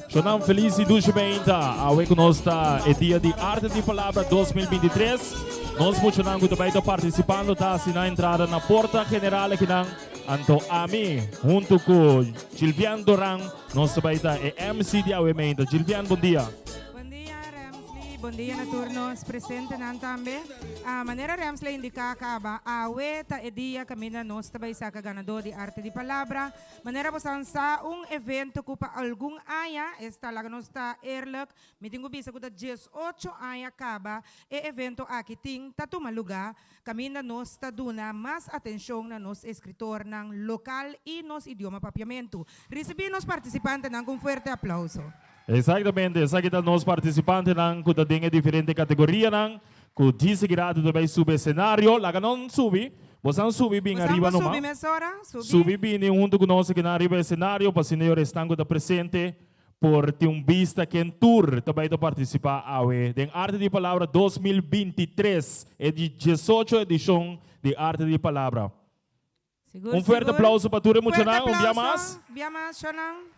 Shonan felis y dushi meinta. Awe ku nos ta e dia di Arte di Palabra 2023. Nos muchanan ku ta bai ta participando ta hasi nan entrada na porta general akinan. Anto ami hunto ku Gilvian Doran nos ta bai ta e MC di awe meinta. Gilvian, bon dia. Bon dia Ramsley, bon dia na tur nos presentenan tambe. A manera Ramsley indica caba, awe ta e dia caminda nos ta bai saca ganador di Arte di Palabra. Manera bo san sa un evento cu pa algun aña, esta laga nos ta eerlijk, mi tin cu bisa cu ta diesocho aña caba e evento aki tin ta tuma luga, caminda nos ta duna mas atencion na nos escritornan local y nos idioma Papiamentu. Ricibi nos participantenan cu un fuerte aplauso. Exactamente, esaki ta nos participantenan cu ta den e diferente categorianan cu djis aki rato ta bay subi escenario. Laga nan subi, bosan subi bin Bosan ariba por numa. subi mesora, subi. Subi bini hunto cu nos akinan ariba escenario pa asina e esnan cu ta presente por tin un bista ken tur ta bay ta participa awe den Arte di Palabra 2023, e di diesocho edicion di Arte di Palabra. Sigur, Un fuerte sigur. aplauso pa tur e Fuerte muchanan, un bia aplauso, mas. bia mas, shonnan.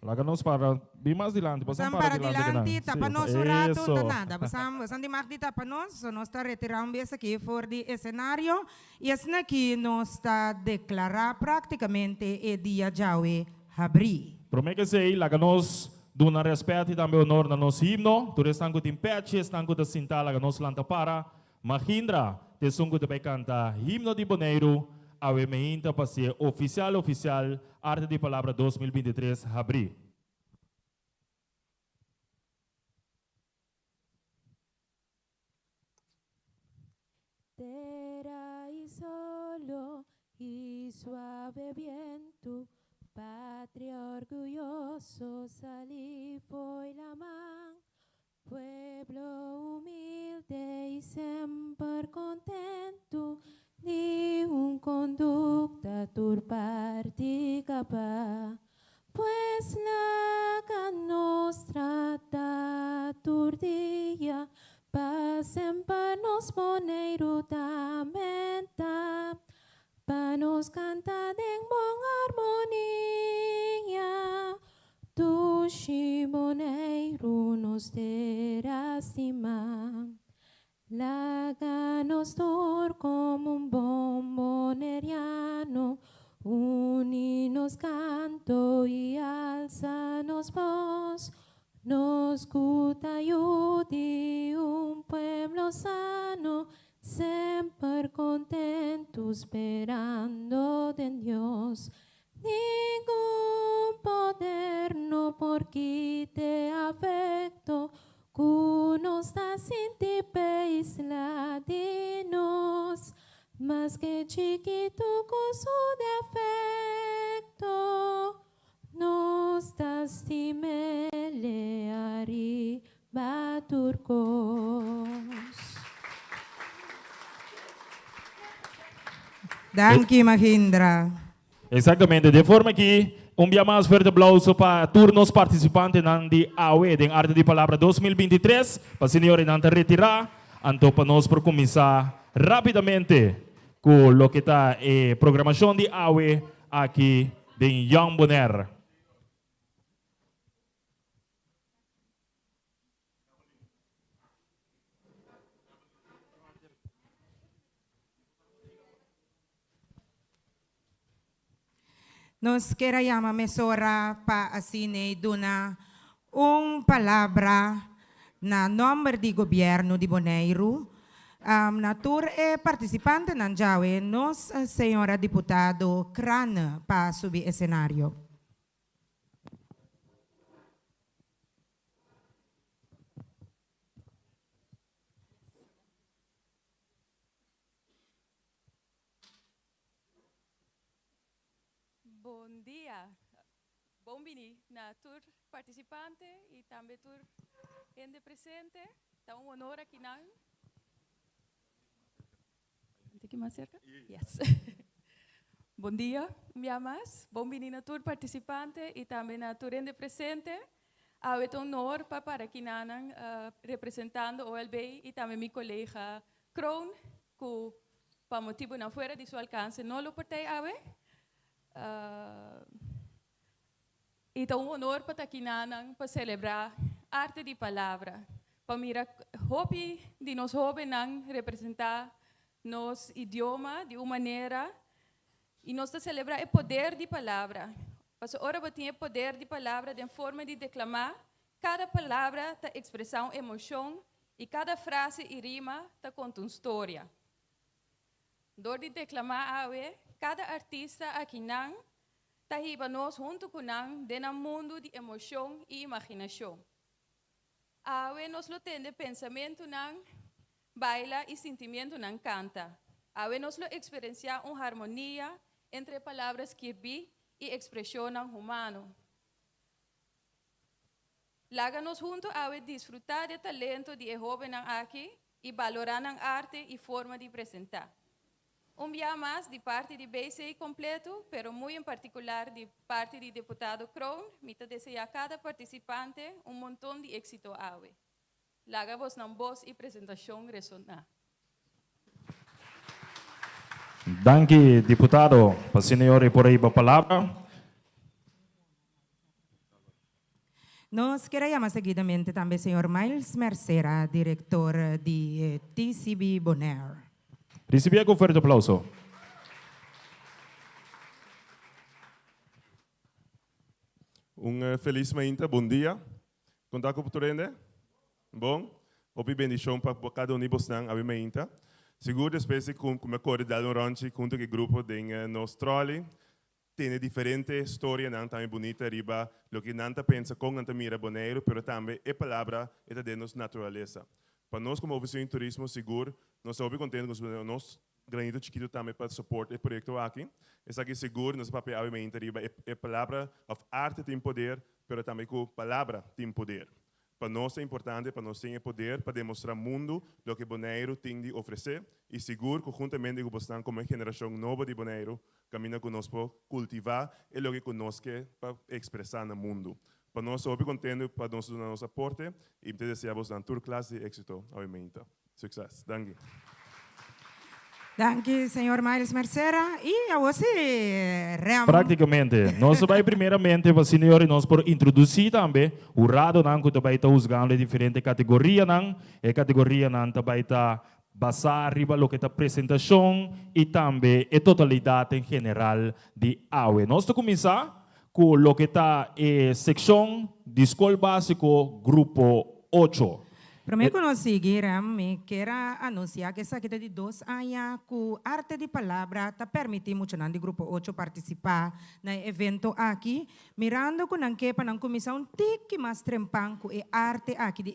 Laga nos para bin mas dilanti, bosan Bosan para para dilanti kinan. dilanti, tapa Sí, nos un rato, eso. ta nada. Bosan, bosan di mag di tapa nos, so nos ta retira un bes aki for di escenario. Y asina aki nos ta declara practicamente e dia djawe habri. Prome ke esei, laga nos duna respet y tambe honor na nos himno. Tur esnan ku tin pechi, esnan ku ta sinta, laga nos lanta para. Mahindra ta esun ku ta bai kanta himno di Boneiru awe meinta pa sie ofisial ofisial Arte di Palabra 2023 habrí. Tera y solo y suave viento, patria orgulloso salí fo'i laman, Pueblo humilde y semper contento, di un conducta tur parti caba. Pues laga nos trata tur dia, pa semper nos Boneiru ta menta, pa nos canta den bon armonia. Dushi Boneiru nos tera stima. Laga nos tur como un bon boneriano uni nos canto y alza nos voz. Nos cu ta yu di un pueblo sano, semper contento sperando den Dios. Ningun poder no por kite afecto cu nos ta sinti p'e isla di nos. Maske chikitu cu su defecto, nos ta stim'ele ariba tur cos. Danki Mahindra. Exactamente, den forma aki un bia mas fuerte aplauso pa tur nos participantenan di awe den Arte di Palabra 2023, pa asina yora nan ta retira, anto pa nos por cuminsa rapidamente cu loke ta e programacion di awe aki den Young Bonaire. Nos kier a yama mesora pa asina duna un palabra na nomber di Gobierno di Boneiru na tur e participantenan djawe nos señora diputado Craane pa subi escenario. Bon dia. Bon bini na tur participante y tambe tur hende presente. Ta un honor akinan. Un tiki mas cerca? Yes. Bon dia un bia mas. Bon bini na tur participante y tambe na tur hende presente. Awe ta honor pa para kinanan representando OLB y tambe mi colega Kroon cu pa motibonan fuera di su alcance no lo por tey awe. I ta un honor pa ta kinanan pa selebrá Arte di Palabra, pa mira hopi di nos hóbennan representá nos idioma di un manera i nos ta selebrá e poder di palabra. Pasobra ora bo tin e poder di palabra den forma di deklamá, kada palabra ta ekspresá un emoshon i kada frase i rima ta konta un storia. Dor di deklamá awe, kada artista akinan ta hiba nos huntu ku nan den nan mundu di emoshon i imaginashon. Awe nos lo tende pensamentunan baila i sintimientunan kanta. Awe nos lo eksperensiá un harmonia entre palabra skirbí i ekspreshonnan humano. Laga nos huntu awe disfrutá di e talento di e hóbennan aki i balorá nan arte i forma di presentá. Un bia mas di parti di BC kompletu, pero muy en partikular di parti di Deputado Kroon, mi ta deseá kada partisipante un monton di éksito awe. Laga bosnan bos i presentashon resoná. Danki diputado. Pa señor e por riba palabra. Nos kier a yama seguidamente tambe señor Miles Mercera, director di TCB Bonaire. Ricibi cu fuerte aplauso. Un feliz mainta, bon dia. Con ta cu tur hende? Bon? Hopi bendicion pa cada un di bosnan awe mainta. Sigur despues di cu mi a core dal un rondje hunto cu e grupo den nos trolley, tene diferente storianan tambe bunita riba loke nan ta pensa, con nan ta mira Boneiru, pero tambe e palabra e ta den nos naturalesa. Pa nos como Oficina di Turismo sigur nos ta hopi contento cu nos granito chikito tambe pa support e proyecto aki. Esaki sigur nos a papia awe mainta riba e palabra of arte tin poder, pero tambe cu palabra tin poder. Pa nos ta importante pa nos tin e poder pa demostra mundu loke Boneiru tin di ofrece y sigur cu huntamente cu bosnan como e generacion nobo di Boneiru caminda cu nos por cultiva e loke cu nos ke pa expresa na mundu. Pa nos ta hopi contento pa nos duna nos aporte y mi ta desea bosnan tur clase di exito awe mainta. Succes. Danki. Danki señor Miles Mercera y awor si Rem. Practicamente. Nos ta bay primeramente pa senior y nos por introduci tambe huradonan cu ta bay ta huzgando e diferente categorianan. E categorianan ta bay ta basa riba loke ta presentacion y tambe e totalidad en general di awe. Nos ta cuminsa cu loke ta e seccion di Scol Basico Grupo ocho. Prome cu nos sigui, Rem, mi kier a anuncia cu esaki ta di dos aña cu Arte di Palabra ta permiti muchanan di Grupo ocho participa na e evento aki, mirando cu nan ke pa nan cuminsa un tiki mas trempan cu e arte aki di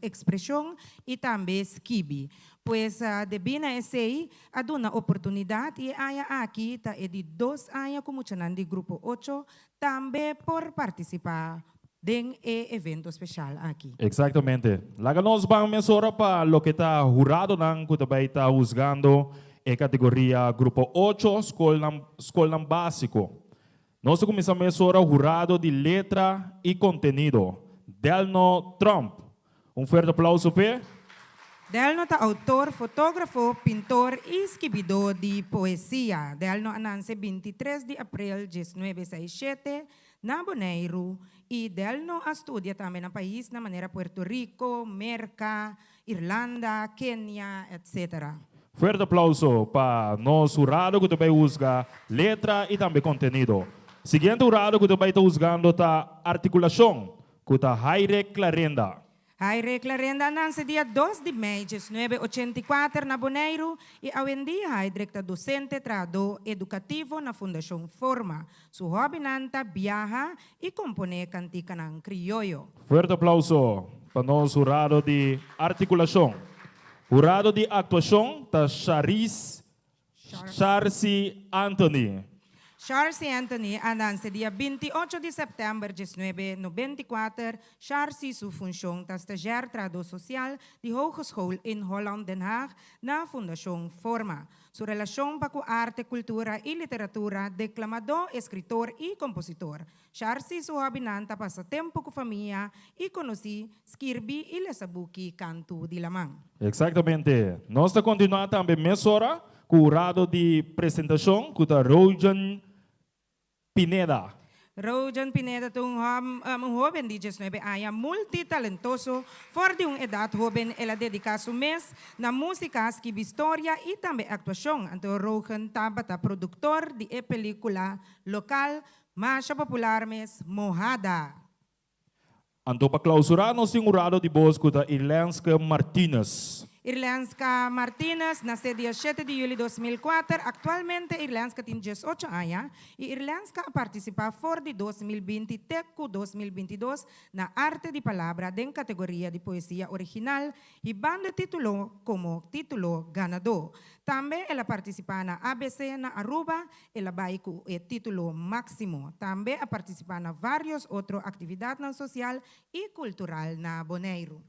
expresion y tambe skibi. Pues, debí na esey, a duna oportunidad y e aña aki ta e di dos aña cu muchanan di Grupo ocho tambe por participa den e evento special aki. Exactamente. Laga nos ban mesora pa loke ta huradonan cu ta bay ta huzgando e categoria Grupo ocho, scolnan, scolnan basico. Nos ta cuminsa mesora hurado di letra y contenido, Delno Tromp. Un fuerte aplauso p'e. Delno ta autor, fotógrafo, pintor i skibidó di poesia. Delno a nanse 23 di aprel 1967 na Boneiru i Delno a studia tambe na paisnan manera Puerto Rico, Merka, Irlanda, Kenia, etc. Fuerte aplauso pa nos hurado ku ta bai husga letra i tambe kontenido. Siguiente hurado ku ta bai ta husgando ta artikulashon. Ku ta Haire Clarenda. Haire Clarenda a nanse dia dos di mei 1984 na Boneiru i awendia Haidrek ta dosente trahadó edukativo na Fundashon Forma. Su hòbinan ta biaha i komponé kantikanan krioyo. Fuerte aplauso pa nos hurado di artikulashon. Hurado di aktuashon ta Sharis Sharcy Anthony. Sharcy Anthony a nanse dia 28 di sèptèmber 1994. Sharcy su funshon ta stazjèr trahadó sosial di Hogeschool Inholland Den Haag na Fundashon Forma. Su relashon pa ku arte, kultura i literatura, deklamadó, eskritor i kompositor. Sharcy su hòbinan ta pasa tempu ku famia i konosí, skirbi i lesa buki Kantu di Laman. Eksaktamente. Nos ta kontinuá tambe mesora ku hurado di presentashon ku ta Rojan. Pineda. Rojan Pineda ta un un hoben di diesnuebe aña multitalentoso. For di un edat hoben el a dediká su mes na músika, skibi storia i tambe aktuashon. Anto Rojan tabata produktor di e pelíkula lokal masha popular mes Mojada. Anto pa klausurá nos tin hurado di bos ku ta Irlenske Martinus. Irlenska Martinus nasé dia shete di yüli 2004. Aktualmente Irlenska tin diesocho aña i Irlenska a partisipá for di 2020 te ku 2022 na Arte di Palabra den kategoria di poesia original hibando e título komo título ganadó. Tambe el a partisipá na ABC na Aruba El a bai ku e título máksimo. Tambe a partisipá na vários otro aktividatnan sosial i kultural na Boneiru.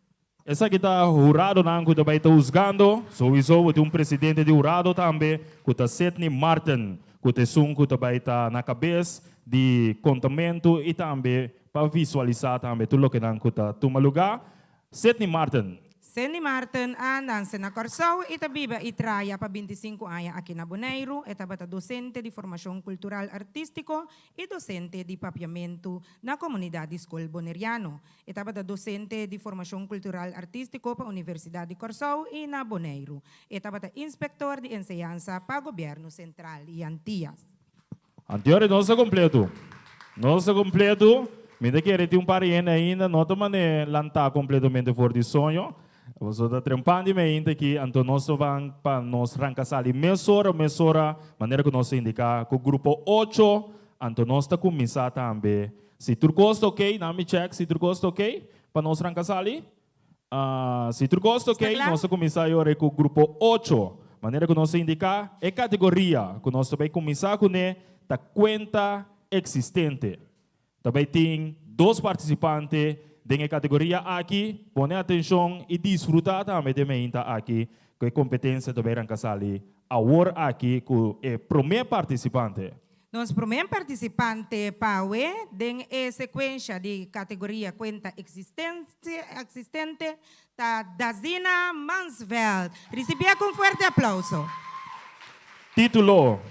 Esaki ta huradonan ku ta bai ta husgando. Souiso bo tin un presidente di hurado tambe ku ta Sidney Marten ku ta esun ku ta bai ta na kabes di kontamentu i tambe pa visualisá tambe tur lokenan ku ta tuma lugá. Sidney Marten. Sidney Marten a nanse na Kòrsou i ta biba i traha pa 25 aña aki na Boneiru. E tabata dosente di formashon kultural artístiko i dosente di papiamentu na komunidat di skol boneriano. E tabata dosente di formashon kultural artístiko pa Universidat di Kòrsou i na Boneiru. E tabata inspektor di enseñansa pa Gobièrnu Sentral i Antias. Anteor nos ta completo. Nos ta completo. Mi ta kere tin un par di hende ainda no ta mane lantá completamente for di soño. Boso ta trempan di mi ainda aki, anto nos ta ban pa nos ranka sali mesora, mesora, manera ku nos a indiká ku grupo ocho, anto nos ta kuminsá tambe. Si tur kos ta okey, nan mi check si tur kos ta okey pa nos ranka sali. Si tur kos ta ok, nos ta kuminsá e ora ku grupo ocho. Manera ku nos a indiká, e kategoria ku nos ta bai kuminsá kuné ta kuenta eksistente. Ta bai tin dos partisipante den e kategoria aki. Pone atenshon i disfrutá tambe den meinta aki ku e kompetensia ta bai ranka sali awor aki ku e promé partisipante. Nos promé partisipante pawe den e sekuensha di kategoria kuenta eksistente ta Dazina Mansveld. Risibié ku un fuerte aplouso. Título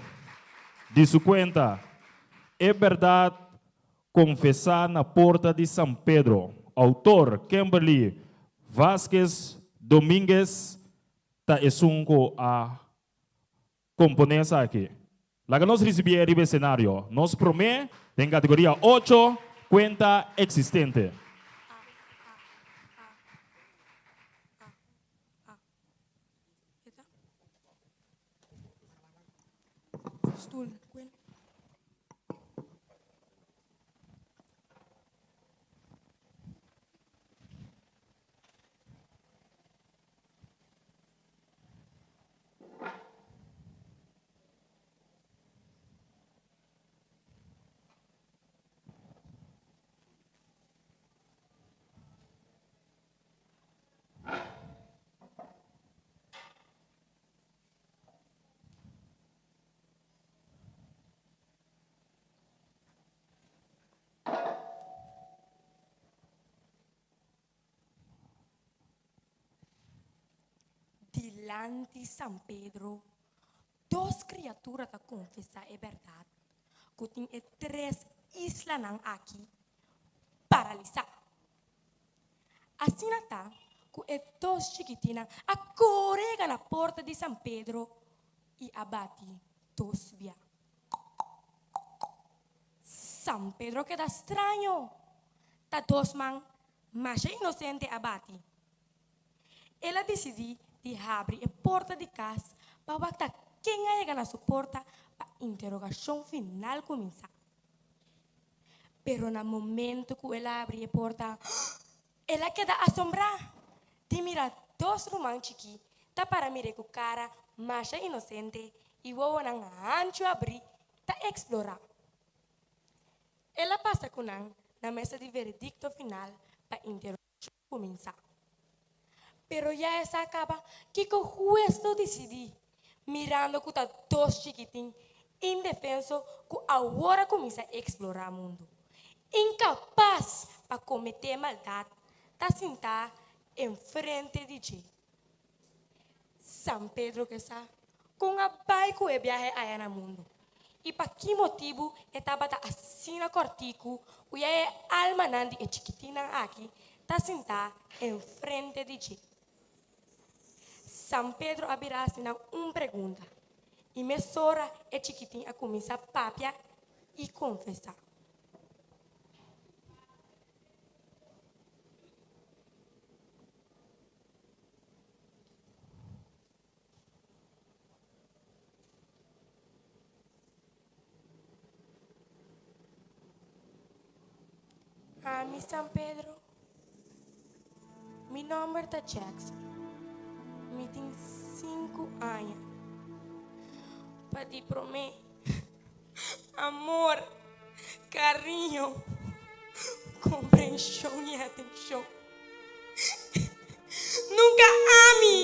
di su kuenta, E bèrdat konfesá na porta di San Pedro. Outor, Kimberly Vasquez Dominguez ta esun ku a Komponé esaki. Laga nos risibié riba esenario. Nos promé den kategoria ocho, kuenta eksistente. Dilanti San Pedro, dos kriatura ta konfesá e bèrdat ku tin e tres islanan aki paralisá. Asina ta ku e dos chikitinnan a kore yega na porta di San Pedro i a bati dos bia. San Pedro keda straño, ta dos man masha inosente a bati. El a disidí di habri e porta di kas pa wak ta ken a yega na su porta pa interogashon final kuminsá. Pero na momento ku el a habri e porta, el a keda asombrá di mira dos ruman chikí ta para mir'é ku kara masha inosente i wowonan hanchu abrí ta eksplorá. El a pasa ku nan na mesa di veredikto final pa interogashon kuminsá. Pero ya e sa kaba kiko hues lo disidí, mirando ku ta dos chikitin indefenso ku awor a kuminsá eksplorá mundu, inkapas pa kometé maldat, ta sintá enfrente di dje. San Pedro ke sa kon a bai ku e biahe aya na mundu. I pa ki motibu e tabata asina kòrtiku ku ya e almanan di e chikitinnan aki ta sintá enfrente di dje? San Pedro a bira hasi nan un pregunta, i mesora e chikitin a kuminsá papia i konfesá. Ami San Pedro. Mi nomber ta Jackson. Mi tin sinku aña. Pa di promé, amor, kariño, komprenshon i atenshon. Nunka ami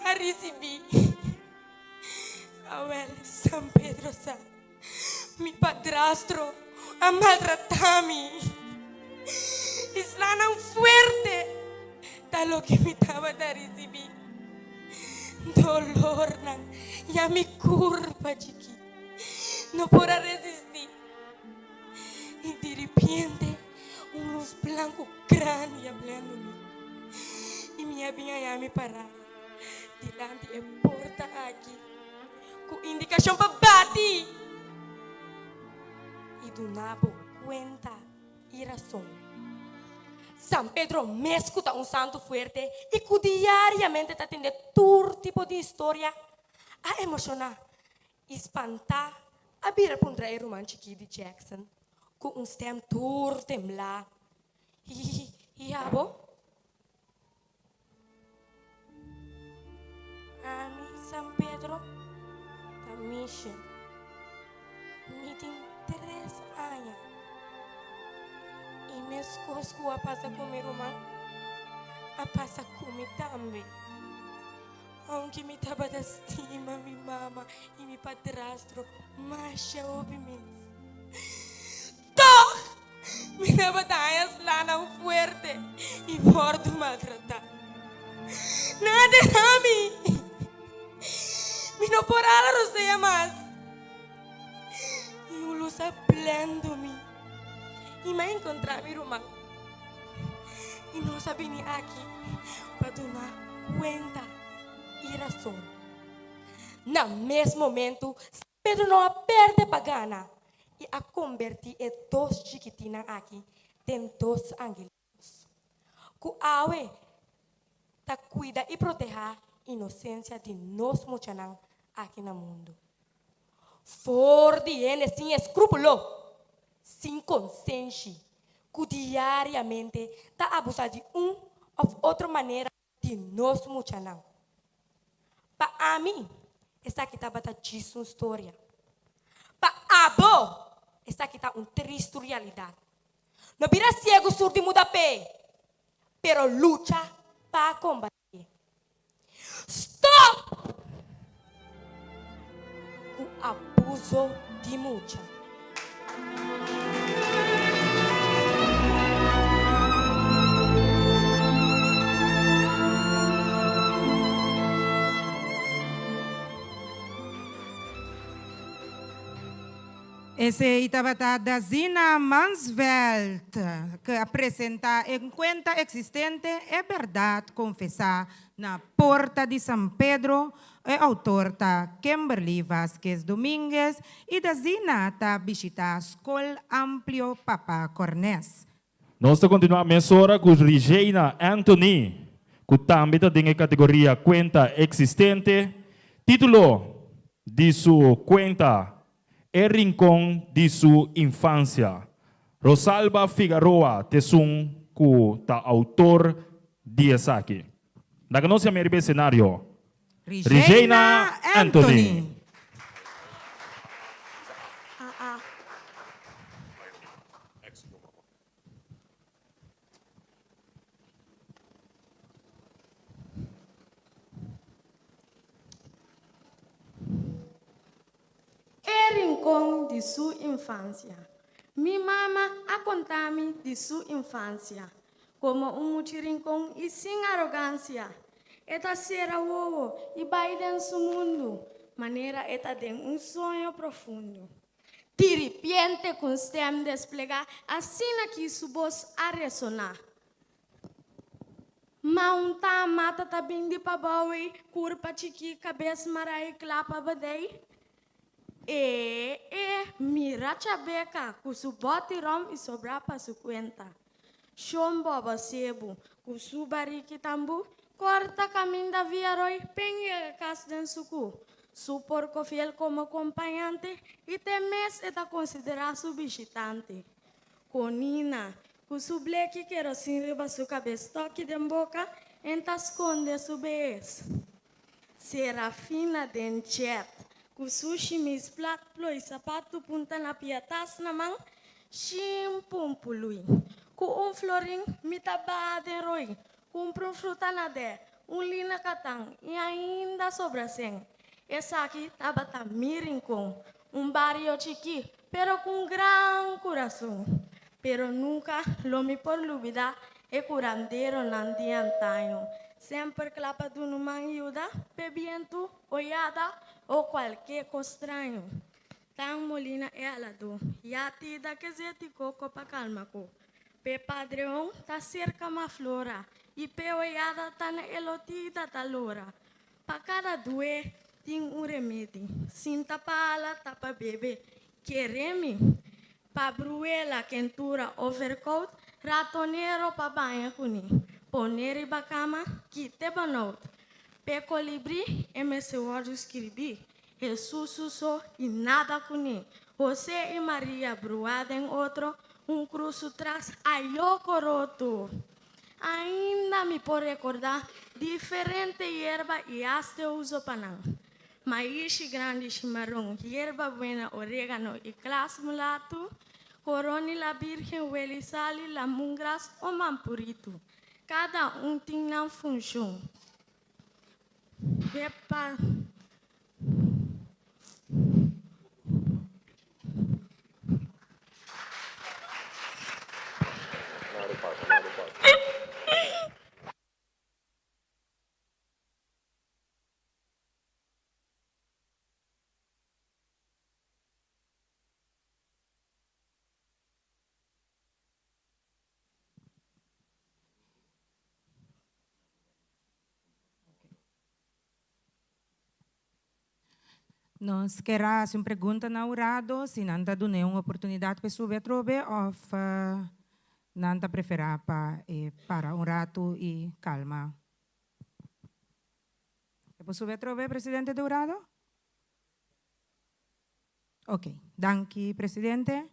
a risibí. Awel, San Pedro sa, mi padrastro a maltratá mi. I slanan fuerte ta loke mi tabata risibí. Dolornan ya mi kurpa chikí no por a resistí. I diripiente un lus blanku grandi a blendo mi i mi a bin haña mi pará dilanti e porta aki ku indikashon pa bati i duna bo kuenta i rason. San Pedro mes ku ta un santu fuerte i ku diariamente ta tende tur tipo di historia a emoshoná I spantá a bira puntra e ruman chikí di Jackson ku un stèm tur temblá, I abo? Ami, San Pedro, ta Michel. Mi tin tres aña. I meskos ku a pasa ku mi ruman, a pasa ku mi tambe. Aunke mi tabata stima mi mama i mi padrastro masha hopi mes, tòg mi tabata haña slanan fuerte i wòrdu maltratá. Nan a deha mi. Mi no por hala rosea mas. I un lus a blendo mi i mi a enkontrá mi ruman. I nos a bini aki pa duna kuenta i rason. Na mes momentu, Pedro no a perde pa gana i a kombertí e dos chikitinnan aki den dos angelitos ku awe ta kuida i protehá inosensia di nos muchanan aki na mundu. For di hende sin eskrúpulo, sin konsenshi, ku diariamente ta abusá di un òf otro manera di nos muchanan. Pa ami, esaki tabata djis un storia. Pa abo, esaki ta un tristu realidat. No bira siegu sur di muda p'e, pero lucha pa kombat'é. Stop ku abuso di mucha. Esei tabata Dazina Mansveld ku a presentá e kuenta eksistente E Bèrdat Konfesá na Porta di San Pedro. E outor ta Kimberly Vasquez Dominguez i Dazina ta bishitá Skol Amplio Papa Cornes. Nos ta kontinuá mesora ku Rijeina Anthony ku tambe ta den e kategoria kuenta eksistente. Título di su kuenta E rincon di su infancia. Rosalba Figaroa t'esun cu ta autor di esaki. Laga nos yam'é riba e escenario. Rijeina Anthony. E rincon di su infancia. Mi mama a conta mi di su infancia. Como un muchi rincon y sin arogancia. E ta cera wowo y bay den su mundu. manera e ta den un soño profundo. Diripiente ku un stèm desplegá, asina ki su bos a resoná. Ma un ta mata ta bin di pabou ei, kurpa chikí, kabes mará i kla pa badei. E e mira Chabeka ku su bòti ròm i sobrá pa su kuenta. Shon Bobo Sebu ku su bariki tambú kòrta kaminda via roi pen yega kas den sukú. Su porko fiel komo kompañante i te mes e ta konsiderá su bishitante. Konina, ku su bleki kerosin riba su kabes tòki den boka, en ta skonde su behes. Serafina den chat, ku su shimis plat ploi sapatu punta na pia tas na man, shin pumpului. Ku un florin mi ta baha den roi, kumpra un fruta na dè, un lina katan i ainda sobra sen. Esaki tabata mi rincon, un bario chikí, pero ku un gran kurason. Pero nunka lo mi por lubidá e kuranderonan di antaño, semper kla pa duna un man yuda p'e bientu, oyada o kualke kos straño. Tan Molina e aladó, ya tida ke zeti koko pa kalma ko. P'e padreon ta serka ma flora i p'e oyada ta na e lotida ta lora. Pa kada due tin un remedi, sinta pa ala ta pa bebe, kere mi. Pa bruela, kentura o verkoud, ratonero pa baña kuné, pone riba kama, kite banout. P'e kolibrí e mester wòrdu skirbí, Hesus su so i nada kuné. Hosé i Maria bruá den otro, un krus su tras, ayó koroto! Ainda mi por rekordá diferente yerba i hasta e uso pa nan. Maishi grandi shimaron, yerba buena, orégano i klas mulatu, koroni la birgen, weli sali, lamungras o mampuritu. Kada un tin nan funshon. Pepa. Nos ker a hasi un pregunta na hurado si nan ta dun'é un oportunidat pa e subi atrobe òf nan ta preferá pa e para un ratu i kalma. E por subi atrobe, presidente di hurado? Ok, danki presidente.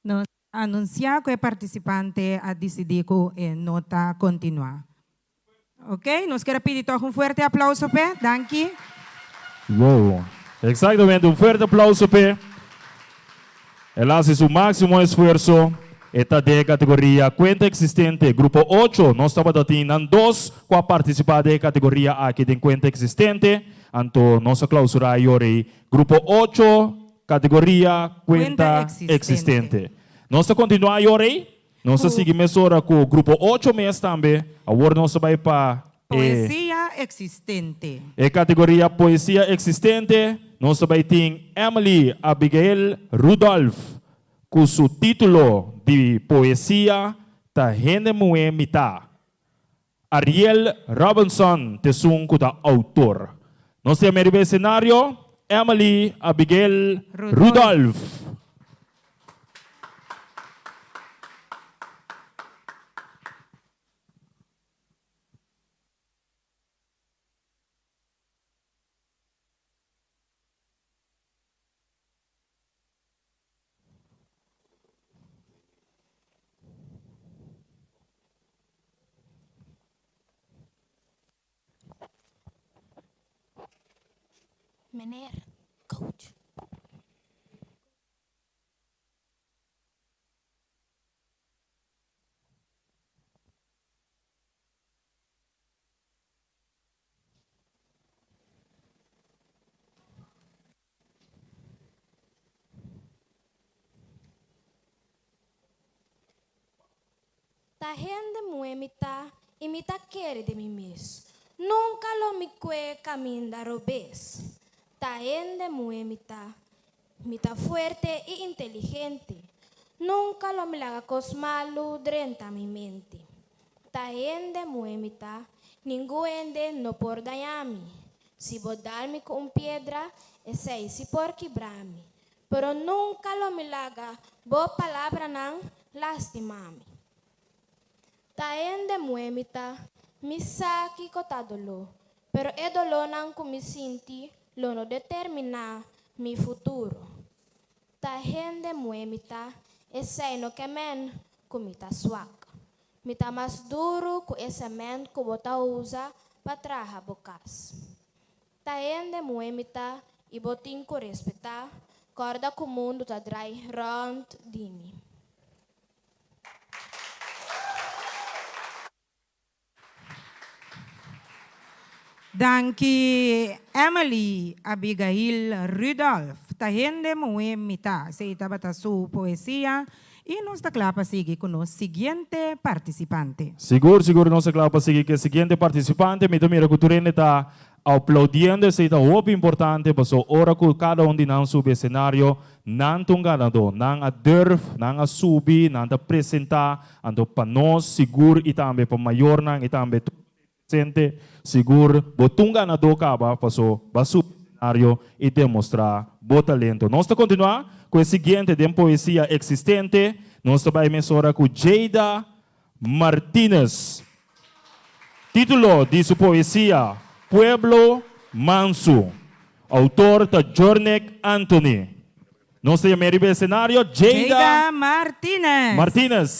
Nos a anunsiá ku e partisipante a disidí ku e no ta kontinuá. Ok, nos kier a pidi tòg un fuerte aplauso p'e. Danki. Wow. Exactamente, un fuerte aplauso p'e. El a hasi su máximo esfuerso. E ta den e categoria Cuenta Existente, Grupo ocho. Nos tabata tin nan dos cu a participa den e categoria aki den Cuenta Existente. Anto nos a clausura e ora ei. Grupo ocho, categoria Cuenta Existente. Nos ta continua e ora ei. Nos ta sigui mesora cu Grupo ocho mes tambe. Awor nos ta bay pa e. Poesia Existente. E categoria Poesia Existente, nos ta bay tin Emily Abigail Rudolph cu su titulo di poesia ta Hende Muhe Mi Ta. Ariel Robinson t'esun cu ta autor. Nos ta yama riba e escenario Emily Abigail Rudolph. Meneer, coach. Ta hende muhé mi ta i mi ta kere den mi mes. Nunka lo mi kue kaminda robes. Ta hende muhé mi ta. Mi ta fuerte i inteligente. Nunka lo mi laga kos malu drenta mi mente. Ta hende muhé mi ta, ningun hende no por daña mi. Si bo dal mi ku un piedra, esei si por kibra mi. Pero nunka lo mi laga bo palabranan lastimá mi. Ta hende muhé mi ta, mi sa kiko ta doló, pero e dolónan ku mi sinti lo no determiná mi futuro. Ta hende muhé mi ta, esei no ke men ku mi ta swak. Mi ta mas duru ku e sement ku bo ta usa pa traha bo kas. Ta hende muhé mi ta i bo tin ku respetá, kòrda ku mundu ta drai rònt di mi. Danki Emily Abigail Rudolph. Ta hende muhé mi ta. Esei tabata su poesia i nos ta kla pa sigui ku nos siguiente partisipante. Sigur, sigur nos ta kla pa sigui ku e siguiente partisipante. Mi ta mira ku tur hende ta Aplaudiendo esei ta hopi importante paso ora ku kada un di nan subi esenario nan ta un ganadó. Nan a durf, nan a subi, nan ta presentá, anto pa nos sigur i tambe pa mayornan i tambe tur presente sigur bo ta un ganadó kaba paso bo a subi esenario i demostrá bo talento. Nos ta kontinuá ku e siguiente den poesia eksistente. Nos ta bai mesora ku Jada Martinez. Título di su poesia, Pueblo Mansu. Autor ta Jornek Anthony. Nos ta yam'é riba e escenario Jada Jada Martinez. Martinez.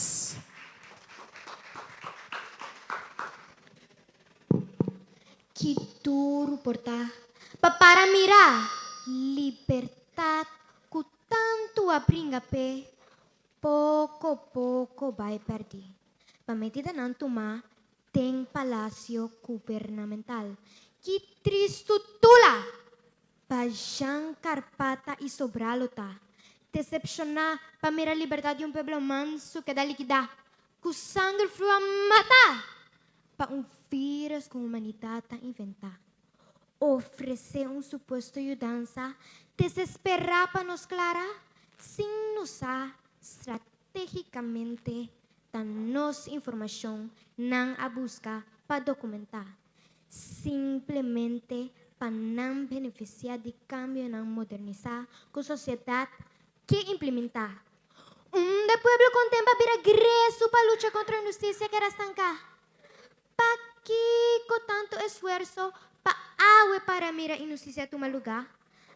Ki duru por ta pa para mira libertad cu tantu a bringa p'e, poco poco bai perdi. Pa medidanan tumá den Palacio Gubernamental. Ki tristu tula! Pa Jean Carpata i sobrá lo ta decepcioná pa mira libertad di un pueblo mansu keda likidá ku sanger friu a mata pa un virus ku humanidad ta inventá. Ofresé un supuesto yudansa desesperá pa nos klara sin nos sa stratégicamente ta nos informacion nan a busca pa documenta, simplemente pa nan beneficia di cambionan modernisa cu sociedad ke implementa. Unda pueblo contempla bira gresu pa lucha contra inhusticia keda stanca? Pakiko tantu esfuerso pa awe para mira inhustisia tuma lugá?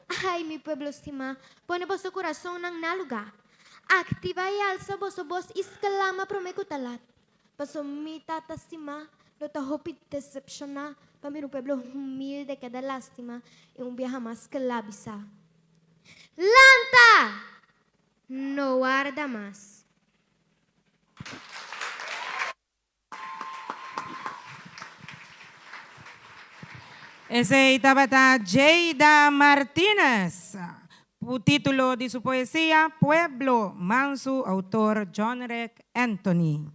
Ai, mi pueblo stimá, pone boso kurasonnan na lugá. Aktivá i alsa boso bos i sklama promé ku ta lat. Pasobra mi Tata stimá lo ta hopi desepshoná pa mira un pueblo humilde keda lastimá i un biaha mas sklabisá. Lanta! No warda mas. Esei tabata Jada Martinez. Ku título di su poesia Pueblo Mansu, autor Johnrick Anthony.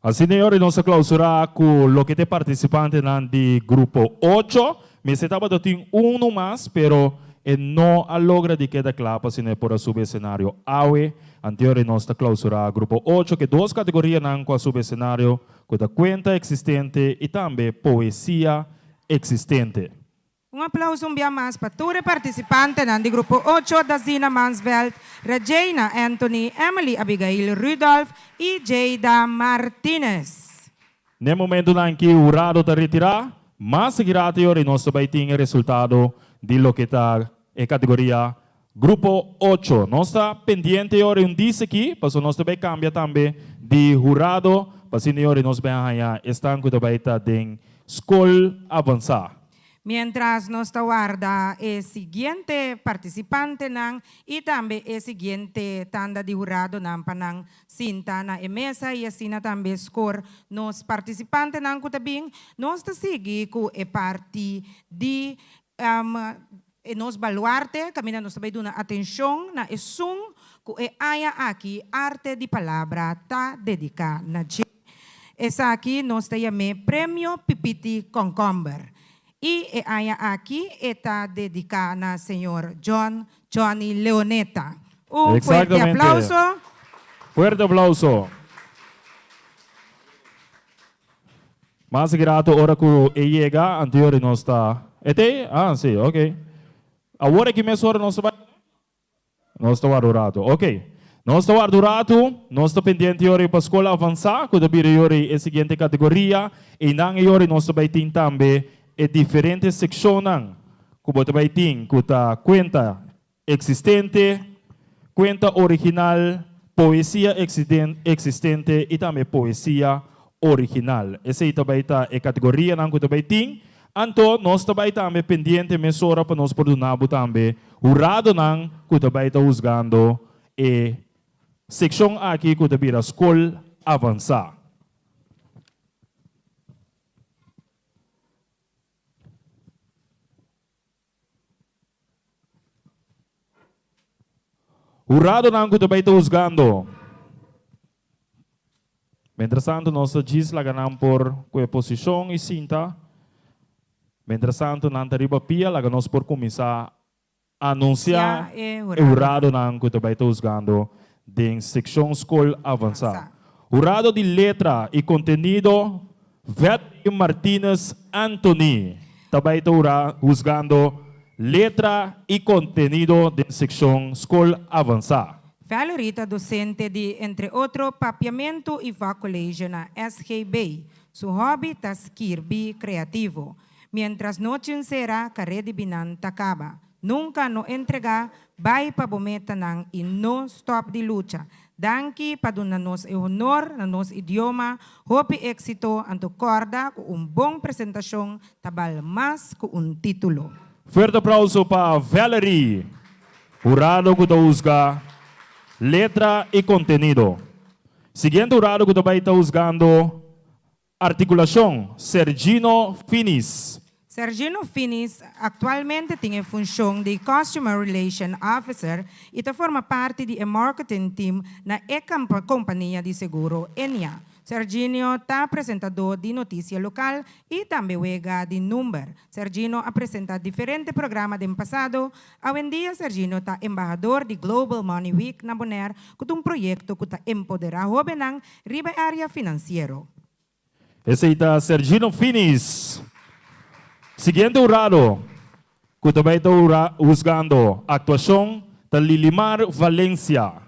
Asina e ora nos a clausura cu loke ta e participantenan di grupo ocho. Mester tabata tin uno mas, pero e no a logra di keda kla pa asina e por a subi escenario awe. Anteor nos ta clausura grupo ocho, ke dos categorianan cu a subi escenario cu ta cuenta existente y tambe poesia existente. Un aplauso un bia mas pa tur e participantenan di grupo ocho, Dazina Mansveld, Regina Anthony, Emily Abigail Rudolph y Jada Martinez. N'e momentunan ki hurado ta retirá, mas segirá te ora i nos ta bai tin e resultado di loke ta e kategoria Grupo ocho. Nos ta pendiente e ora i un dis aki, pasobra nos ta bai kambia tambe di hurado, pa asina e ora i nos bai a haña esnan ku ta bai ta den skol avansá. Mientras nos ta warda e siguiente participantenan y tambe e siguiente tanda di huradonan pa nan sinta na e mesa y asina tambe score nos participantenan cu ta bin, nos ta sigui cu e parti di e nos baluarte caminda nos ta bay duna atencion na esun cu e aña aki Arte di Palabra ta dedica na dje. Esaki nos ta yam'é Premio Pipiti Kònkòmber i e aña aki e ta dediká na señor John Johnny Leoneta. Un fuerte Exactamente. aplauso. Fuerte aplauso. Mas grato ora ku e yega, anterior nos ta. E t'ei? Ah, si, ok. Awor aki mesora nos ta bai. Nos ta warda un ratu. Ok. Nos ta warda un ratu. Nos ta pendiente yori pa skol avansá, ku ta bira yori e siguiente kategoria. Einan e yori nos ta bai tin tambe e diferente sekshonnan ku bo ta bai tin, ku ta kuenta eksistente, kuenta original, poesia eksistente i tambe poesia original. Esei ta bai ta e kategorianan ku ta bai tin. Anto nos ta bai tambe pendiente mesora pa nos por duna bo tambe huradonan ku ta bai ta husgando e sekshon aki ku ta bira skol avansá. Huradonan ku ta bai ta husgando. Mientrastantu nos ta djis laga nan por ku e posishon i sinta. Mientrastantu nan ta riba pia laga nos por kuminsá anunsiá e e huradonan ku ta bai ta husgando den sekshon skol avansá. Hurado di letra i kontenido Valerie Martinez Anthony ta bai ta hura husgando letra i kontenido den sekshon skol avansá. Valerie ta dosente di entre otro Papiamentu i Vakcollege na SGB. Su hòbi ta skirbi kreativo. Miéntras nochi nsera, karé di binan ta kaba. Nunka no entregá, bai pa bo metanan i no stòp di lucha. Danki pa duna nos e honor na nos idioma, hopi éksito, anto kòrda ku un bon presentashon ta bal mas ku un título. Fuerte aplauso pa Valerie, hurado ku ta husga letra i kontenido. Siguiente hurado ku ta bai ta husgando Artikulashon, Sergino Finis. Sergino Finis aktualmente tin e funshon di Customer Relation Officer i ta forma parti di e marketing team na e kompania di seguro Ennia. Serginio ta presentadó di notisia lokal i tambe wega di number. Sergino a presenta diferente programa den pasado. Awendia Sergino ta embahador di Global Money Week na Bonaire ku ta un proyekto ku ta empoderá hóbennan Riba e area finansiero. Esei ta Sergino Finis. Siguiente hurado ku ta bai ta husgando aktuashon ta Lilimar Valencia.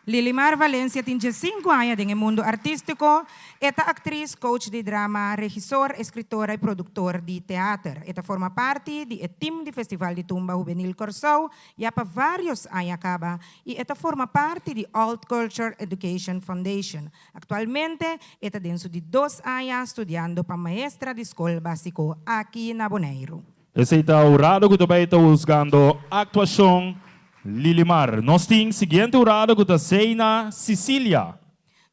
Lilimar Valencia tin diesinku aña den e mundu artístiko. E ta aktris, coach di drama, regisor, eskritora i produktor di teater. E ta forma parti di e tim di Festival di Tumba Hubenil Kòrsou ya pa vários aña kaba i e ta forma parti di Alt Culture Education Foundation. Aktualmente e ta den su di dos aña studiando pa maestra di skol básiko aki na Boneiru. Esei ta hurado ku ta bai ta husgando aktuashon Lilimar. Nos tin siguiente hurado ku ta Zeina Cicilia.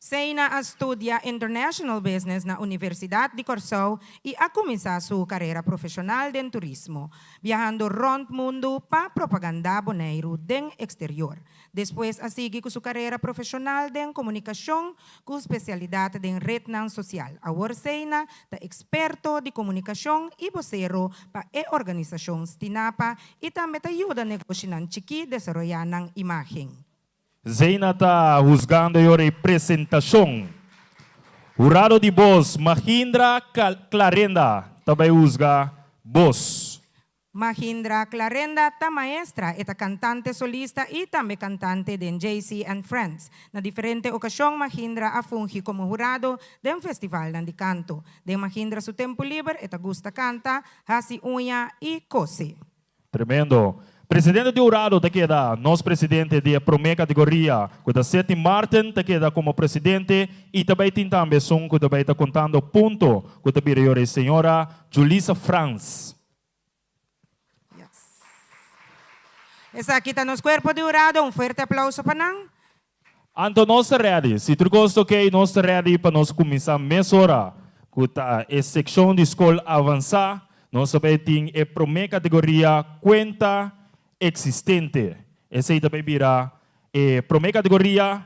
Seina a studia International Business na Universidat di Kòrsou i a kuminsá su karera profeshonal den turismo, biahando rònt mundu pa propagandá Boneiru den eksterior. Despues a sigui ku su karera profeshonal den komunikashon ku spesialidat den retnan sosial. Awor Seina ta eksperto di komunikashon i bosero pa e organisashon Stinapa i tambe ta yuda negoshinan chikí desaroyá nan imágen. Zeina ta husgando e ora e presentashon. Hurado di bos Mahindra Clarenda ta bai husga bos. Mahindra Clarenda ta maestra, e ta kantante solista i tambe kantante den JC and Friends. Na diferente okashon Mahindra a fungi komo hurado den festivalnan di kanto. Den Mahindra su tempu liber e ta gusta kanta, hasi uña i kose. Tremendo. Presidente di hurado ta keda nos presidente di e promé kategoria ku ta Sidney Martin ta keda komo presidente i ta bai tin tambe esun ku ta bai ta kontando punto ku ta bira yora e señora Julisa Frans. Yes. Esaki ta nos cuerpo di hurado. Un fuerte aplauso pa nan. Anto nos ta ready. Si tur cos ta ok, nos ta ready pa nos cuminsa mesora cu ta e seccion di scol avansa. Nos ta bay tin e prome categoria cuenta existente. Esey ta bay bira e prome categoria.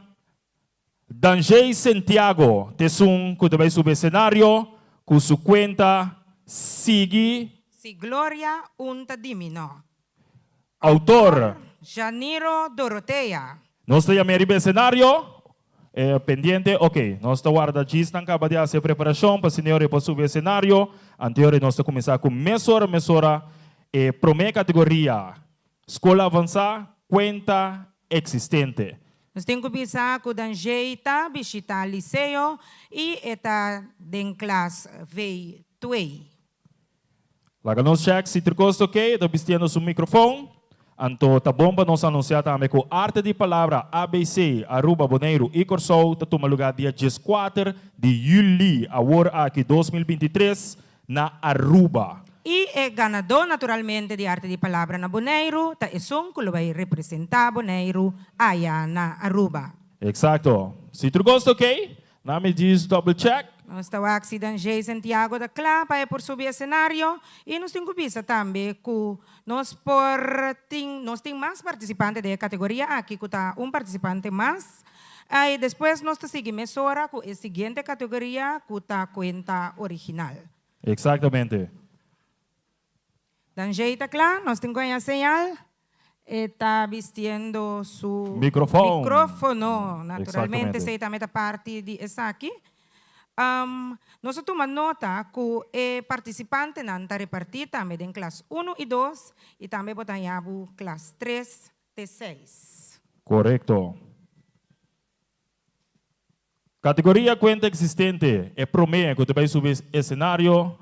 Danjey Sentiago ta esun cu ta bay subi escenario cu su cuenta Sigui. Si gloria un ta di mi no. Autor. Janiro Dorotea. Nos ta yam'é riba escenario. E pendiente, ok. Nos ta warda djis nan caba di haci e preparacion pa señor e por subi escenario. Anteor nos ta cuminsa cu mesora mesora e prome categoria, Scol Avansa, Cuenta Existente. Nos tin cu bisa cu Danjey ta bishita liceo y e ta den klas V-twee. Laga nos check si tur cos ta ok, e ta bistiendo su microfoon. Anto ta bon pa nos anuncia tambe cu Arte di Palabra ABC Aruba, Boneiru y Corsou ta tuma lugar dia dieskuater di juli awor aki 2023 na Aruba. Y e ganador naturalmente di Arte di Palabra na Boneiru ta esun cu lo bay representa Boneiru aya na Aruba. Exacto. Si tur cos ta ok, Na mi djis double check. Nos ta wak si Danjey Santiago ta kla pa e por subi esenario i nos tin ku bisa tambe ku nos por tin nos tin mas partisipante den e kategoria aki ku ta un partisipante mas i despues nos ta sigui mesora ku e siguiente kategoria ku ta kuenta original. Exactamente. Danjey ta kla, nos tin ku haña señal. E ta bistiendo su Microfoon. microfono. Naturalmente Exactamente. esey tambe ta parti di esaki. Nos a tuma nota ku e partisipantenan ta repartí tambe den klas unu i dos i tambe bo ta haña bo klas tres te seis. Korekto. Kategoria Kuenta Eksistente, e promé ku ta bai subi esenario,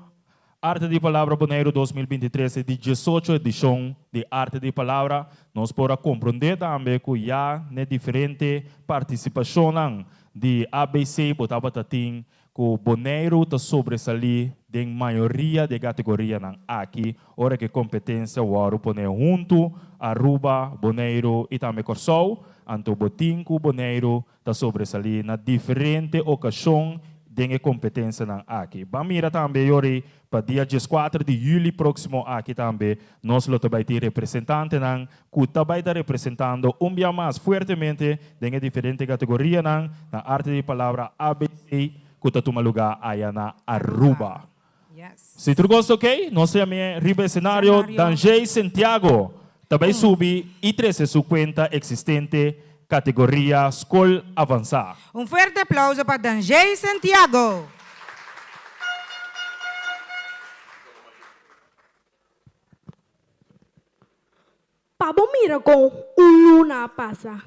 Arte di Palabra Boneiru 2023 e di diesocho edishon di Arte di Palabra. Nos por a komprondé tambe ku ya n'e diferente partisipashonnan di ABC bo tabata tin ku Boneiru ta sobresalí den mayoria di e kategorianan aki ora ku e kompetensia wòrdu poné huntu, Aruba, Boneiru i tambe Kòrsou. Anto bo tin ku Boneiru ta sobresalí na diferente okashon den e kompetensianan aki. Ban mira tambe yori pa dia dieskuater di yüli próksimo aki tambe nos lo ta bai tin representantenan ku ta bai ta representando un bia mas fuertemente den e diferente kategorianan na Arte di Palabra ABC ku ta tuma lugá aya na Aruba. Si tur kos ta ok, nos ta yam'é riba esenario Danjey Sentiago ta bai subi i trese su kuenta eksistente kategoria Skol Avansá. Un fuerte aplauso pa Danjey Sentiago! Pa bo mira kon un luna a pasa,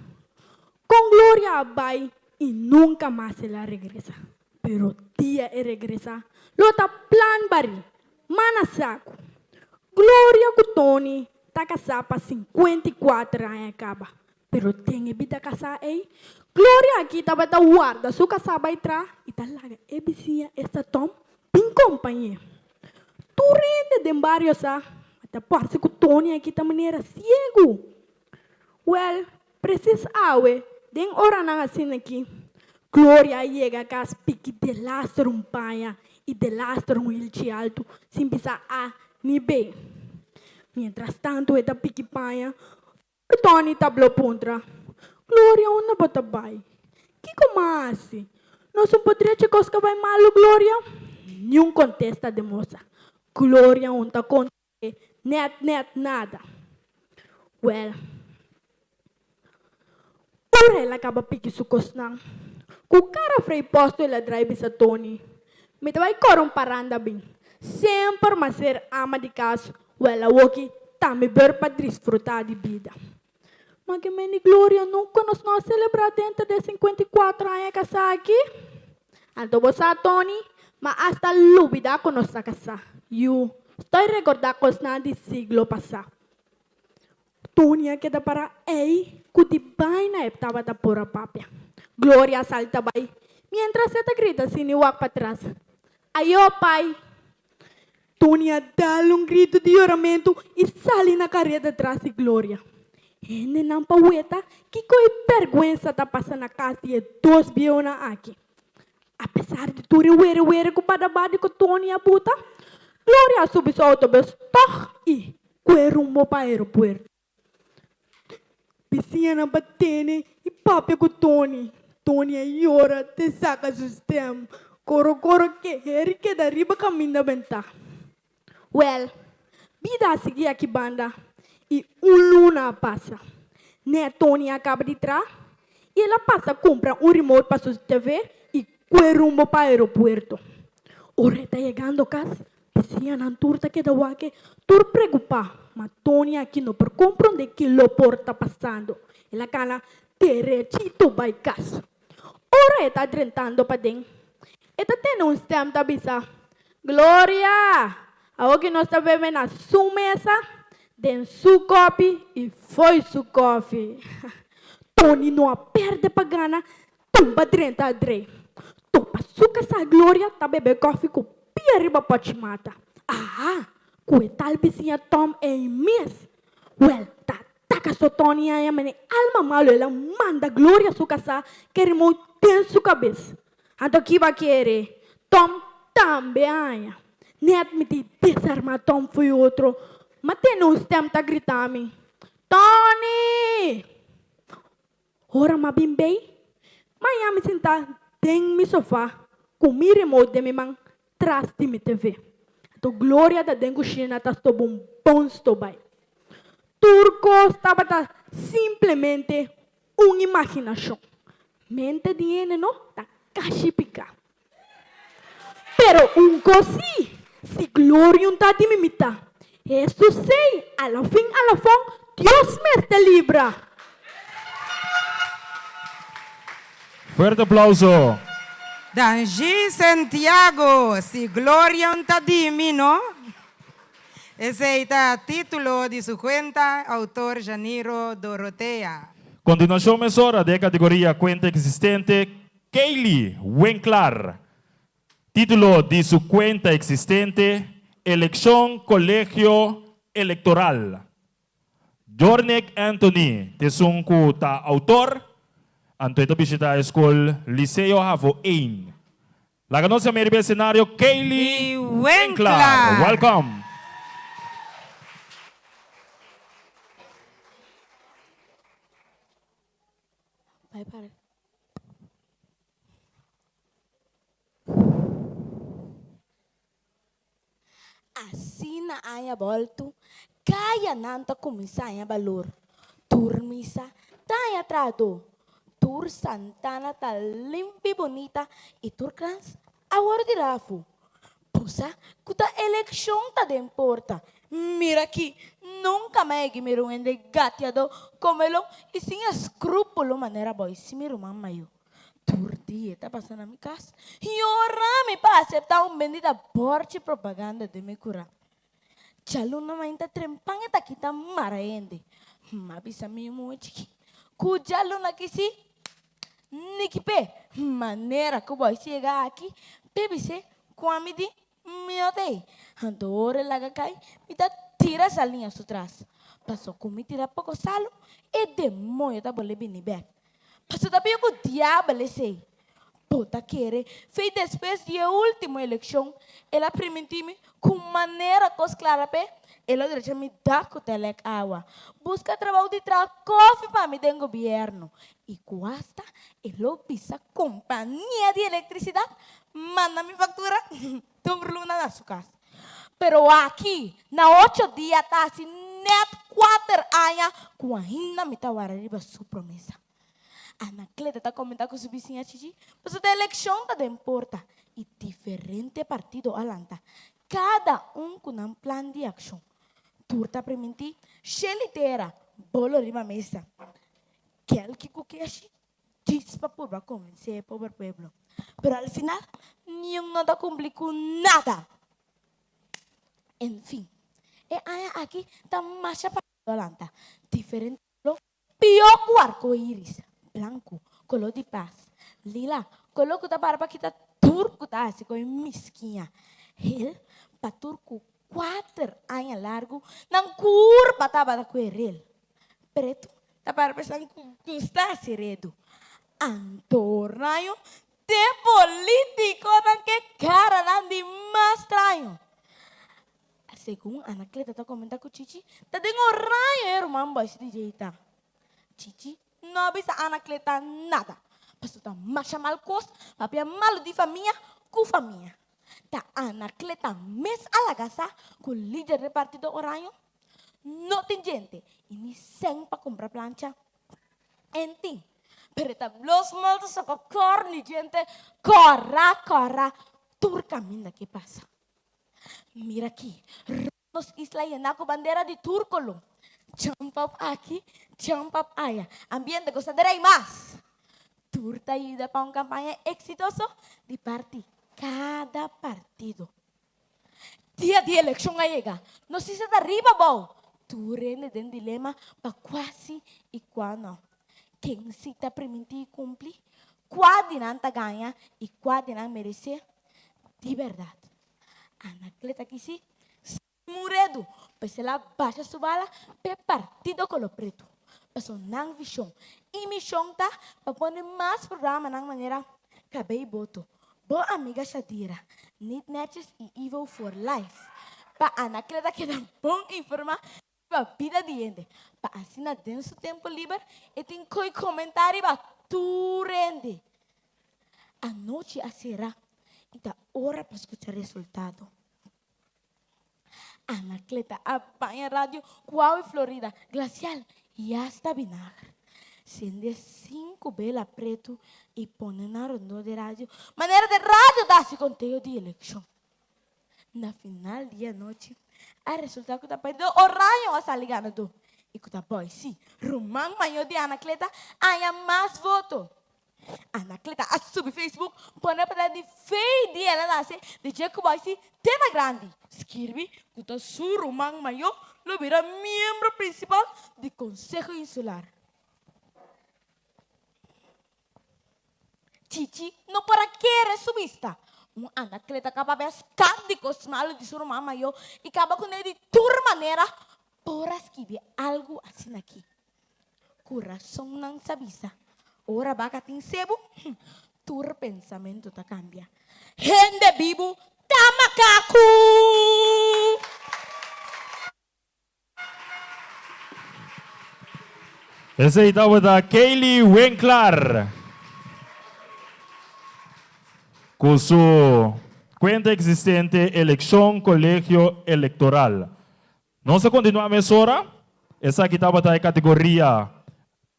kon Gloria a bai i nunka mas el a regresa. Pero dia e regresa, lo ta plan barí, mana saku. Gloria ku Tony ta kasá pa 54 aña kaba, pero den e bida kasá ei, Gloria aki tabata warda su kasá bai tra i ta laga e bisiña esta Tom bin kompañ'é. Tur hende den bario sa, ma ta parse ku Tony aki ta manera siegu. Wèl, presis awe, den oranan asin'aki, Gloria a yega kas piki delaster un paña i delaster un hilchi altu, sin bisa A ni B. Miéntras tantu e ta piki paña, Tony ta blo puntra, Gloria unda bo ta bai? Kiko m'a hasi? Nos un por drecha kos ka bai malu Gloria? Niun kontesta de mosa. Gloria un ta kontest'é nèt nèt nada. Wèl, ora el a kaba piki su kosnan, ku kara frei pòstu el a drai bisa Tony, Mi ta bai kòrè un paranda bin. Semper m'a ser ama di kas Wel awoki ta mi beur pa disfrutá di bida. Ma ke men di Gloria nunka nos no a selebrá denter di e 54 aña kasá aki. Anto bo sa Tony, m'a asta lubidá ku nos ta kasá. Yu, stoi rekordá kosnan di siglo pasá. Tony a keda para ei ku di baina e tabata por a papia. Gloria a salta bai, miéntras e ta grita sin ni wak patras, Ayó, pai! Tony a dal un gritu di yoramentu i sali na kareda tras di Gloria. Hendenan pa weta kiko e bèrgwensa ta pasa na kas di e dos bieunan aki. Apesar di tur e were were ku badabadi ku Tony a buta, Gloria a subi su autobus tòg i kue rumbo pa aeropuerto. Bisiñanan pa tene i papia ku Tony. Tony a yora te saka su stem. Koro koro ke heri keda riba kaminda bentá. Wèl, bida a sigui aki banda i un luna a pasa. Nè Tony a kaba di traha i el a pasa kumpra un remote pa su TV i kue rumbo pa aeropuerto. Ora e ta yegando kas, Bisiñanan tur ta keda wak e tur preokupá, ma Tony aki no por komprondé ki lo por ta pasando. El a kana derechito bai kas. Ora e ta drentando paden, e ta tende un stèm ta bisa, Gloria! Awoki nos ta bebe na su mesa, den su kòpi i fo'i su kòfi. Tony no a pèrdè pa gana Tumba drenta a drei. Topa su kasá Gloria ta bebe kòfi ku pia riba pòchi mata. Aha! Ku e tal bisiña Tom ei mes. Wèl, ta taka so Tony haña mene alma malu el a manda Gloria su kasá ke remout den su kabes. Anto kiba kere? Tom tambe a haña. Nèt mi di desarmá Tom fo'i otro, ma tene un stèm ta grita mi, Tony! Ora m'a bin bei, maña mi sintá den mi sofá ku mi remote den mi man tras di mi TV. Anto Gloria ta den kushina ta stoba un bon stobai. Tur kos tabata simplemente un imaginashon. Mente di hende no ta kashi piká. Pero un kos sí, si Gloria un ta di mi mitá, Hesus sei, a la fin a la fon, Dios mester libra. Fuerte aplauso. Danji Santiago, si Gloria un ta di mi, no? Esei ta título di su kuenta, autor Janiro Dorothea. Kontinuashon mesora den e kategoria Kuenta Eksistente, Kaylee Winklaar, título di su kuenta eksistente, Elekshon Kolegio Elektoral. Jornick Anthony ta esun ku ta outor, anto e ta bishita e skol Liceo Havo I. Laga nos yama riba e esenario Kaylee Winklaar. Welcome! Asina aña boltu, kayanan ta kuminsá haña balor. Tur misa ta haña trahadó, tur santana ta limpi bunita i tur krans a wòrdu tirá afó. Pusa ku ta elekshon ta den porta. Mira aki, nunka mi a yega mira un hende gatiadó, komelon i sin eskrúpulo manera bo i si mi ruman mayó. Tur dia e ta pasa na mi kas yora mi pa aseptá un bendita bòrchi propaganda den mi kurá. Djaluna mainta trempan e ta kita mara hende. M'a bisa mi muhé chikí ku djaluna aki sí Niki p'e manera ku bo a yega aki, p'e bis'é ku ami di mi no ta ei. Anto ora e laga kai, mi ta tira saliña su tras. Paso ku mi tira poko salu, e demoño ta bolbe bini bèk. Paso ta pia ku diabel esei. Bo ta kere fei despues di e ultimo elekshon, el a primintí mi ku manera kos klara p'e, el a drecha mi dak ku ta lèk awa, buska trabou di traha kòfi pa mi den gobièrnu i ku asta e lo bisa kompania di elektrisidat manda mi faktura tur luna na su kas. Pero aki na ocho dia ta hasi nèt kuater aña ku ainda mi ta wara riba su promesa. Anacleta ta comenta cu su bisiña Chichi pasobra ta eleccion ta den porta y diferente partido a lanta, cada un cu nan plan di accion. Tur ta priminti shel y tera, bolo riba mesa. Kelki cu keshi djis pa purba convence e pober pueblo. Pero al final niun no ta cumpli cu nada. En fin, e aña aki ta masha. a lanta. Diferente koló, pió ku arkoiris, blanku, koló di pas, lila, koló ku ta para pa kita tur ku ta hasi koe miskiña, hel, pa tur ku kuater aña largu nan kurpa tabata ku e rel, pretu, ta para pa esnan ku gusta hasi redu. Anto raño te politikonan ke karanan di mas straño. Segun Anacleta ta comenta cu Chichi, ta den oraño e ruman boys di djei ta. Chichi no a bisa Anacleta nada, pasobra ta masha mal cos papia malo di famia cu famia. Ta Anacleta mes a laga sa cu lider di partido Oraño no tin djente y ni cen pa cumpra plancha. En tin, pero e ta blos mal ta saca corni djente cora cora tur caminda ke pasa. Mira aki, rònt nos isla yená ku bandera di tur koló. Jump up aki, jump up aya. Ambiente gosadera i mas! Tur ta yuda pa un kampaña eksitoso di parti kada partido. Dia di elekshon a yega, nos isla ta riba abou. Tur hende den dilema pa kua si i kua no. Ken si ta primintí i kumpli? Kua di nan ta gaña i kua di nan meresé? Di bèrdat, Anacleta kisi muredu, pues el a basha su bala p'e partido Kolo Pretu. Pasobra nan vishon i mishon ta pa pone mas programanan manera Kabei Boto, Bo Amiga Shadira, Nit Netjes i Ivo for Life. Pa Anacleta keda bon informá riba bida di hende, pa asina den su tempu liber e tin koe komentá riba tur hende. Anochi a sera i ta ora pa skucha resultado. Anacleta a baña radio ku awa i Florida, glasial i asta binager. Sende sinku bela pretu i pone nan rondó di radio manera di radio ta hasi konteo di elekshon. Na final di e anochi a resultá ku ta Pedro Oraño a sali ganadó i ku ta Boysi, ruman mayó di Anacleta, a haña mas voto. Anacleta a subi Facebook pone pa di fe di el a nase di dje ku Boysi te na grandi, skirbi ku ta su ruman mayó lo bira miembro prinsipal di Konseho Insular. Chichi no por a kere su bista. Un Anacleta kaba bes kap di kos malu di su ruman mayó i kaba kuné di tur manera por a skibi algu asina aki. Ku rason nan sa bisa, ora baka tin sebu, tur pensamentu ta kambia. Hende bibu ta makaku! Esei tabata Kaylee Winklar ku su kuenta eksistente Elekshon Kolegio Elektoral. Nos a kontinuá mesora. Esaki tabata e kategoria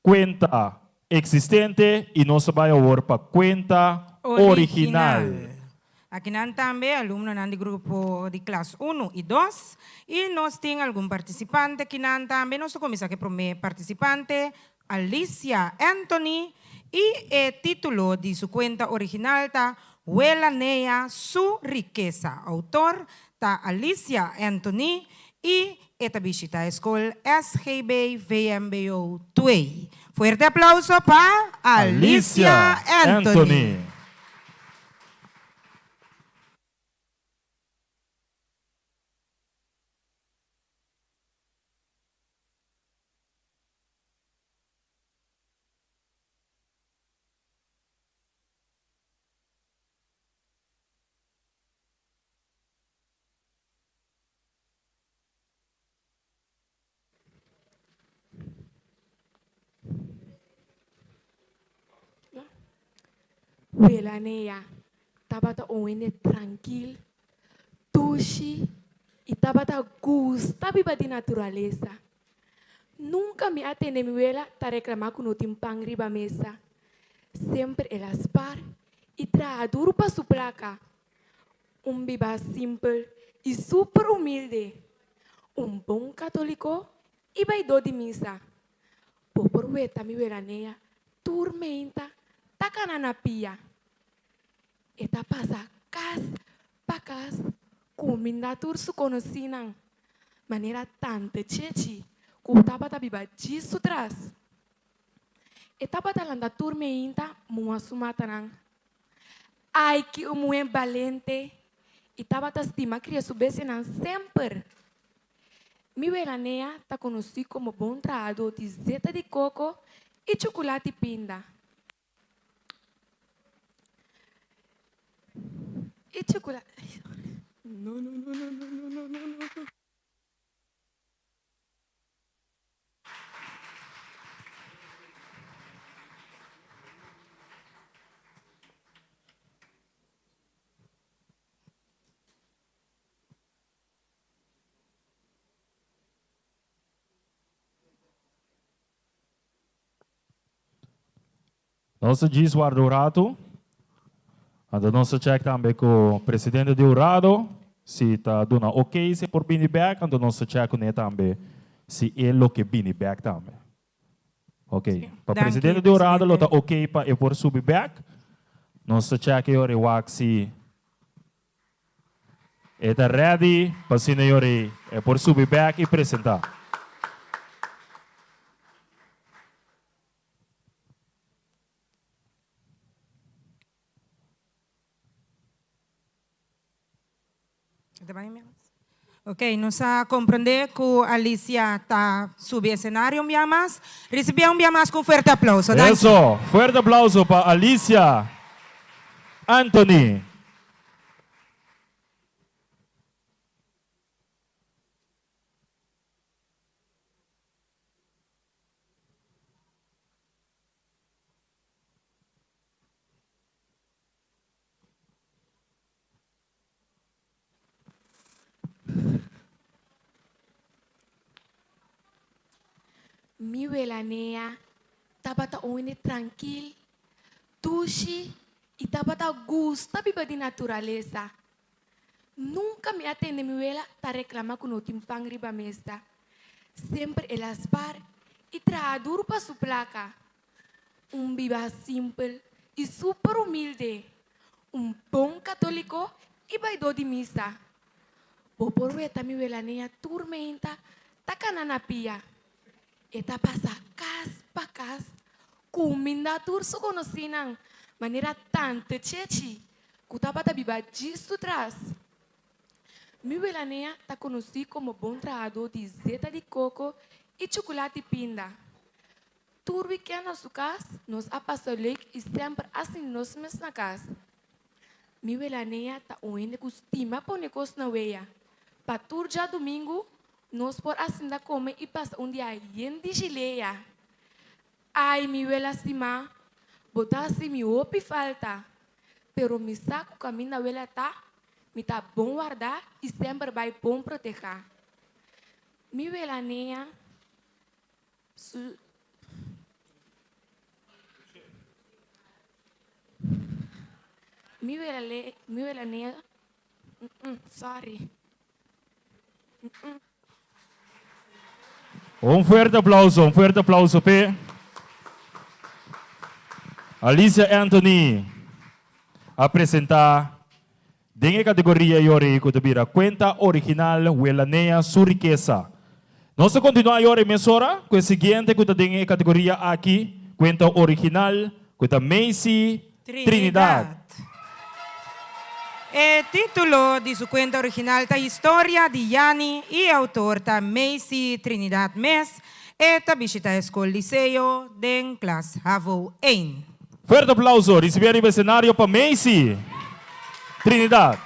kuenta Eksistente i nos ta bai awor pa kuenta original. Akinan tambe alumnonan di grupo di klas unu i dos i nos tin algun partisipante akinan tambe. Nos ta kuminsá ku e promé partisipante, Alicia Anthony, i e título di su kuenta original ta Wela Nea su rikesa. Outor ta Alicia Anthony i E ta bishita e skol SGB VMBO Twee. Fuerte aplauso pa Alicia Anthony. Wela Nea tabata un hende trankil, dushi i tabata gusta biba di naturalesa. Nunka mi a tende mi wela ta reklamá ku no tin pan riba mesa. Semper el a spar i traha duru pa su plaka. Un biba simpel i super humilde. Un bon katoliko i baidó di misa. Bo por weta mi welanea tur meinta ta kana na pia. E ta pasa kas pa kas kuminda tur su konosínan, manera tante Chechi. ku tabata biba djis su tras. E tabata lanta tur meinta mua su matanan. Ai ki un muhé balente i tabata stima kria su bestianan semper! Mi wela Nea ta konosí komo bon trahadó di zeta di koko i chukulati pinda. I chukulati. No, no, no, no, no, no, no, no. Nos ta djis warda un ratu. Anto nos ta check tambe ku presidente di hurado si ta duna ok si e por bini bek. Anto nos ta check kuné tambe si e lo ke bini bek tambe. Ok. Pa presidente di hurado lo ta ok pa e por subi bek. Nos ta check e ora e wak si e ta ready pa asina e ora e por subi bek i presenta. Ok, nos a comprende cu Alicia ta subi escenario un bia mas. Ricibié un bia mas cu un fuerte aplauso. Danki. Eso, fuerte aplauso pa Alicia Anthony. Mi wela Nea tabata un hende trankil, dushi i tabata gusta biba di naturalesa. Nunka mi a tende mi wela ta reklama ku no tin pan riba mesa. Semper el a spar i traha duru pa su plaka. Un biba simpel i super humilde, un bon katoliko i baidó di misa. Bo por weta mi wela Nea tur meinta ta kana na pia. E ta pasa kas pa kas kuminda tur su konosínan manera Tante Chechi ku tabata biba djis su tras. Mi wela Nea ta konosí komo bon trahadó di zeta di koko i chukulati pinda. Tur wikènt na su kas nos a pasa leuk i semper a sinti nos mes na kas. Mi wela Nea ta un hende ku stima pone kos na wea. Pa tur djadumingu nos por a sinta kome i pasa un dia yen di jilea. Ai mi wela stimá, bo ta hasi mi hopi falta, pero mi sa ku kaminda wela ta, mi ta bon wardá i semper bai bon protehá. Mi wela Nea su. Mi wela le, mi wela Nea, sorry. Un fuerte aplauso, un fuerte aplauso p'e Alicia Anthony a presenta den e categoria yori cu ta bira Cuenta Original Welanea Su Rikesa. Nos ta continua yori mesora cu e siguiente cu ta den e categoria aki, Cuenta Original, cu ta Macy Trinidad. E título di su kuenta original ta Historia di Yani i e autor ta Macy Trinidad mes. E ta bishita e skol Liceo den klas havo ein. Fuerte aplauso ricibi ariba escenario pa Macy Trinidad.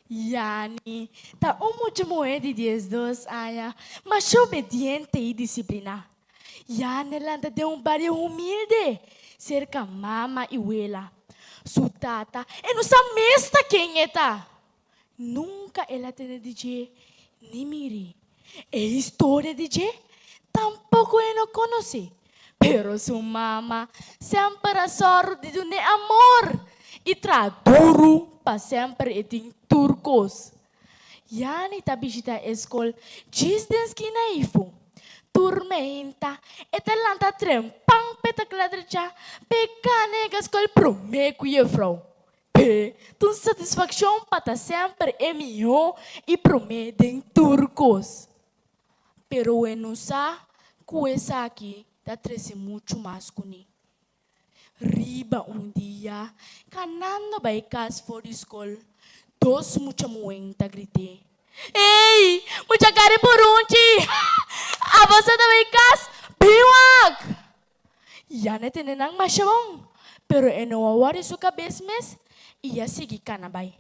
Yani ta un mucha muhé di diesdos aña, masha obediente i disipliná. Yani lanta den un bario humilde, serka mama i wela. Su tata e no sa mes ta ken e ta. Nunka el a tende di dje ni miri. E historia di dje tampoko e no konosé. Pero su mama semper a sòru di dun'é amor i traha duru pa semper e tin tur kos. Yani ta bishitá e skol djis den skina eifu. Tur meinta e ta lanta trempan p'e ta kla drechá p'e kane e ka skol promé ku yefrou. P'e ta un satisfakshon pa ta semper e mihó i promé den tur kos. Pero e no sa ku esaki ta trese muchu mas kuné. Riba un dia, kanando bai kas for di skol, dos mucha muhén ta grit'é, Ey, mucha kari purunchi! Abo sa ta bai kas? Bin wak! Ya na tene nan masha bon, pero e no a wòri su kabes mes i a sigui kana bai.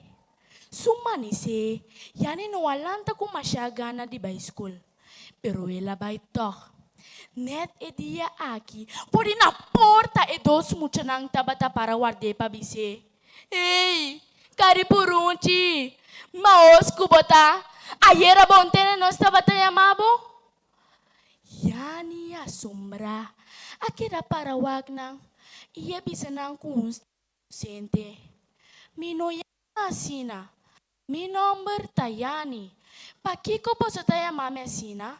Su manisé, Yani no a lanta ku masha gana di bai skol, pero el a bai tòg. Nèt e dia aki, for di na porta e dos muchanan tabata para ward'é pa bis'é, Ey, kari purunchi, maos ku bo ta, ayera bon tene nos tabata yama bo? Yani asombrá a keda para wak nan i a bisa nan ku un stem inosente, Mi no yama asina. Mi nomber ta Yani. Pakiko boso ta yama mi asina?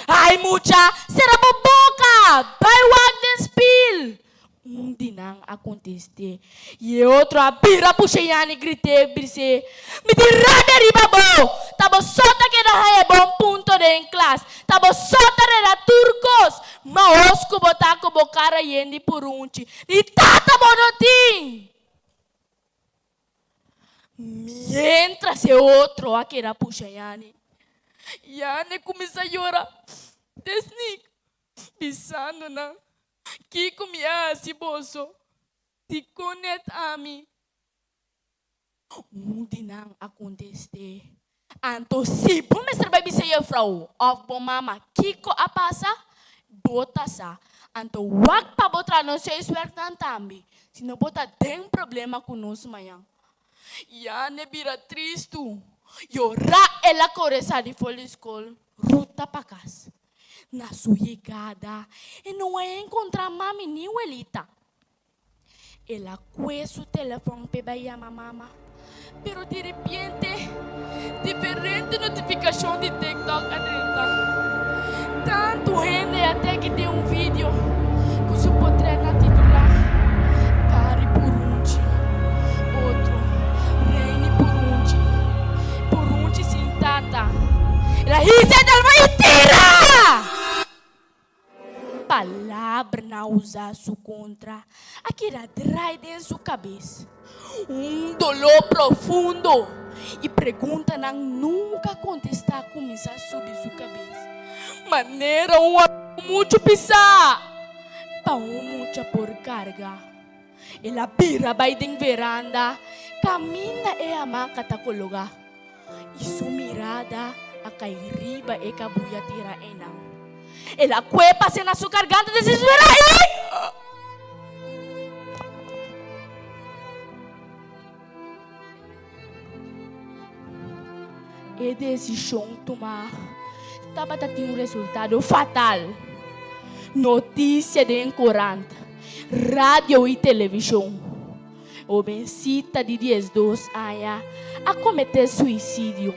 Ai mucha, sera bo boka! Bai wak den spil! Un di nan a kontest'é i e otro a bira pusha Yani grit'é bis'é, Mi tin rabia riba bo! Ta bo so ta keda haña bon punto den klas, ta bo so ta reda tur kos, mahos ku bo ta ku bo kara yen di purunchi, ni tata bo no tin! Miéntras e otro a keda pusha Yani, Yani kuminsá yora desnik, bisando nan, Kiko mi a hasi boso? Dikon net ami? Un di nan a kontest'é, Anto si bo mester bai bisa jefrou òf bo mama kiko a pasa, bo ta sa. Anto wak pa bo traha nos huiswerknan tambe, sino bo ta den problema ku nos mañan. Yane bira tristu, yorá el a kore sali for di skol ruta pa kas. Na su yegada e no a enkontrá mami ni welita. El a kue su telefòn p'e bai yama mama, pero di repente diferente notifikashon di TikTok a drenta. Tantu hende a tag den un video ku su potrètnan titulá Kari Purunchi, otro Reini Purunchi, Purunchi sin tata. El a hisa e telefòn i tira! Palabranan usá su kontra a keda drai den su kabes. Un doló profundo i preguntanan nunka kontestá a kuminsá subi su kabes. Manera un avion muchu pisá pa un mucha por karga. El a bira bai den veranda kaminda e hamaka ta kologá. I su mirada a kai riba e kabuya tira einan. El a kue pase na su garganta desesperá i. E desishon tumá tabata tin un resultado fatal. Notisia den korant, radio i televishon. Hobencita di diesdos aña a cometé suicidio,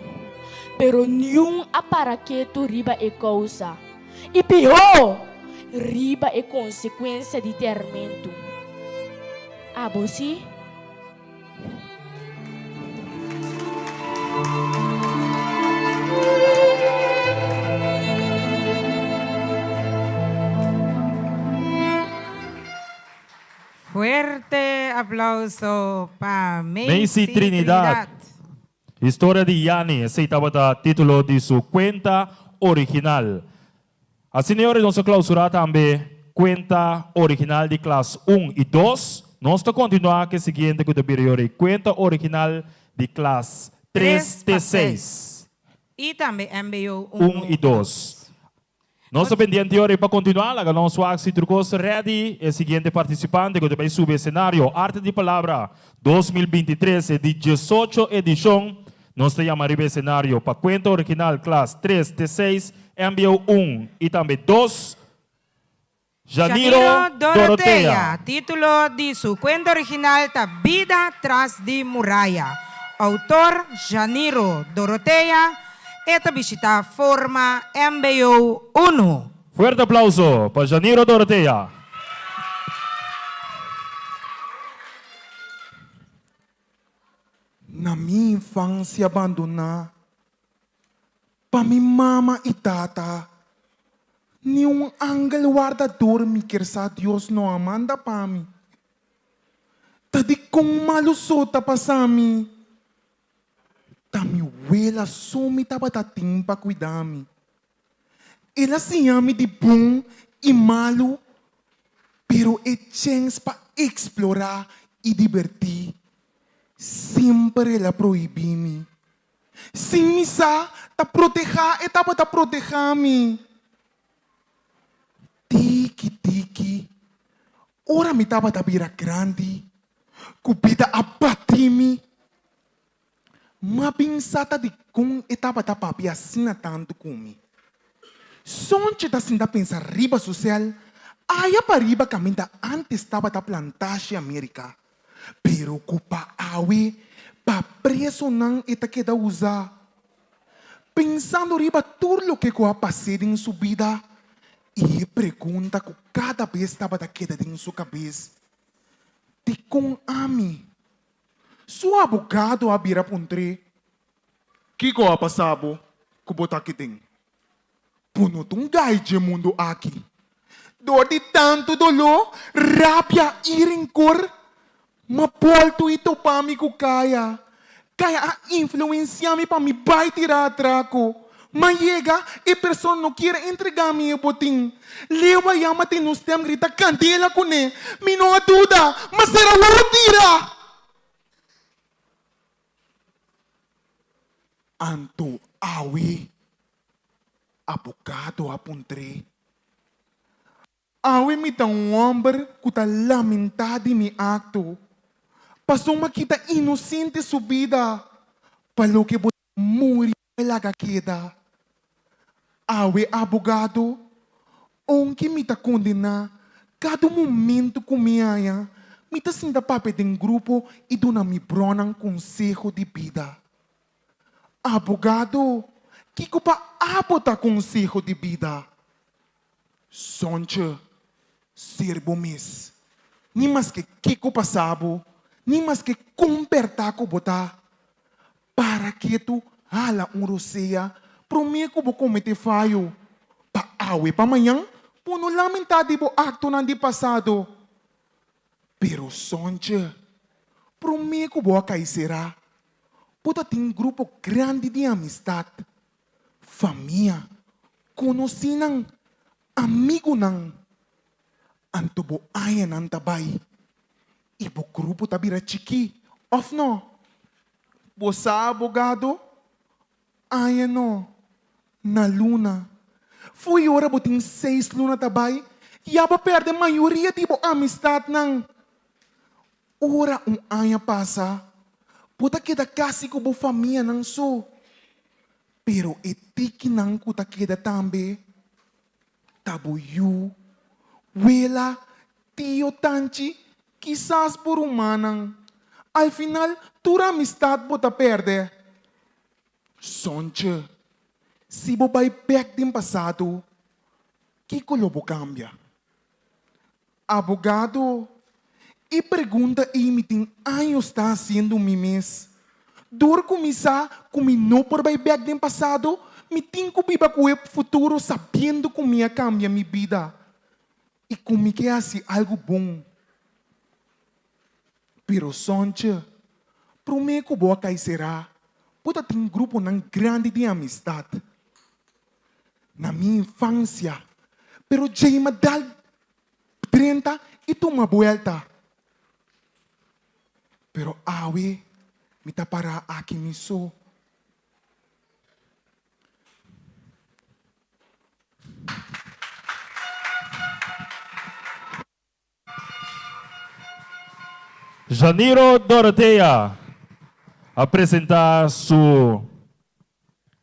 pero niun a para ketu riba e causa y pihó, riba e consecuencia di termentu. Abo si? Fuerte aplauso pa Macy Macy Trinidad. Trinidad. Historia di Yani, esei tabata título di su kuenta original. Asina e ora nos a klausurá tambe kuenta original di klas un i dos. Nos ta kontinuá ku e siguiente ku ta bira e ora ei, kuenta original di klas tres Tres pa te seis. seis. I tambe mbo Un unu i dos. Nos ta pendiente ora pa kontinuá, laga nos wak si tur kos ready. E siguiente partisipante ku ta bai subi esenario, Arte di Palabra 2023, e di diesocho edishon. Nos ta yama riba esenario pa Kuenta Original klas tres te seis, mbo un i tambe dos, Janiro Janiro Dorothea. Dorothea, título di su kuenta original ta Bida tras di muraya. Outor Janiro Dorothea, e ta bishitá forma mbo unu. Fuerte aplauso pa Janiro Dorothea. Na mi infansia bandoná pa mi mama i tata, ni un angel wardador mi kier sa Dios no a manda pa mi. Ta dikon malu so ta pasa mi? Ta mi wela so mi tabata tin pa kuida mi. El a siña mi di bon i malu, pero e chèns pa eksplorá i dibertí, semper el a prohibí mi. Sin mi sa, ta protehá e tabata protehá mi. Tiki tiki, ora mi tabata bira grandi, ku bida a batí mi. M'a bin sa ta dikon e tabata papia asina tantu ku mi. Sontje ta sinta pensa riba su sèl, aya pariba kaminda ántes tabata Plantashi Amerika, pero ku pa awe pa presonan e ta keda usa. Pensando riba tur loke ku a pas'é den su bida i e pregunta ku kada bes tabata keda den su kabes, Dikon ami? Su abogado a bira puntr'é, Kiko a pasa bo ku bo ta aki den? Bo no ta un gai dje mundu aki. Dor di tantu doló, rabia i renkor, m'a boltu i topa mi ku Kaya. Kaya a influensiá mi pa mi bai tira atrako. M'a yega, e persona no kier a entregá mi e botin. Leo a yama te nos stem grita kandela kuné. Mi no a duda, ma sera wou tira! Anto awe abogado a puntr'é. Awe mi ta un hòmber ku ta lamentá di mi akto, pasobra mi a kita inosente su bida pa loke bo ta muri pa laga keda. Awe abogado, ounke mi ta kondená, kada momentu ku mi haña, mi ta sinta papia den grupo i duna mi brònan konseho di bida. Abogado, kiko pa abo ta konseho di bida? Sontje, ser bo mes. Ni maske kiko pasa bo, ni maske kon pèrtá ku bo ta, para ketu hala un rosea promé ku bo kometé fayo, pa awe pa mañan bo no lamentá di bo aktonan di pasado. Pero Sontje, promé ku bo a kai será, bo ta tin un grupo grandi di amistat, famia, konosínan, amigunan. Anto bo añanan ta bai i bo grupo ta bira chikí, òf no? Bo sa abogado? Aña no, na luna. Fo'i ora bo tin seis luna ta bai, ya bo pèrdè mayoria di bo amistatnan. Ora un aña pasa, bo ta keda kasi ku bo famianan so. Pero e tikinan ku ta keda tambe ta bo yu, wela, tio, tanchi, kisas bo rumannan. Al final tur amistat bo ta pèrdè. Sontje, si bo bai bèk den pasado, kiko lo bo kambia? Abogado, E pregunta ei mi tin años ta hasiendo mi mes. Dor ku mi sa ku mi no por bai bèk den pasado, mi tin ku biba ku e futuro sabiendo ku mi a kambia mi bida i ku mi ke hasi algu bon. Pero Sontje, promé ku bo a kai será, bo ta tin gruponan grandi di amistat. Na mi infansia, pero djei m'a dal drenta i tuma buelta. Pero awe mi ta pará aki mi so. Janiro Dorothea a presenta su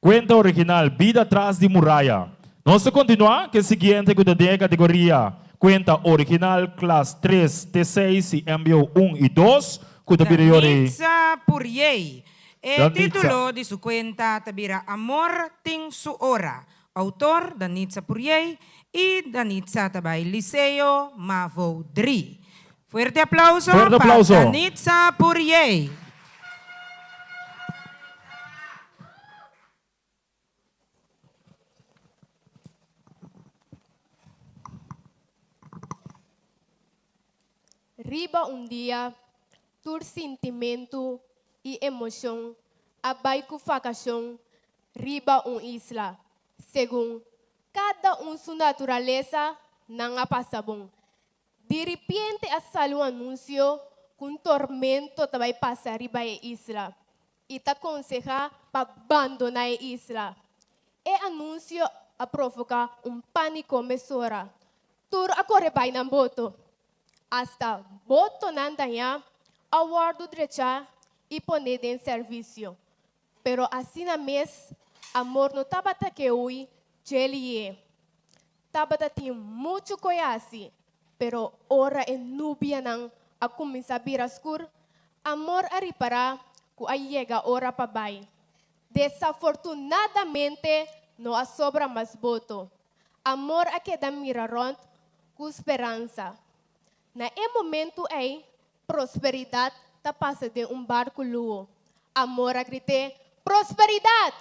cuenta original Bida tras di muraya. Nos ta continua cu e siguiente cu ta den e categoria Cuenta original klas tres te seis y mbo un y dos cu ta bira yori. Danitza Puriey. E Danitza. titulo di su cuenta ta bira Amor tin su ora. Autor, Danitza Puriey y Danitza ta bay Liceo Mavo Dri. Fuerte aplauso Fuerte pa aplauso. Danitza Puriey. Riba un dia, tur sintimentu i emoshon a bai ku fakashon riba un isla. Segun kada un su naturalesa, nan a pasa bon. Di ripiente a sali un anunsio ku un tormento ta bai pasa riba e isla i ta konsehá pa bandoná e isla. E anunsio a provoká un pániko mesora. Tur a kore bai nan boto. Asta botonan dañá a wòrdu drechá i poné den servisio. Pero asina mes, amor no tabata ke hui dje lié. Tabata tin muchu koe hasi, pero ora e nubianan a kuminsá bira skur, amor a ripará ku a yega ora pa bai. Desafortunadamente no a sobra mas boto. Amor a keda mira rònt ku speransa. Na e momentu ei, Prosperidat ta pasa den un barku luho. Amor a grit'é, Prosperidat!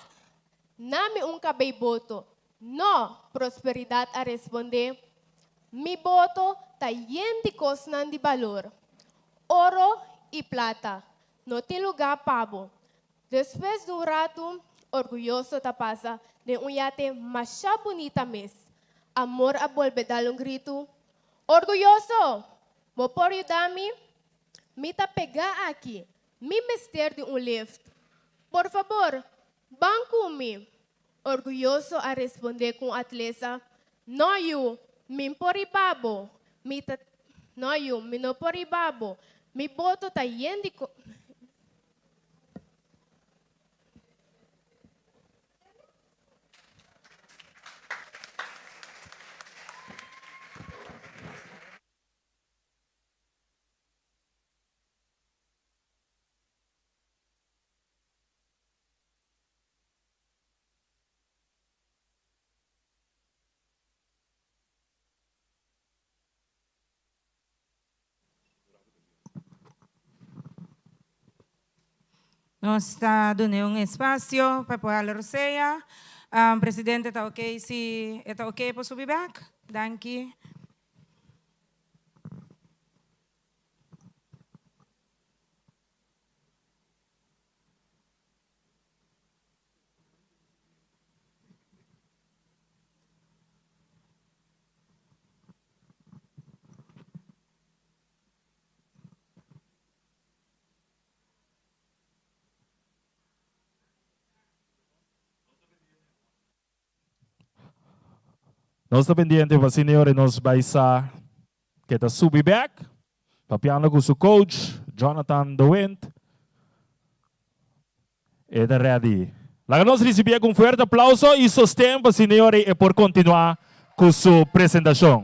Nami un kabei boto. No, Prosperidat a respondé, Mi boto ta yen di kosnan di balor, oro i plata. No tin lugá pa bo. Despues di un ratu, Orguyoso ta pasa den un yate masha bunita mes. Amor a bolbe dal un gritu, Orguyoso! Bo por yuda mi? Mi ta pegá aki. Mi mester di un lift. Por fabor, ban ku mi! Orguyoso a respondé ku un atlesa, No yu, mi por riba bo. Mi ta No yu, mi no por riba bo. Mi boto ta yen di. Nos ta dun'é un espasio pa e por hala rosea. Presidente ta ok si e ta ok por subi bek? Danki. Nos ta pendiente pa asina e ora nos bai sa ke ta subi bek, papiando ku su coach Jonathan de Windt. E ta ready. Laga nos ricibié cu un fuerte aplauso y sosten pa asina e ora e por continua cu su presentacion.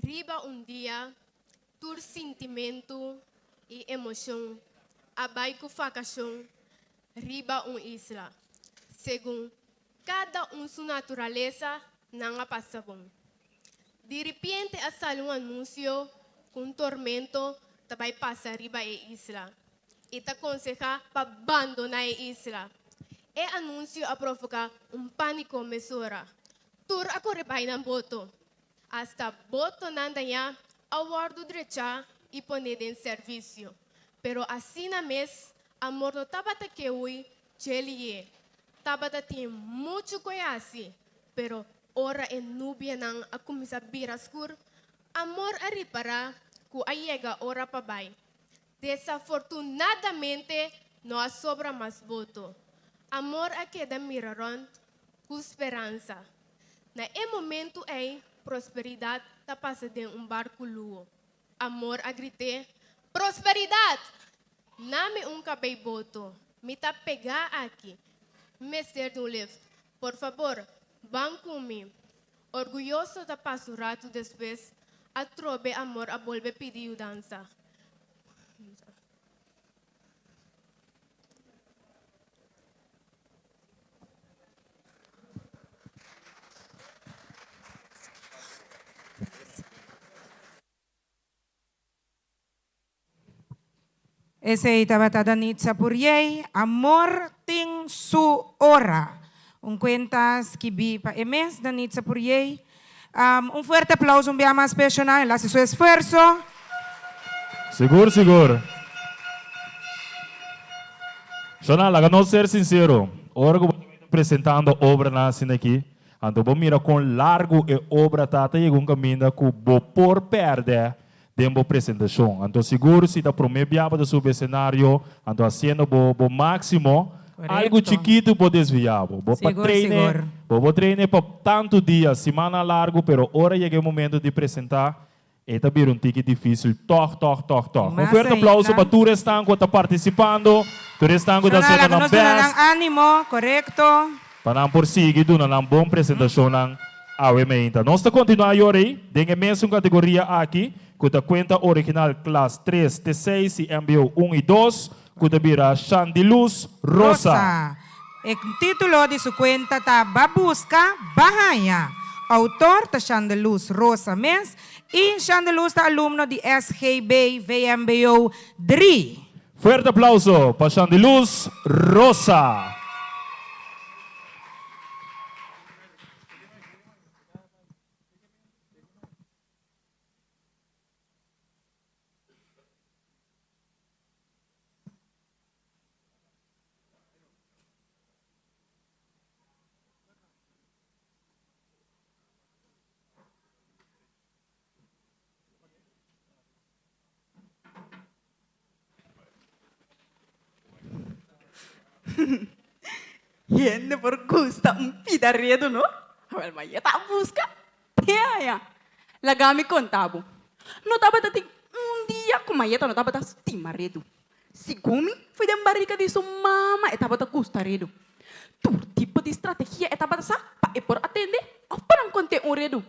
Riba un dia, tur sintimentu i emoshon a bai ku fakashon riba un isla. Segun kada un su naturalesa, nan a pasa bon. Di ripiente a sali un anunsio ku un tormento ta bai pasa riba e isla i ta konsehá pa bandoná e isla. E anunsio a provoká un pániko mesora. Tur a kore bai nan boto. Asta botonan dañá a wòrdu drechá i poné den servisio. Pero asina mes, amor no tabata ke hui dje lié. Tabata tin muchu ku e hasi, pero ora e nubianan a kuminsá bira skur, amor a ripará ku a yega ora pa bai. Desafortunadamente no a sobra mas boto. Amor a keda mira rònt ku speransa. Na e momentu ei Prosperidat ta pasa den un barku luho. Amor a grit'é, Prosperidat! Nami un kabei boto. Mi ta pegá aki. Mi mester di un lift. Por fabor, ban ku mi. Orguyoso ta pasa un ratu despues, atrobe Amor a bolbe pidi yudansa. Esei tabata Danitza Puriey, Amor tin. Su Ora. Un kuenta skibí pa e mes, Danitza Puriey. Un fuerte aplauso un bia mas p'e shona, el hasi su esfuerso. Sigur, sigur. Shona, laga nos ser sincero. Ora cu bo ta bay ta presentando obranan asina aki, anto bo mira con largo e obra ta, ta yega un caminda cu bo por perde den bo presentacion. Anto sigur si ta prome bia bo ta subi escenario, anto haciendo bo bo maximo, algo chikito por desvia bo. Bo pa traine, bo por traine pa tanto dia, simannan largo, pero ora yega e momento di presenta, e ta bira un tiki dificil tog, tog, tog, tog. Un fuerte aplauso pa tur esnan cu ta participando, tur esnan cu ta haciendo nan best. Pa nan por sigui duna nan bon presentacionnan awe meinta. Nos ta continua ayora ei den e mesun categoria aki cu ta cuenta original klas tres te seis y mbo un y dos cu ta bira Shandiluz Rosa. Rosa. E titulo di su cuenta ta Ba busca, ba haña. Autor ta Shandeluz Rosa mes y Shandeluz ta alumno di SGB vmbo drie. Fuerte aplauso pa Shandiluz Rosa. Hende por gusta un pida redu, no? Awel, ma e ta buska te haña. Laga mi konta bo, no tabata tin un dia ku Mayeta no tabata stima redu. Segun mi, foi den barika di su mama e tabata gusta redu. Tur tipo di strategia e tabata sa pa e por atende òf pa nan kont'é un redu.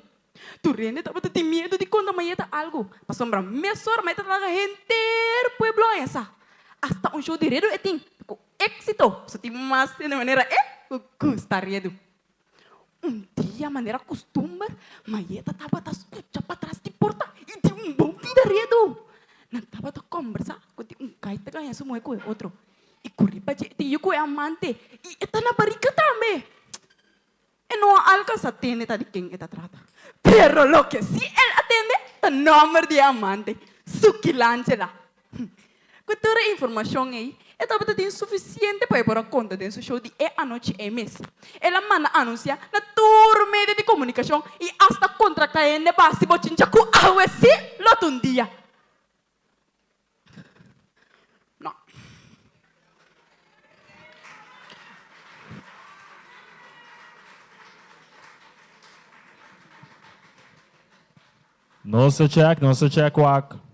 Tur hende tabata tin miedu di konta Mayeta algu, pasobra mesora Mayeta ta laga henter pueblo haña sa. Asta un show di redu e tin, ku éksito, so tin mas hende manera e ku gusta redu. Un dia manera kustumber, Mayeta tabata skucha patras di porta i tin un bon pida redu. Nan tabata kòmbersá ku tin un gai ta gaña su muhé ku e otro i ku riba dje e tin yu ku e amante i e ta na barika tambe. E no a alcansa tende ta di ken e ta trata, pero loke si el a tende ta nomber di e amante, Suquilangela. Cu tur e informacion ei, e tabata tin suficiente pa e por a conta den su show di e anochi ei mes. El a manda anuncia na tur medio di comunicacion y hasta contracta hende pa haci bochincha cu awe si lo ta un dia. No. Nos ta check, nos ta check wak.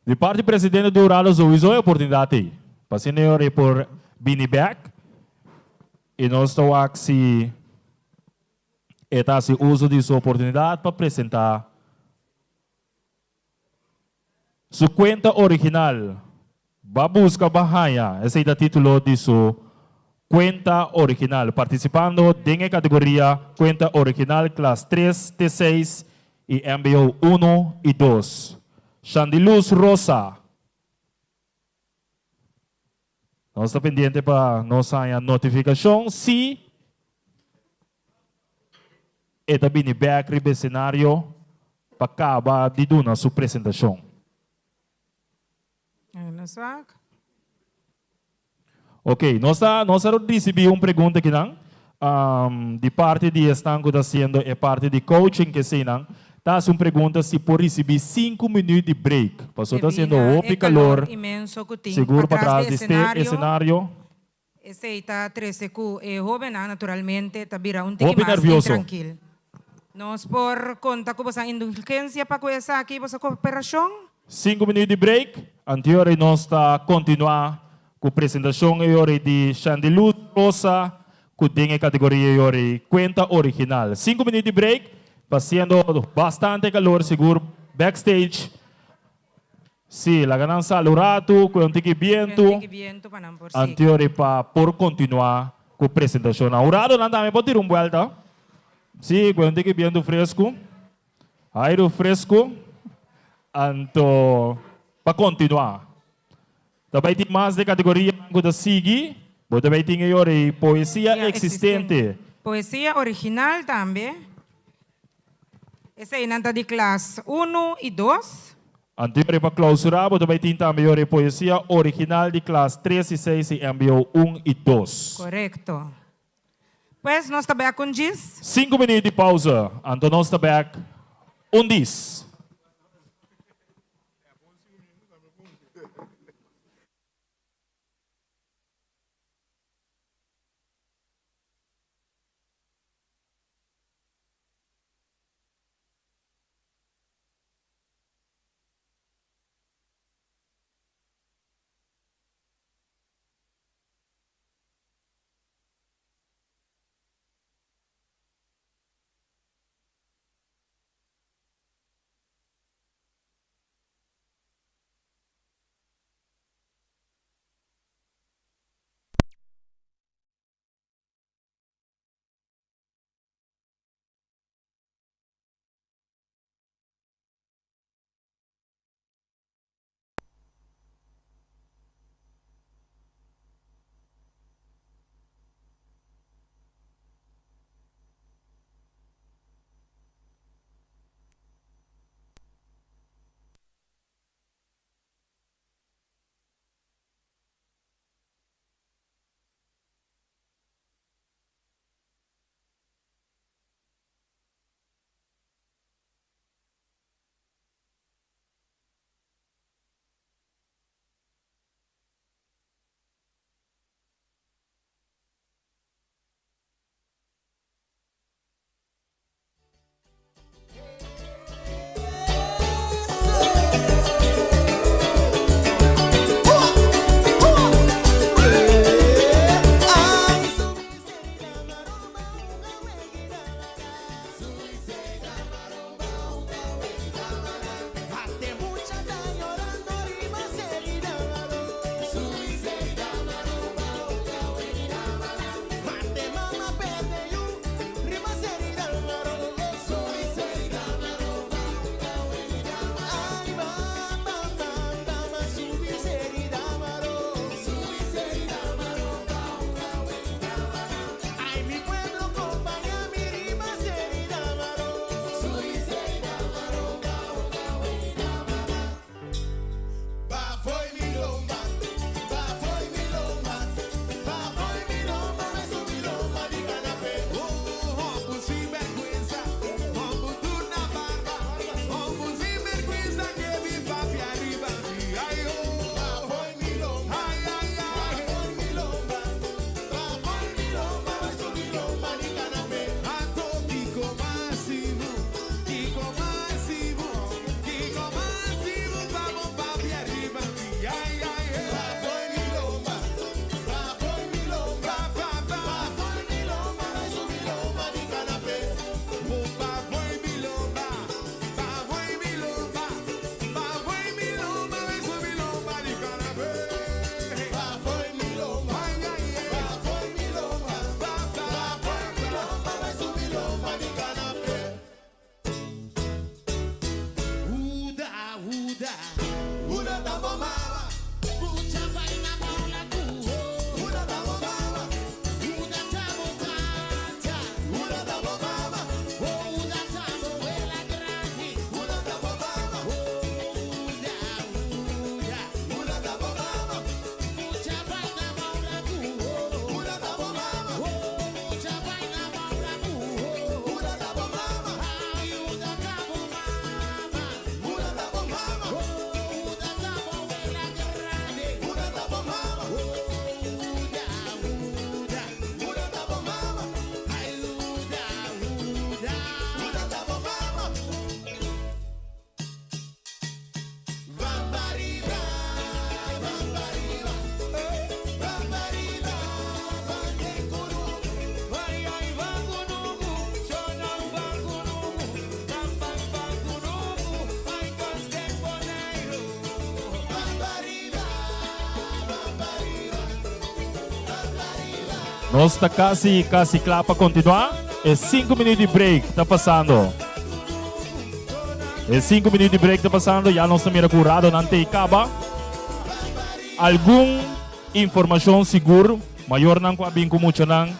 Di parti presidente di Uralo sowieso e oportunidad ei. Pa asina e ora e por bini bek y nos ta wak si E ta hasi uso di su oportunidat pa presentá su kuenta original, Ba buska ba haña, esei ta título di su kuenta original, partisipando den e kategoria Kuenta Original Klas tres te seis i mbo uno i dos. Shandiluz Rosa. Nos ta pendiente pa nos haña notifikashon si e ta bini bèk riba e senario pa kaba di duna su presentashon. Ok, nos ta nos a risibí un pregunta akinan di parti di esnan ku ta hasiendo e parti di coaching keseinan. Ta hasi un pregunta si por risibí sinku minüt di break, pasobra ta hasiendo hopi kalor sigur patras di ste esenario. Esei ta trese ku e hóbennan naturalmente ta bira un tiki mas intrankil. Nos por konta ku boso indulgensia pa ku esaki, boso koperashon? Sinku minüt di break, anteora nos ta kontinuá ku presentashon e ora di Shandiluz Rosa ku den e kategoria e ora kuenta original. Sinku minüt di break, pa siendo bastante kalor sigur backstage. Sí, laga nan sali un ratu ku e un tiki bientu, anteora pa por kontinuá ku presentashonnan. Un ratu nan tambe por tira un buelta. Sí, ku e un tiki bientu fresku. Airu fresku, anto pa kontinuá. Ta bai tin mas den kategorianan ku ta sigui. Bo ta bai tin e ora ei poesia eksistente. Poesia original tambe. Eseinan ta di klas unu i dos. Anto e ora pa klausurá bo ta bai tin tambe e ora ei poesia original di klas tres i seis i mbo un i dos. Korekto. Pues nos ta bek un djis. Sinku minuut di pausa, anto nos ta bek un dis. Nos ta casi casi cla pa continua. E 5 minuut di break ta pasando. E 5 minuut di break ta pasando. Ya nos ta mira cu radonan te caba. Algun informashon sigur, mayornan ku a bin ku muchanan,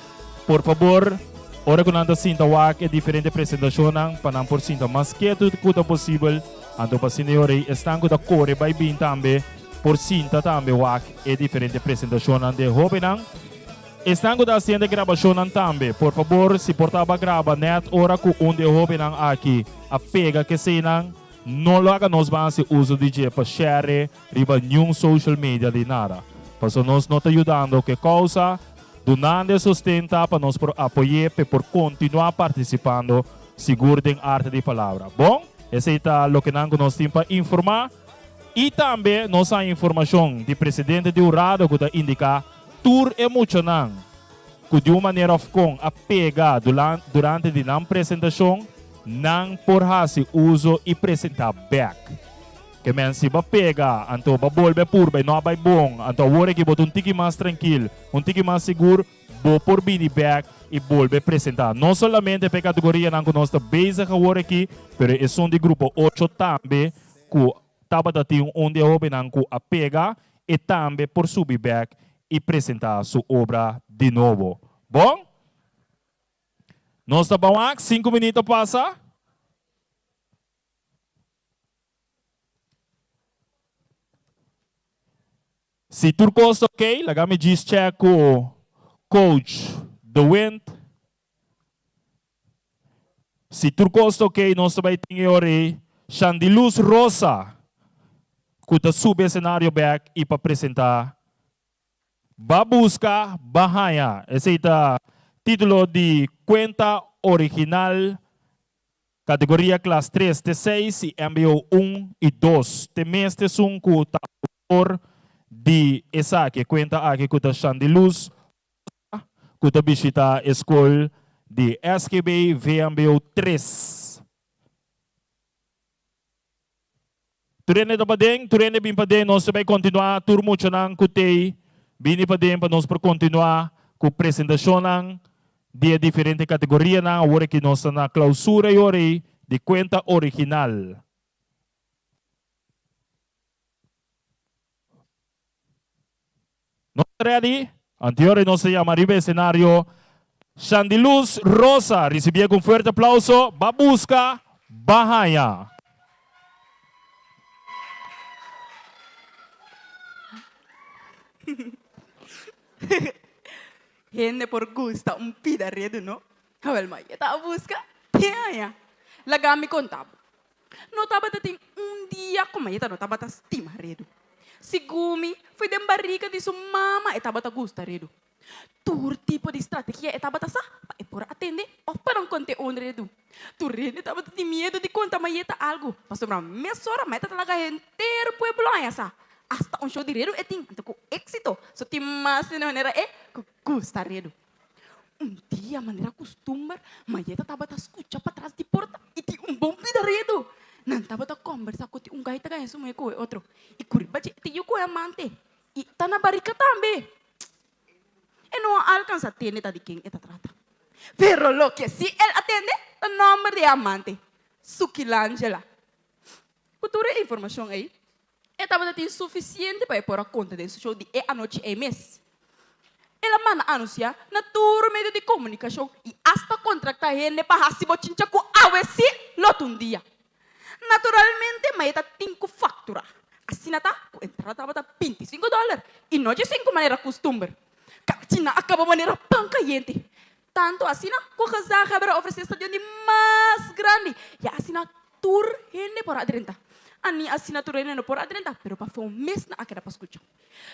por fabor, ora ku nan ta sinta wak e diferente presentashonnan pa nan por sinta mas ketu ku ta posibel, anto pa asina e ora ei esnan ku ta kore bai bin tambe por sinta tambe wak e diferente presentashonnan di e hóbennan. Esnan ku ta hasiendo e grabashonnan tambe, por fabor, si por taba graba nèt ora ku un di e hóbennan aki a pega keseinan, no laga nos ban hasi uso di dje pa share riba niun social media di nada. Paso nos no ta yudando ku e kousa, dunando e sosten ta pa nos por apoy'é p'e por kontinuá partisipando sigur den Arte di Palabra. Bon, esei ta lokenan ku nos tin pa informá. I tambe nos haña informashon di presidente di hurado ku ta indiká tur e muchanan ku di un manera òf kon a pega durante di nan presentashon, nan por hasi uso i presentá bèk. Ke men si bo a pega, anto bo a bolbe purba i no a bai bon, anto awor aki bo ta un tiki mas trankil, un tiki mas sigur, bo por bini bèk i bolbe presentá. No solamente pa e kategorianan ku nos ta bezig awor aki, pero esun di grupo ocho tambe ku tabata tin un di e hóbennan ku a pega, e tambe por subi bèk i presentá su obra di nobo. Bon? Nos ta ban wak, sinku minüt a pasa. Si tur kos ta ok, laga mi djis check ku coach De Wind. Si tur kos ta ok, nos ta bai tin e ora ei Shandiluz Rosa ku ta subi esenario bek i pa presentá Ba Buska, Ba Haña. Esei ta título di kuenta original kategoria klas tres te seis i mbo un i dos. Te mes ta esun ku ta outor di esaki, e kuenta aki ku ta Shandiluz Rosa ku ta bishita e skol di SGB vmbo tres. Tur hende ta paden, tur hende bin paden, nos ta bai kontinuá tur muchanan ku tei bini paden pa nos por kontinuá ku presentashonnan di e diferente kategorianan. Awor aki nos ta na klausura i ora ei di kuenta original. Nos ta ready? Anteora nos ta yama riba escenario Shandiluz Rosa. Ricibié cu un fuerte aplauso. Ba busca, ba haña. Hende por gusta un pida redu, no? Awel, ma e ta a busca, te haña. Laga mi conta bo. No tabata tin un dia ku Mayeta no tabata stima redu. Segun mi, foi den barriga di su mama e tabata gusta redu. Tur tipo di strategia e tabata sa pa e por atende òf pa nan kont'é un redu. Tur hende tabata tin miedu di konta Mayeta algu, pasobra mesora Mayeta ta laga henter pueblo haña sa. Asta un show di redu e tin, anto ku éksito. So tin mas hende manera e ku gusta redu. Un dia, manera kustumber, Mayeta tabata skucha patras di porta i tin un bon pida redu. Nan tabata kòmbersá ku tin un gai ta gaña su muhé ku e otro. I ku riba dje e tin yu ku e amante i ta na barika tambe. E no a alkansá tende ta di ken e ta trata. Pero loke sí el a tende ta nòmber di e amante, Sukilangela. Ku tur e informashon ei, E tabata tin sufisiente pa e por a konta den su show di e anochi ei mes. El a manda anunsiá na tur medio di komunikashon i asta kontraktá hende pa hasi bochincha ku awe sí lo ta un dia. Naturalmente Maya ta tin ku fakturá. Asina ta ku entrada tabata 25 dòler i no 15 manera kustumber. Kachina a kaba manera pan kayente. Tantu asina ku gezaghebber a ofresé stadion di mas grandi, ya asina tur hende por a drenta. Ani asina tur hende no por a drenta, pero pafó mes nan a keda pa skucha.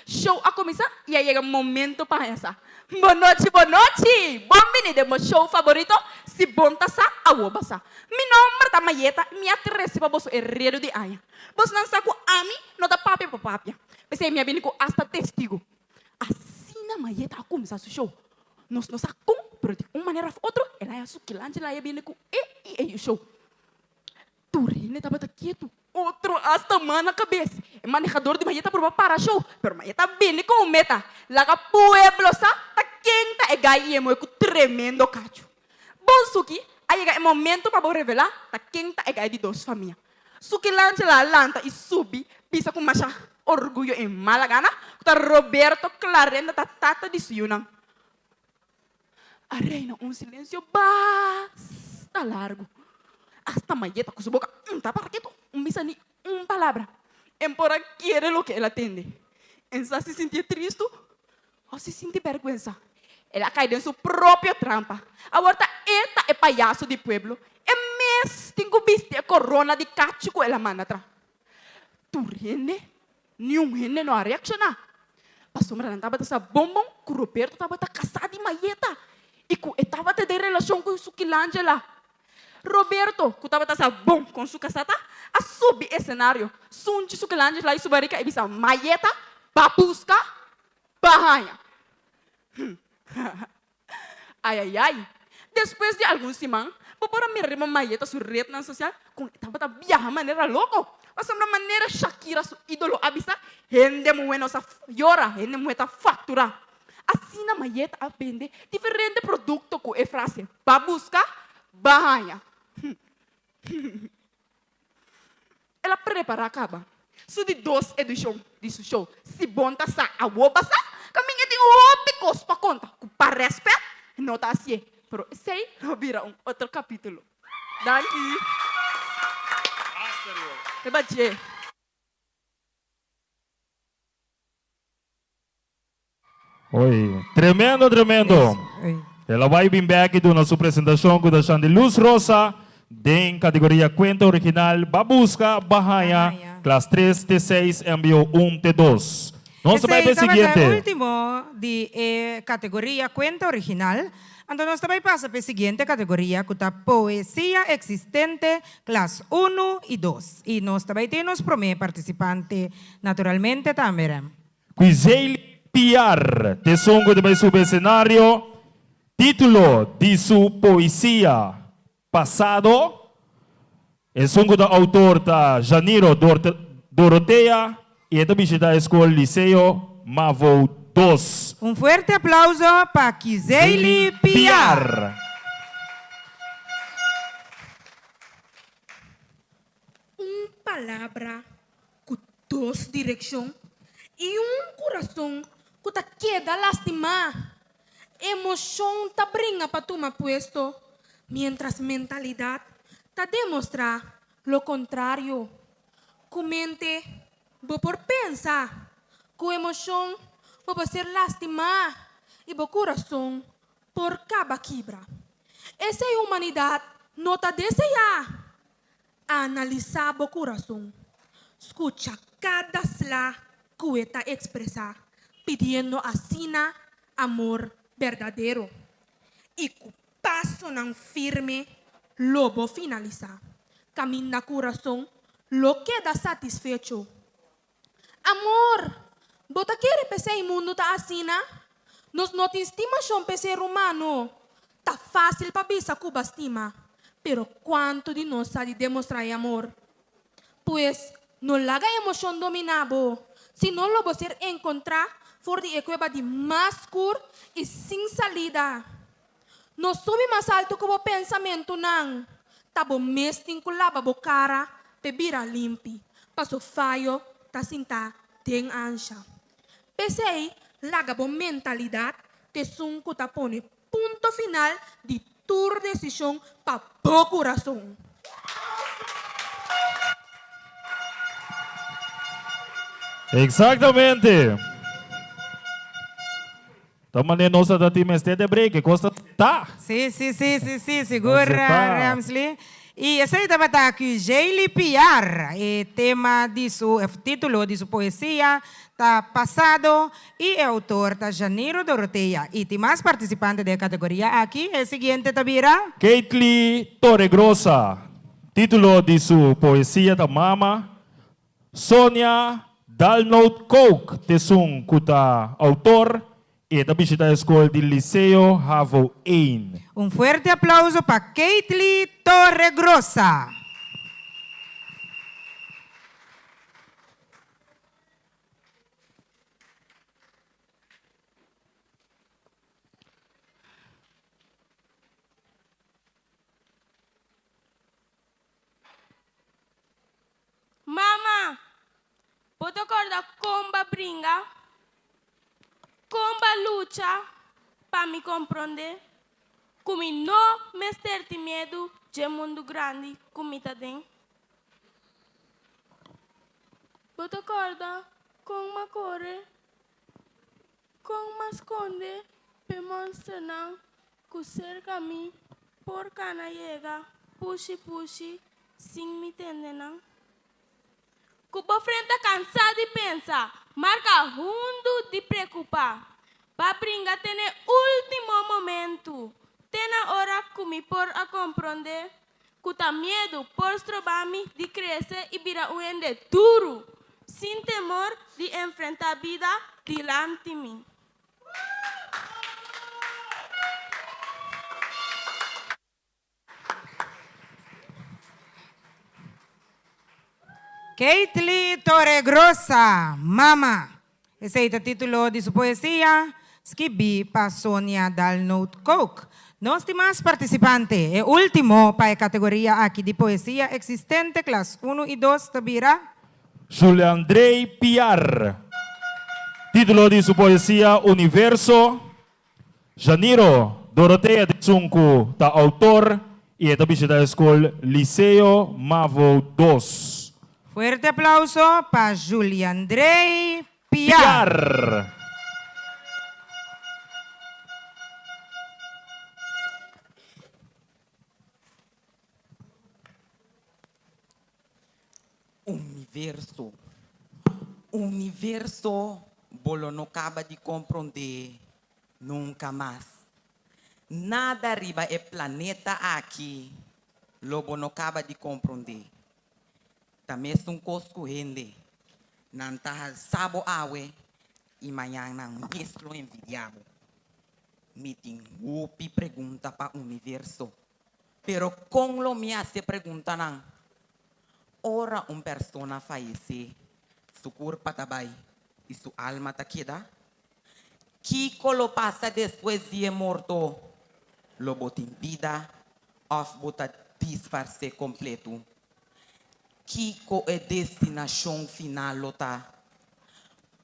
Show a kuminsá i a yega momento pa haña sa. Bonochi, bonochi! Bon bini den bo show faborito, Si Bon Ta Sa, Awor Bo Sa. Mi nomber ta Mayeta i mi a trese pa boso e redu di aña. Bosnan sa ku ami no ta papia pa papia, p'esei mi a bini ku asta testigu. Asina Mayeta a kuminsá su show. Nos no sa kon, pero di un manera òf otro el a haña su kilantje la e bini ku e i e yu show. Tur hende tabata ketu, otro asta man na kabes. E manehador di Mayeta proba para show, pero Mayeta bini ku un meta, laga pueblo sa ta ken ta e gai i e moe ku tremendo kachu. Bon Suki, a yega e momento pa bo revelá ta ken ta e gai di dos famia. Su kilantje la a lanta i subi bisa ku masha. orguyo i mala gana ku ta Roberto Clarenda ta tata di su yunan. A reina un silensio basta largu. Asta Mayeta ku su boka un ta para ketu, un bisa ni un palabra. En por a kere loke el a tende. En sa si sintié tristu o si sinti bèrgwensa. El a kai den su propio trampa. Awor ta e ta e payaso di pueblo. E mes tin ku bisti e korona di kachu ku el a manda traha. Tur hende, niun hende no a reakshoná. Pasobra nan tabata sa bon bon ku Roberto tabata kasá di Mayeta i ku e tabata den relashon ku su Kilangela. Roberto, ku tabata sa bon kon su kasá ta, a subi esenario, sunchi su Kilangela i su barika i bisa, Mayeta, ba buska, ba haña. Ayayay! Despues di algun siman, bo por a mira riba Mayeta su retnan sosial kon e tabata biaha manera loko. Pasobra manera Shakira su idolo a bisa, hende muhé no sa yora, hende muhé ta fakturá. Asina Mayeta a bende diferente produkto ku e frase ba buska, ba haña. El a prepará kaba su di dos edishon di su show Si Bon Ta Sa Awor Ba Sa, kaminda e tin hopi kos pa konta ku pa rèspèt no ta hasié, pero esei lo bira un otro kapítulo. Danki. Riba dje. Oy, tremendo, tremendo. El a bai bin bek i duna su presentashon ku ta Shandy Luz Rosa den kategoria Kuenta Original Ba Buska, Ba Haña, klas tres te seis, mbo un te dos. Nos ta bai pa e Esei tabata e siguiente. ultimo di e kategoria Kuenta Original. Anto nos ta bai pasa pa e siguiente kategoria ku ta Poesia Eksistente, klas unu i dos. I nos ta bai tin nos promé partisipante naturalmente tambe, Rem. Quizeli Piar t'esun ku ta bai subi esenario. Título di su poesia Pasado. Esun ku ta outor ta Janiro Dorotea i e ta bishita e skol Liceo Mavo dos. Un fuerte aplauso pa Quizeli Piar. Un palabra ku dos direkshon i un kurason ku ta keda lastimá. Emoshon ta bringa pa tuma puesto, miéntras mentalidat ta demostrá lo kontrario. Ku mente bo por pensa, ku emoshon bo por ser lastimá i bo kurason por kaba kibra. Esei humanidat no ta deseá. Analisá bo kurason. Skucha kada sla ku e ta ekspresá, pidiendo asina amor berdadero. I ku pasonan firme lo bo finalisá. Kaminda kurason lo keda satisfecho. Amor! Bo ta kere p'esei mundu ta asina? Nos no tin stimashon p'e ser humano. Ta fásil pa bisa ku bo stima, pero kuantu di nos sa di demostrá e amor? Pues, no laga emoshon dominá bo, sino lo bo ser enkontrá for di e kueba di mas skur i sin salida. No subi mas altu ku bo pensamentunan. Ta bo mes tin ku laba bo kara p'e bira limpi, paso fayo ta sintá den ansha. P'esei, laga bo mentalidat t'esun ku ta pone punto final di tur desishon pa bo kurason. Exactamente. Ta manera nos ta tin mester de break, e cos ta ta. Sí, sí, sí, sí, sí, sigur, Nos ta. Ramsley. I esei tabata Kujayli Piar. E tema di su, e título di su poesia ta Pasado i e autor ta Janiro Dorothea. I tin mas partisipante den e kategoria aki. E siguiente ta bira. Keitly Torregrosa. Título di su poesia ta Mama. Sonia Dalnout Kook t'esun ku ta outor i e ta bishita e skol di Liceo Havo I. Un fuerte aplauso pa Keitly Torregrosa. Mama, bo ta kòrda. kòrda kon b'a bringa, kon b'a lucha pa mi komprondé ku mi no mester tin miedu dje mundu grandi ku mi ta den? Bo ta kòrda kon m'a kore, kon m'a skonde p'e mònsternan ku serka mi por kana yega pushi pushi sin mi tende nan? Ku bo frenta kansá di pensa, marka hundu di preokupá. Ba bringa te n'e último momentu, te na ora ku mi por a komprondé ku ta miedu por stroba mi di krese i bira un hende duru, sin temor di enfrentá bida dilanti mi. Keitly Torregrosa, Mama. Esei ta título di su poesia, skibí pa Sonia Dalnoot Kook. Nos tin mas partisipante. E último pa e kategoria aki di poesia eksistente klas unu i dos ta bira. Juliandrey Piar. Título di su poesia Universo. Janiro Dorothea ta esun ku ta outor i e ta bishita e skol Liceo Mavo dos. Fuerte aplauso pa Juliandrey Piar. Piar. Universo. Universo bo lo no kaba di komprondé nunka mas. Nada riba e planeta aki lo bo no kaba di komprondé. Ta mesun kos ku hende. Nan ta halsa bo awe i mañan nan mes lo envidiá bo. Mi tin hopi pregunta pa universo. Pero kon lo mi hasi e preguntanan? Ora un persona fayesé, su kurpa ta bai i su alma ta keda? Kiko lo pasa despues di e morto? Lo bo tin bida òf bo ta disparsé kompletu? Kiko e destinashon final lo ta?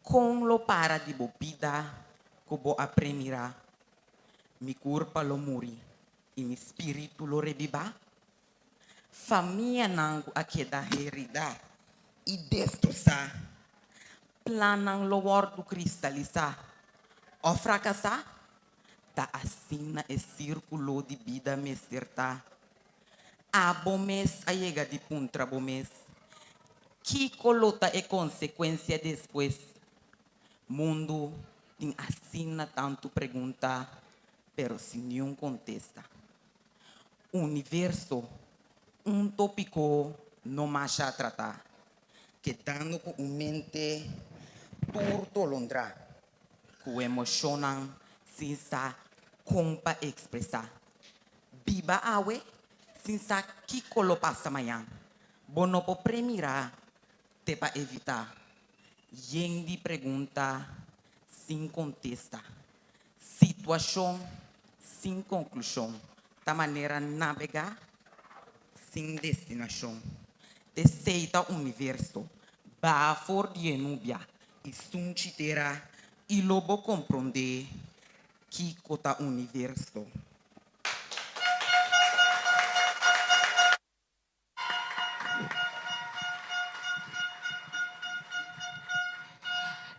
Kon lo para di bo bida ku bo a premirá? Mi kurpa lo muri i mi spiritu lo rebibá. Famianan ku a keda heridá i destrosá, plannan lo wòrdu kristalisá òf frakasá. Ta asina e sírkulo di bida mester ta. Abo mes a yega di puntra bo mes, Kiko lo ta e konsekuensia despues? Mundu tin asina tantu pregunta pero sin niun kontesta. Universo, un tópiko no masha tratá, kedando ku un mente tur tolondrá, ku emoshonnan sin sa kon pa ekspresá. Biba awe sin sa kiko lo pasa mañan. Bo no por premirá te pa evitá yen di pregunta sin kontesta, situashon sin konklushon, ta manera nabegá sin destinashon. T'esei ta universo, baha for di e nubia i sunchi tera i lo bo komprondé kiko ta universo.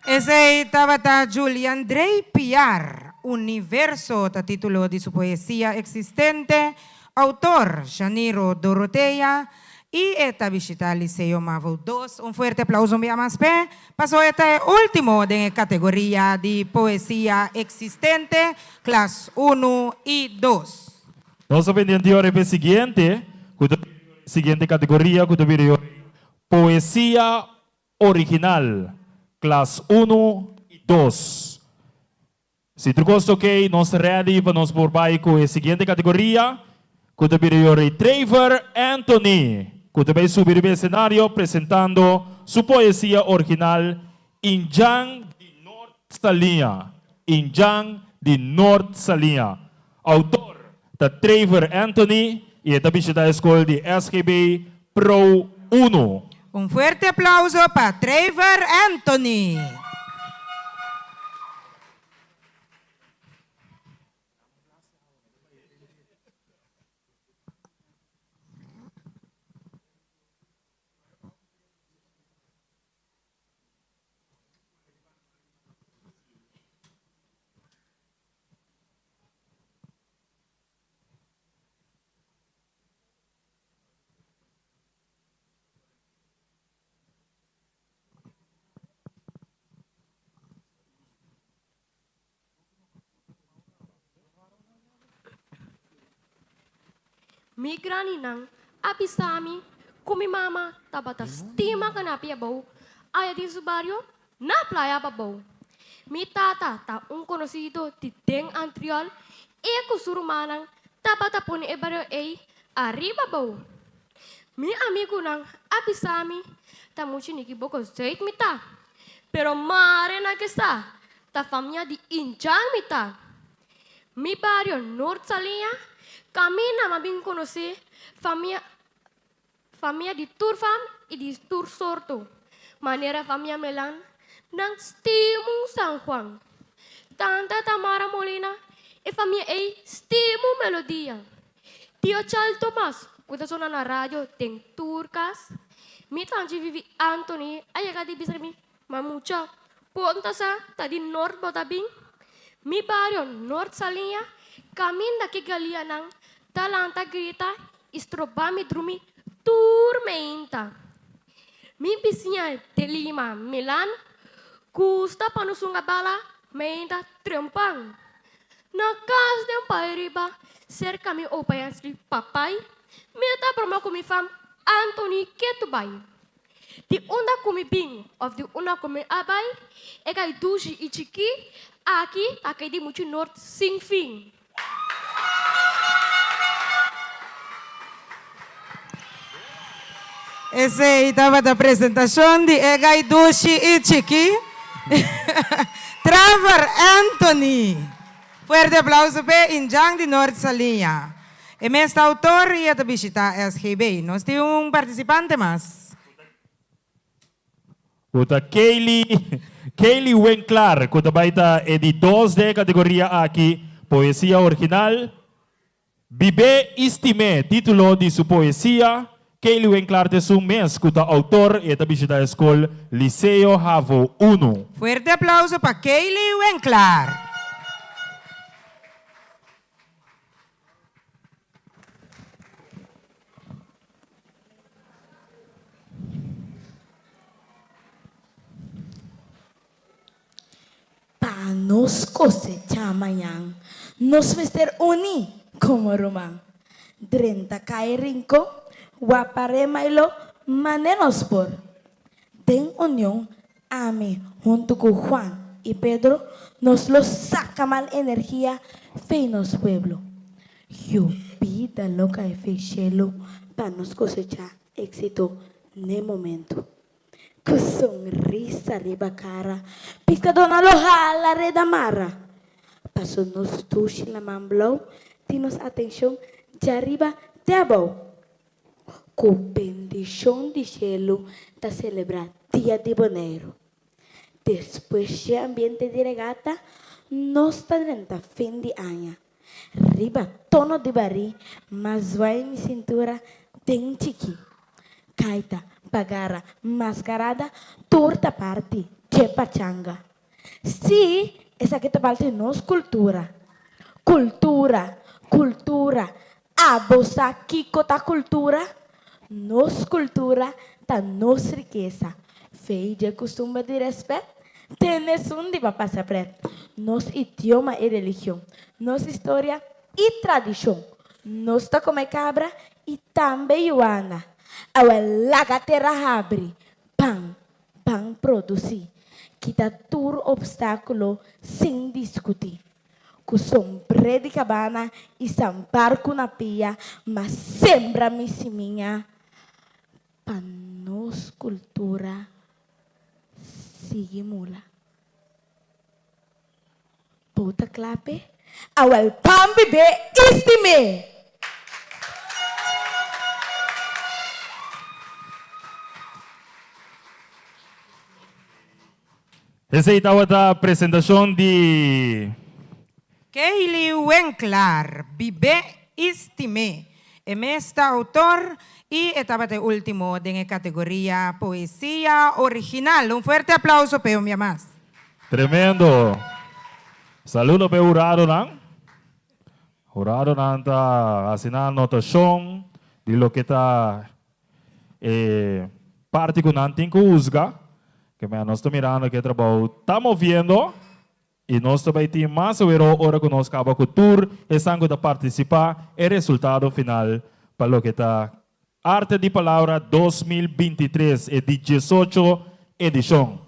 Esei tabata Juliandrey Piar, Universo ta titulo di su poesia existente, autor Janiro Dorothea y e ta bishita Liceo Mavo dos. Un fuerte aplauso un bia mas p'e, paso e ta e ultimo den e categoria di poesia existente, klas unu y dos. Nos ta pendiente yora pa e siguiente ku ta siguiente kategoria ku ta bira yora Poesia Original, klas unu i dos. Si tur kos ta okey, nos ta ready pa nos por bai ku e siguiente kategoria ku ta bira yora Trevor Anthony ku ta bai subi riba e esenario presentando su poesia original Indjan di Nort Saliña, Indjan di Nort Saliña. Autor ta Trevor Anthony y e ta bishita e scol di SGB Pro Uno. Un fuerte aplauso pa Trevor Anthony. Mi graninan a bisa mi ku mi mama tabata stima kanapi abou aya den su bario na Playa Pabou. Mi tata ta un konosido di den Antriol i ku su rumannan tabata pone e bario ei ariba abou. Mi amigunan a bisa mi ta muchu niki boko zuid mi ta, pero mare nan ke sa ta famia di Injan mi ta. Mi bario Noord Saliña kaminda m'a bin konosé famia famia di tur fam i di tur sorto, manera famia Melan nan stimu San Juan. Tanta Tamara Molina e famia ei stimu melodia. Tio Chal Tomas ku ta sona na radio den tur kas. Mi tanchi Vivi Anthony a yega di bisa mi, Ma mucha, ponta sa ta di nort bo ta bin? Mi bario Nort Saliña kaminda ki galianan ta lanta grita i stroba mi drumi tur meinta. Mi bisiña de Lima, Milan, gusta pa nos hunga bala meinta trempan. Na kas den pai riba, serka mi opa Yansley papai, mi ta broma ku mi fam Anthony ketu bai. Di unda ku mi bin òf di unda ku mi a bai, e kai dushi i chikí aki ta kai di muchu nort sin fin. Esei tabata presentashon di e gai dushi i chikí, Trevor Anthony. Fuerte aplauso p'e Indjan di Noord Saliña. E mes ta autor i e ta bishitá SGB. Nos tin un partisipante mas. Ku ta Kaylee, Kaylee Winklaar, ku ta bai ta e di dos den e kategoria aki, Poesia Original. Bibé i Stimé, título di su poesia. Kaylee Winklaar ta esun mes ku ta outor i e ta bishitá e skol Liceo Havo Uno. Fuerte aplauso pa Kaylee Winklaar. Pa nos kosechá mañan, nos mester uní komo ruman. Drenta kai rinkon, wapa remailo mane nos por. Den union, ami huntu ku Juan i Pedro, nos lo saka mal energia fei nos pueblo. Yu bida lo kai fei shelu pa nos kosechá éksito n'e momentu. Ku sonrisa riba kara, piskadónan lo hala reda mara. Paso nos dushi laman blou tin nos atenshon djariba te abou. Ku bendishon di shelu ta selebrá Dia di Boneiru. Despues dje ambiente di regata, nos ta drenta fin di aña. Riba tono di barí m'a zwai mi sintura den chikí. Kaita, pagara, maskarada tur ta parti dje pachanga. Sí, esaki ta parti nos kultura. Kultura, kultura, abo sa kiko ta kultura? Nos kultura ta nos rikesa. Fei dje kustumber di rèspèt, tene esun di pa pasa prèt. Nos idioma i religion, nos historia i tradishon. Nos ta kome kabra i tambe yuana. Awe laga tera habri, pan, pan produsí. Kita tur opstákulo sin diskutí. Ku sombré di kabana i san barku na pia, m'a sembra mi simiña pa nos kultura sigui mula. Bo ta kla p'e? Awel pan bib'é i stim'é! Esei tabata presentashon di. Kaylee Winklaar, Bibé i Stimé. E mes ta outor i e tabata e último den e kategoria Poesia Original. Un fuerte aplauso p'e un bia mas. Tremendo. Saludo p'e huradonan. Huradonan ta hasi nan anotashon di loke ta E parti ku nan tin ku husga, ke mea nos ta mirando ku e trabou ta moviendo i nos ta bai tin mas awero ora ku nos kaba ku tur esnan ku ta partisipá e resultado final pa loke ta Arte di Palabra 2023, e di diesocho edishon.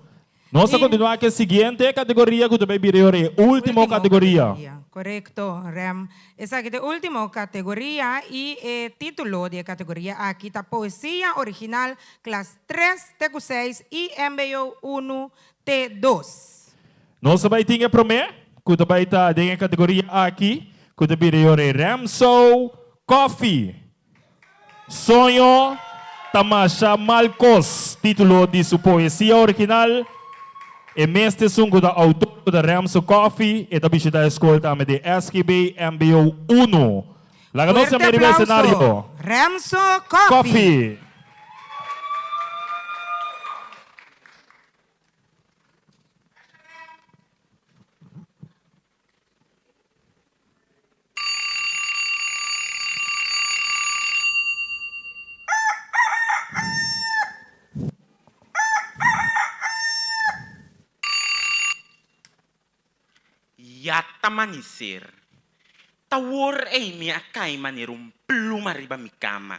Nos ta kontinuá ku e siguiente kategoria ku ta bai bira e ora e último kategoria. Korekto, Rem. Esaki ta e último kategoria i e título di e kategoria aki ta Poesia Original klas tres te ku seis i mbo unu te dos. Nos ta bai tin e promé ku ta bai ta den e kategoria aki ku ta bira e ora e Remso Coffee. Soño ta masha mal kos, título di su poesia original. E mes ta esun ku ta outor ku ta Remso Coffee, e ta bishita e skol tambe di SGB mbo unu. Laga nos Fuerte yam'é riba e aplauso, esenario. Remso Coffee! Coffee. Ya ta maniser. Ta wor ei mi a kai manera un pluma riba mi kama.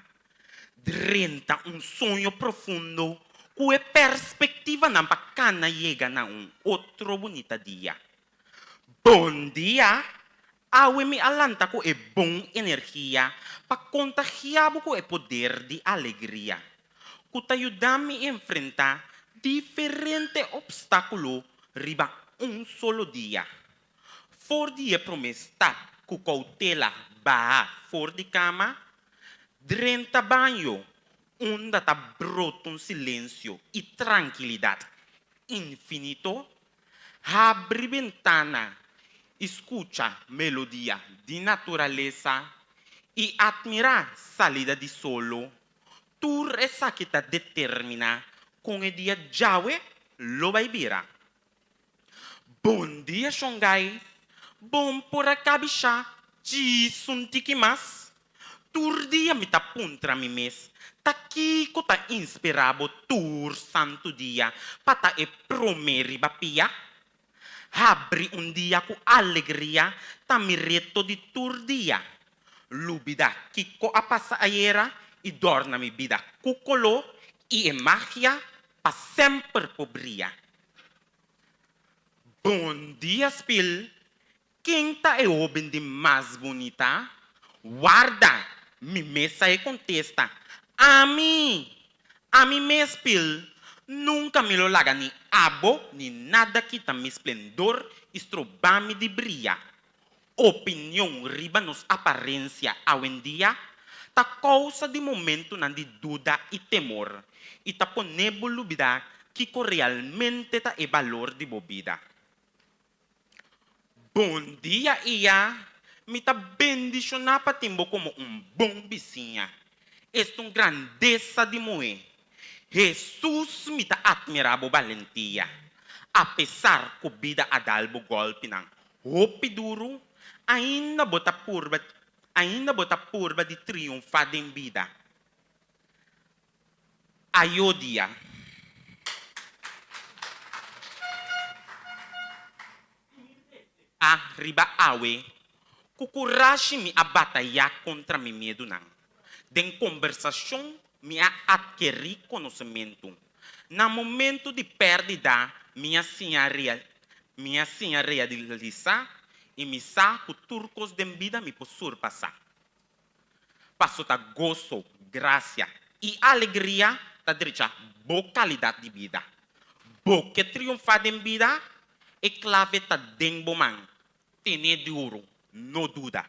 Drenta un soño profundo ku e perspektivanan pa kana yega na un otro bunita dia. Bon dia! Awe mi a lanta ku e bon energia pa kontagia bo ku e poder di alegria, ku ta yuda mi enfrentá diferente opstákulo riba un solo dia. For di e promé stap ku koutela baha for di kama, drenta baño unda ta brota un silensio i trankilidat infinito, Habri bentana i skucha melodia di naturalesa i atmirá salida di solo, tur esaki ta determiná kon e dia djawe lo bai bira. Bon dia Shongai, bon por a kabishá djis un tiki mas? Tur dia mi ta puntra mi mes, ta kiko ta inspirá bo tur santu dia pa ta e promé riba pia? Habri un dia ku alegria ta mi reto di tur dia. Lubidá kiko a pasa ayera i dòrna mi bida ku koló i e magia pa semper por bria. Bon dia Spil, Ken ta e hóben di mas bunita? Warda! Mi mes sa e kontesta. Ami! Ami mes, Pil. Nunka mi lo laga ni abo ni nada kita mi splendor i stroba mi di bria. Opinion riba nos aparensia awendia ta kousa di momentunan di duda i temor i ta pone bo lubida kiko realmente ta e balor di bo bida. Bon dia Iya, mi ta bendishoná pa tin bo komo un bon bisiña. Esta un grandesa di muhé. Hesus mi ta atmirá bo balentia. Apesar ku bida a dal bo gòlpinan hopi duru, ainda bo ta purba ainda bo ta purba di triunfá den bida. Ayodia. A riba awe, ku kurashi mi a batayá kontra mi miedunan. Den kombersashon mi a atkerí konosementu. Na momentu di pèrdida mi a siña mi a siña realisá i mi sa ku tur kos den bida mi por surpasá. Paso ta goso, gracia i alegria ta drecha bo calidad di bida. Bo ke triunfa den bida? E clave ta den bo man. Tene duro, no duda.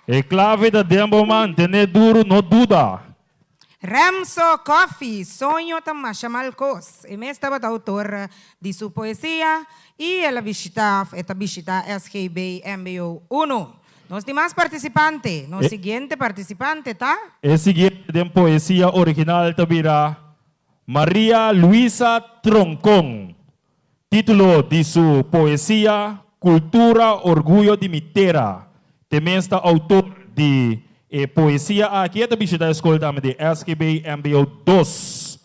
E clave ta den bo man, tene duro, no duda. Remso Coffie, Soño ta masha mal kos. E mes tabata autor di su poesia i el a bishita of e ta bishita SGB mbo uno. Nos tin mas partisipante. Nos siguiente partisipante ta. E siguiente den poesia original ta bira Maria Luisa Troncon. Título di su poesia, Cultura, orguyo di mi tera. Te mes ta autor di e poesia aki. E ta bishita e skol tambe di SGB mbo dos.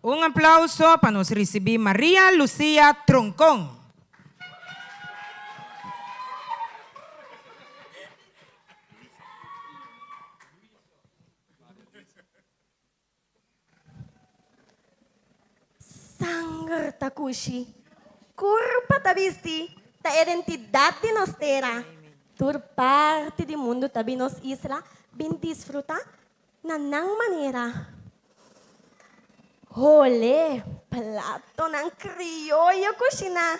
Un aplauso pa nos ricibi Maria Lucia Troncon. Sanger ta kushi, kurpa ta bisti, ta identidat di nos tera. Tur parti di mundu ta bin nos isla bin disfrutá na nan manera. Hole platonan krioyo kushiná.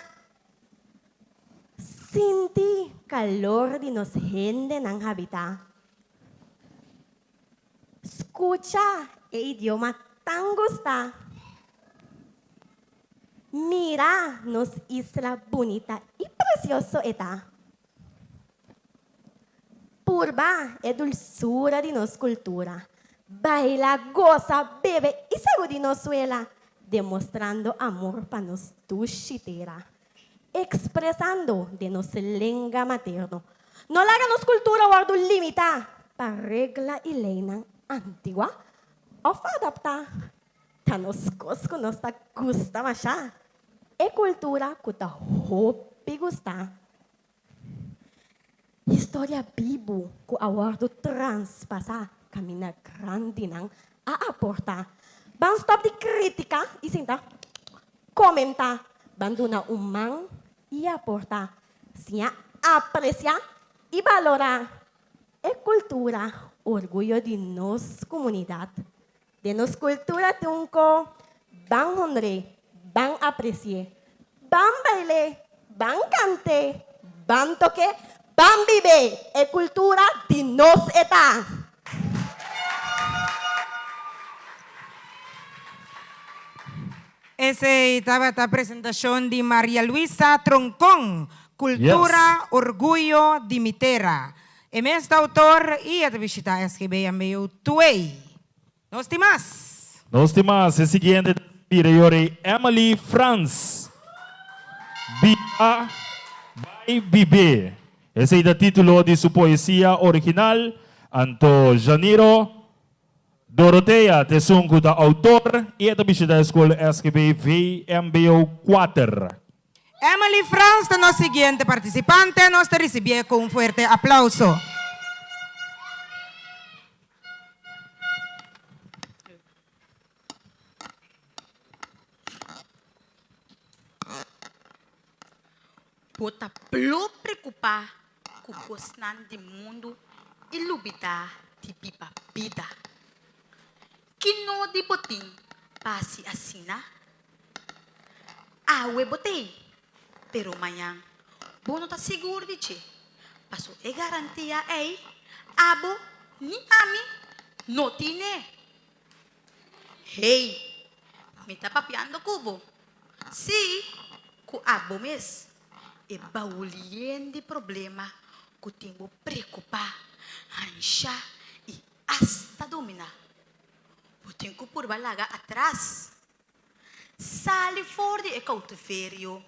Sinti kalor di nos hendenan habitá. Skucha e idioma tan gustá. Mira nos isla bunita i presioso e ta. Purba e dulsura di nos kultura. Baila, gosa, bebe i sagudi nos suela, demostrando amor pa nos dushi tera. Ekspresando den nos lenga materno. No laga nos kultura wòrdu limitá pa regla i leinan antigua òf adaptá. Ta nos kos ku nos ta gusta mashá, e kultura ku ta hopi gustá. Historia bibu ku a wòrdu traspasá kaminda grandinan a aportá. Ban stòp di kritiká i sinta komentá. Ban duna un man i aportá. Siña apresiá i balorá e kultura, orguyo di nos komunidat. Den nos kultura tin un ko, ban honr'é, ban apresi'é, ban bail'é, ban kant'é, ban tok'é, ban bib'é, e kultura di nos e ta! Esei tabata presentashon di Maria Luisa Troncon, Kultura, Orguyo di mi tera. E mes ta autor y e ta bishita SGBMBO Tuey. Nos tin mas! Nos tin mas. E siguiente ta bira yori Emily Frans. Biba bai bibé. Esei ta titulo di su poesia original. Anto Janiro Dorothea ta esun ku ta autor y e ta bishita e skol SGB VMBO kuater. Emily Frans ta nos siguiente participante, nos ta ricibié cu un fuerte aplauso. Bo ta blo preocupá cu cosnan di mundu i lubidá di biba bida. Ki no di bo tin pa haci asina? Awe bo t'ei, pero mañan bo no ta sigur di dje. Paso e garantia ei abo ni ami no tine. Hey, mi ta papiando ku bo. Sí, ku abo mes. E baul yen di problema ku tin bo preokupá, hanshá i asta dominá. Bo tin ku purba laga atras. Sali for di e koutiverio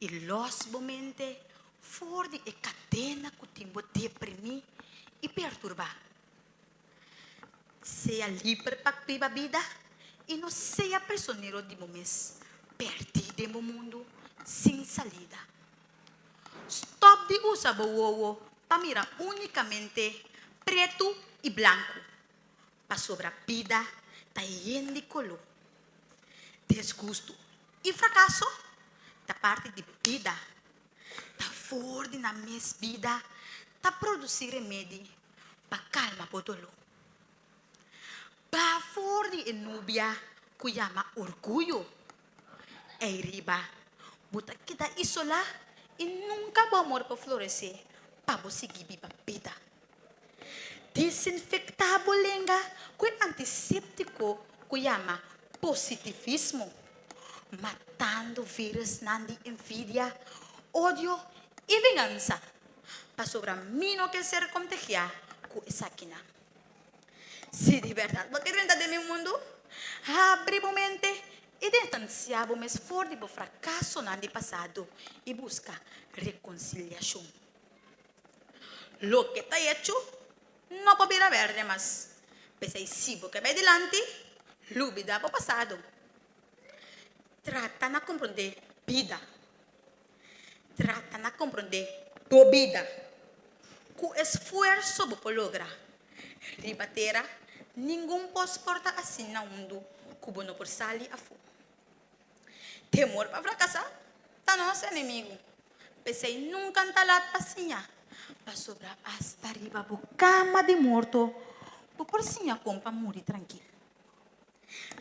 i lòs bo mente for di e kadena ku tin bo deprimí i perturbá. Sea liber pa biba bida i no sea prisonero di bo mes, pèrdí den bo mundu sin salida. Stòp di usa bo wowo pa mira únikamente pretu i blanku. Pasobra bida ta yen di koló. Desgustu i frakaso ta parti di bida. Ta for di nan mes bida ta produsí remedi pa kalma bo doló. Ba for di e nubia ku yama orguyo. Ei riba bo ta keda isolá i nunka bo amor por floresé pa bo sigui biba bida. Desinfektá bo lenga ku e antiséptiko ku yama positivismo, matando vírusnan di envidia, odio i vengansa, pasobra mi no ke ser kontagiá ku esakinan. Si di bèrdat bo ke drenta den mi mundu, habri bo mente i distansiá bo mes for di bo frakasonan di pasado i buska rekonsiliashon. Loke ta hecho no por bira berde mas. P'esei si bo ke bai dilanti, lubida bo pasado. Trata na komprondé bida. Trata na komprondé bo bida. Ku esfuerso bo por logra. Riba tera, ningun pos por ta asina hundu ku bo no por sali afó. Temor pa frakasá ta nos enemigu. P'esei nunka N ta lat pa siña, pasobra asta riba bo kama di morto bo por siña kon pa muri trankil.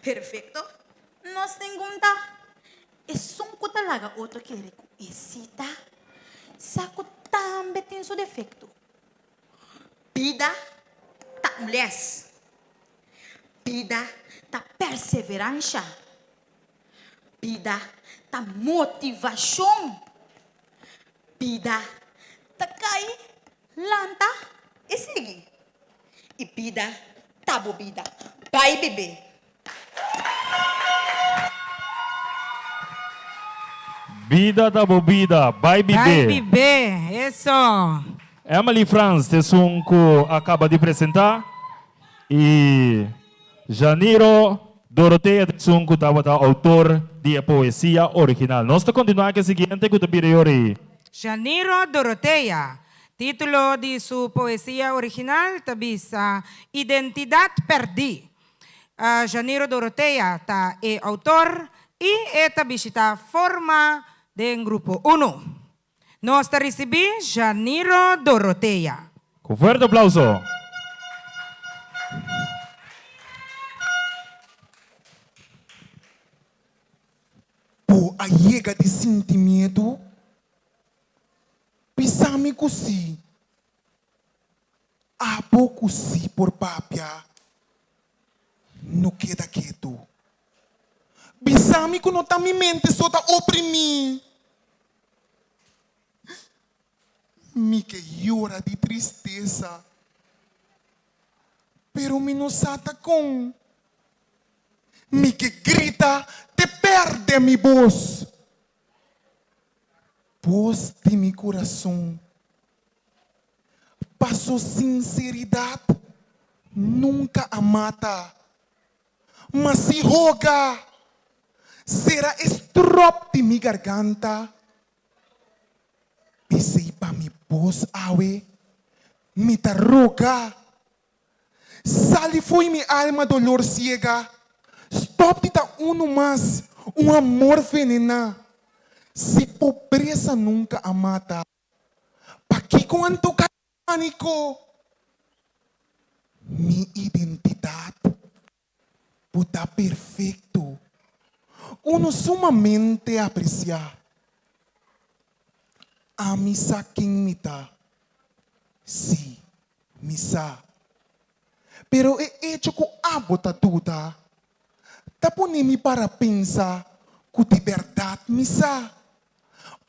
Perfekto nos ningun ta. Esun ku ta laga otro kere ku e sí ta, sa ku tambe tin su defekto. Bida ta un lès. Bida ta perseveransha. Bida ta motivashon. Bida ta kai, lanta i sigui. I bida ta bo bida. Bai bib'é! Bida ta bo bida. Bai bib'é! Bai bib'é! Eso! Emily Frans ta esun ku a kaba di presentá i Janiro Dorothea ta esun ku tabata outor di e poesia original. Nos ta kontinuá ku e siguiente ku ta bira e ora ei. Janiro Dorothea, título di su poesia original ta bisa Identidat Pèrdí. Janiro Dorothea ta e outor i e ta bishitá forma den grupo unu. Nos ta risibí Janiro Dorothea. Ku fuerte aplauso. Bo a yega di sinti miedu? Bisa mi ku sí. Abo ku sí por papia, no keda ketu. Bisa mi ku no ta mi mente so ta oprimí. Mi ke yora di tristesa, pero mi no sa ta kon. Mi ke grita te pèrdè mi bos. Bos di mi kurason. Paso sinseridat nunka a mata. Ma si hoga, sera e strop di mi garganta. P'esei pa mi bos awe, mi ta roga. Sali fo'i mi alma dolor siega. Stop di ta unu mas, un amor venená. Si pobresa nunka a mata, pakiko anto kai pániko? Mi identidat bo ta perfekto, unu sumamente apresiá. Ami sa ken mi ta, sí, mi sa. Pero e echo ku abo ta duda ta pone mi para pensa ku di bèrdat mi sa.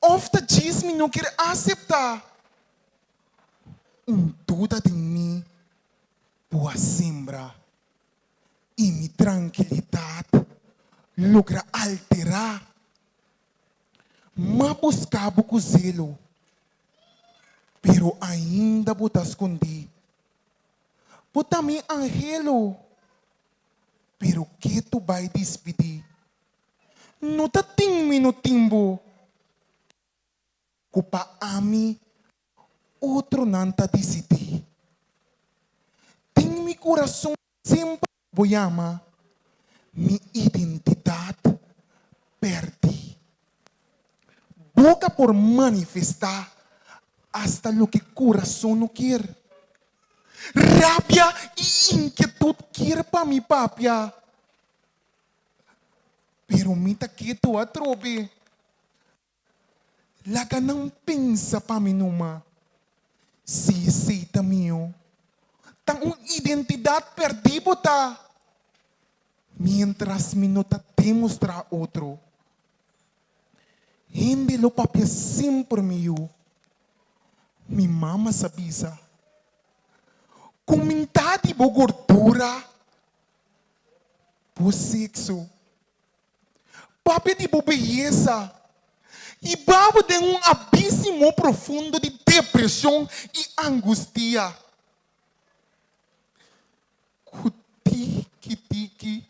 Òf ta djis mi no kier aseptá? Un duda den mi bo a sembra i mi trankilidat logra alterá. M'a buska bo ku zelo, pero ainda bo ta skondí. Bo ta mi angelo, pero ketu bai dispidí. No ta tin mi no tin bo. Ku pa ami otronan ta disidí. Den mi kurason semper bo yama mi identidat pèrdí. Boka por manifestá asta loke kurason no kier. Rabia i inkietut kier pa mi papia. Pero mi ta ketu atrobe. Laga nan pensa pa mi numa. Si esei ta mihó. Ta un identidat pèrdí bo ta. Miéntras mi no ta demostrá otro. Hende lo papia semper mi yu. Mi mama sa bisa, Kumentá di bo gordura, bo sekso. Papia di bo beyesa i babo den un abisimo profundo di depresion i angustia. Ku tiki tiki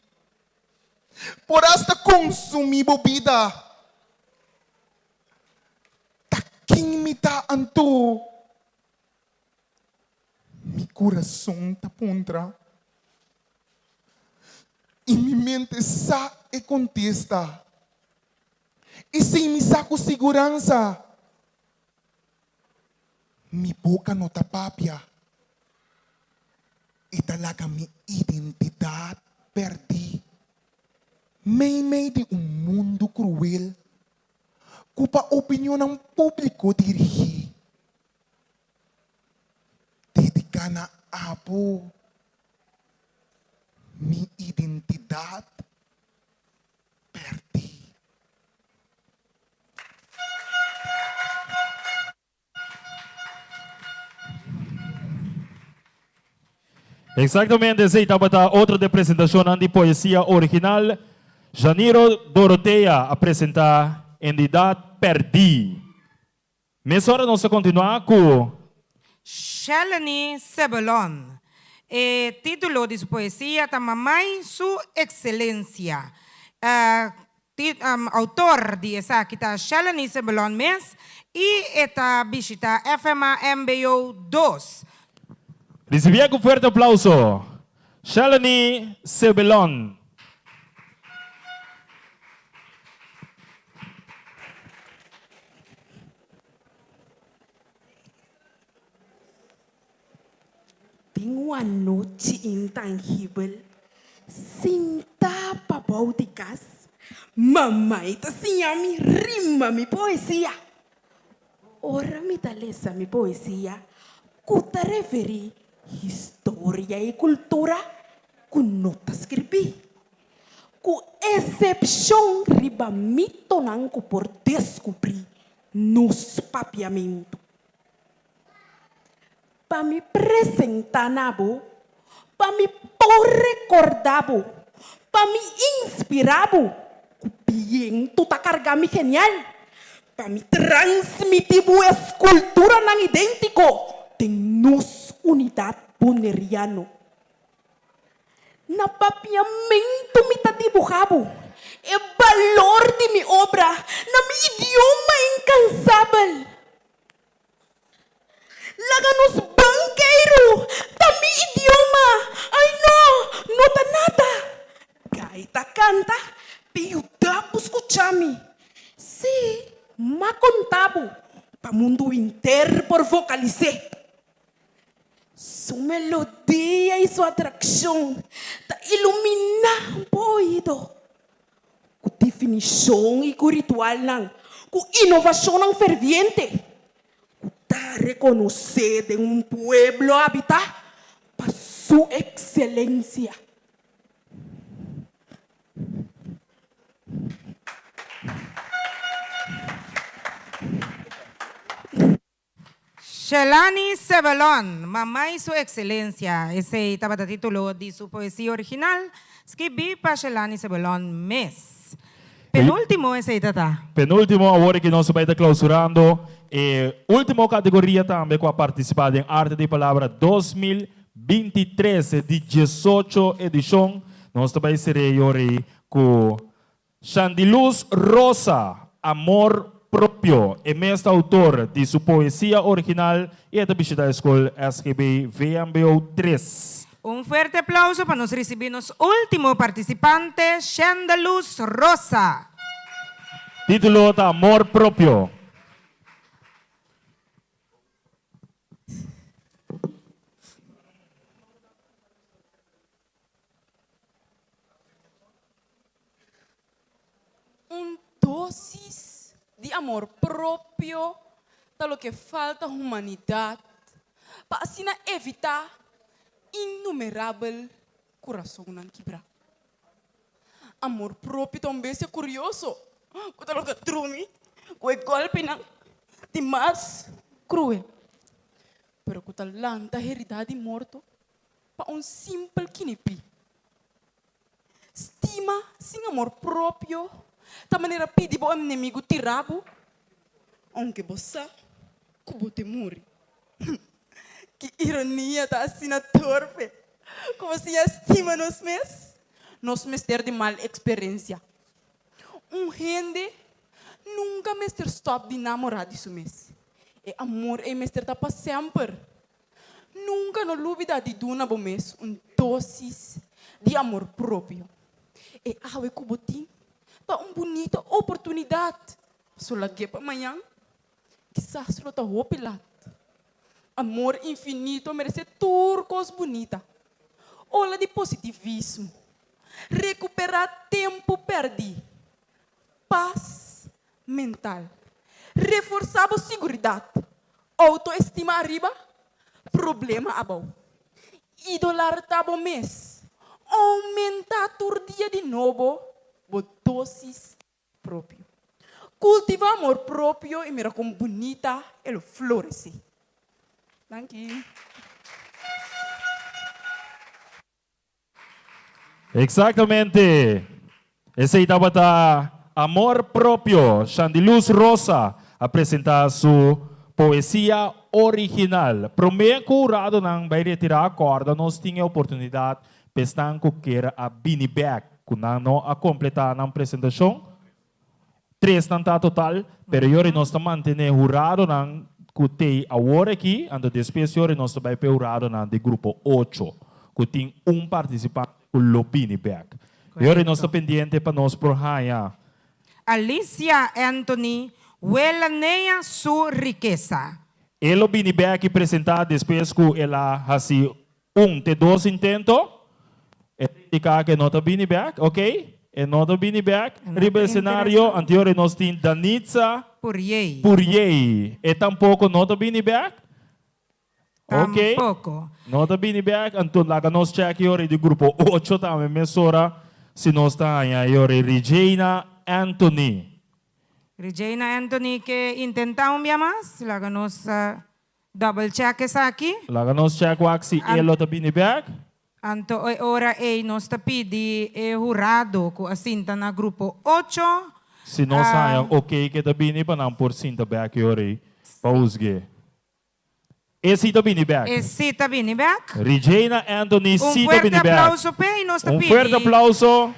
por asta konsumí bo bida. Ta ken mi ta anto? Mi kurason ta puntra i mi mente sa e kontesta. Esei mi sa ku siguransa. Mi boka no ta papia. E ta laga mi identidat pèrdí meimei di un mundu kruel ku pa opinionnan públiko dirigí. Dediká na abo mi identidat pèrdí. Exactamente, esey tabata otro de presentacionnan di poesia original. Janiro Dorothea a presenta Entidad Perdí. Mesora nos ta continua cu. Shelany Sebelon. E titulo di su poesia ta Mamai su Excelencia. Autor di esaki ta Shelany Sebelon mes y e ta bishita FMA mbo dos. Ricibié cu fuerte aplauso Shelany Sebelon. Den un anochi intangibel, sintá pabou di kas, mamai ta siña mi rima mi poesia. Ora mi ta lesa mi poesia ku ta referí historia i kultura ku no ta skirbí, ku esepshon riba mitonan ku por deskubrí nos papiamentu. Pa mi presentá na bo, pa mi por rekordá bo, pa mi inspirá bo ku bientu ta kargá mi genial, pa mi transmití bo eskulturanan idéntiko den nos unidat boneriano. Na papiamentu mi ta dibuhá bo e balor di mi obra na mi idioma inkansabel. Laga nos bankeiru ta mi idioma, ai no, no ta nada. Gai ta kanta pi yuda bo skucha mi. Sí, m'a konta bo pa mundu henter por vokalis'é. Su melodia i su atrakshon ta iluminá bo oido. Ku definishon i ku ritualnan, ku inovashonnan ferviente, ku ta rekonosé den un pueblo habitá pa su ekselensia. Shelani Sebelon, Mamai su Excelencia, esey tabata titulo di su poesia original, skibi pa Shelani Sebelon mes. Penultimo esey ta ta. Penultimo, awor ki nos a bay ta clausurando e ultimo categoria tambe cu a participa den Arte di Palabra 2023, e di diesocho edicion. Nos ta bay cere yori cu Shandiluz Rosa, Amor propio. E mes ta autor di su poesia original y e ta bishita e skol SGB vmbo tres. Un fuerte aplauso pa nos ricibi nos ultimo participante, Shandaluz Rosa. Titulo ta Amor propio. Un dosis di amor propio ta loke falta humanidat pa asina evitá innumerabel kurasonnan kibrá. Amor propio ta un bestia kurioso ku ta logra drumi ku e gòlpinan di mas kruel, pero ku ta lanta heridá di morto pa un simpel kinipí. Stima sin amor propio ta manera pidi bo enemigu tira bo, ounke bo sa ku bo te muri. Ki ironia ta asina torpe ku bo siña stima nos mes! Nos mester di mal eksperensia. Un hende nunka mester stòp di namorá di su mes. E amor ei mester ta pa semper. Nunka no lubida di duna bo mes un dosis di amor propio. E awe ku bo tin ta un bunita oportunidat. So lag'é pa mañan, kisas lo ta hopi lat. Amor infinito meresé tur kos bunita. Ola di positivismo. Rekuperá tempu pèrdí. Pas mental. Reforsá bo siguridat. Outoestima ariba, problema abou. Idolartá bo mes. Oumentá tur dia di nobo bo dósis propio. Kultivá amor propio i mira kon bunita e lo floresé. Danki. Exactamente. Esey tabata Amor Propio. Shandiluz Rosa a presenta su poesia original. Prome cu huradonan bay retira acorda nos tin e oportunidad p'esnan cu kier a bini bek cu nan no a completa nan presentacion. Tresnan ta total, pero yori nos ta mantene huradonan cu tey awor aki, anto despues yori nos ta bay p'e huradonan di grupo ocho, cu tin un participante cu lo bini bek. Yori nos ta pendiente pa nos por haya. Alicia Anthony Welanea su rikesa. E lo bini bek y presenta despues cu el a haci Un te dos intento, e ta indiká ku e no ta bini bèk, ok? E no ta bini bèk riba e esenario. Anteor nos tin Danitza Puriey. Puriey. E tampoko no ta bini bèk. Ok. Tampoko. No ta bini bèk. Anto laga nos chèk e ora di grupo ocho tambe mesora si nos ta haña e ora Regina Anthony. Regina Anthony ke intentá un bia mas. Laga nos Double check esaki. Laga nos check wak si e lo ta bini bek. Anto e ora ei nos ta pidi e hurado ku a sinta na grupo ocho. Si nos haña ok ke ta bini pa nan por sinta bek e ora ei pa husg'é. E si ta bini bek. E si ta bini bek. Regina Anthony Un si ta fuerte bini bek. aplauso p'e i nos ta Un pidi. fuerte aplauso.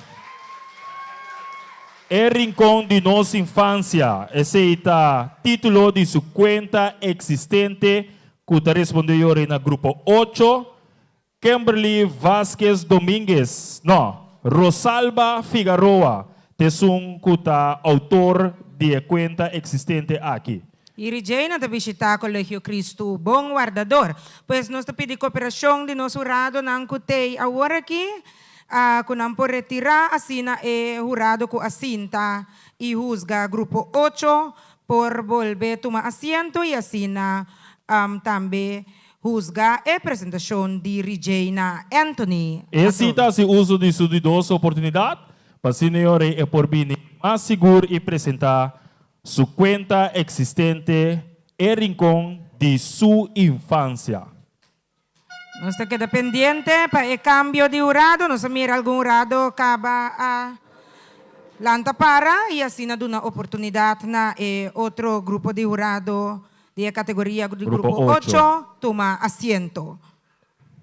E Rincon di Nos Infancia, esey ta titulo di su cuenta existente cu ta responde yori na Grupo ocho, Kimberly Vasquez Dominguez, no, Rosalba Figaroa t'esun cu ta autor di e cuenta existente aki. Iri Jane ta bishitá Colegio Cristo Bon Wardador. Pues nos ta pidi cooperacion di nos huradonan cu t'ey awor aki, cu nan por retirá asina e hurado cu a sinta y huzga Grupo ocho por bolbe tuma asiento y asina tambe huzga e presentacion di Rijana Anthony. E cita haci uso di su di dos oportunidad pa asina e ora e por bini mas sigur y presenta Su cuenta existente e rincon di su infancia. Nos ta keda pendiente pa e cambio di hurado. Nos a mira algun hurado caba a lanta para y asina duna oportunidad na e otro grupo di hurado di e categoria di Grupo grupo ocho. ocho tuma asiento.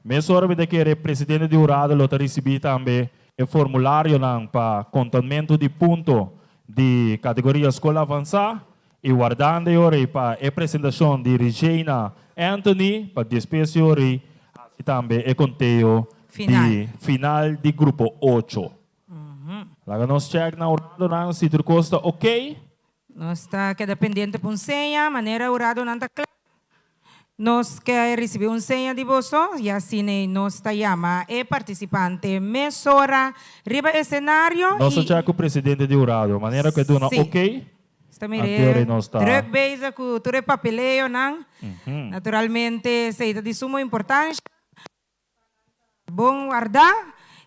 Mesora mi ta kere presidente di hurado lo ta ricibi tambe e formularionan pa contamento di punto di categoria Scol Avansa y wardando e ora ey pa e presentacion di Regina Anthony pa despues e ora ey haci tambe e conteo di final di grupo ocho. Laga nos check na huradonan si tur cos ta ok. Nos ta keda pendiente pa un seña, manera huradonan ta kla. Nos ke risibi un seña di boso y asina nos ta yama e participante mesora riba escenario Nos ta y check cu presidente di hurado, manera cu e duna Sí. ok, Sta mira anteor e nos ta. druk bezig cu tur e papeleonan. Naturalmente esey ta di sumo importancia. Bon warda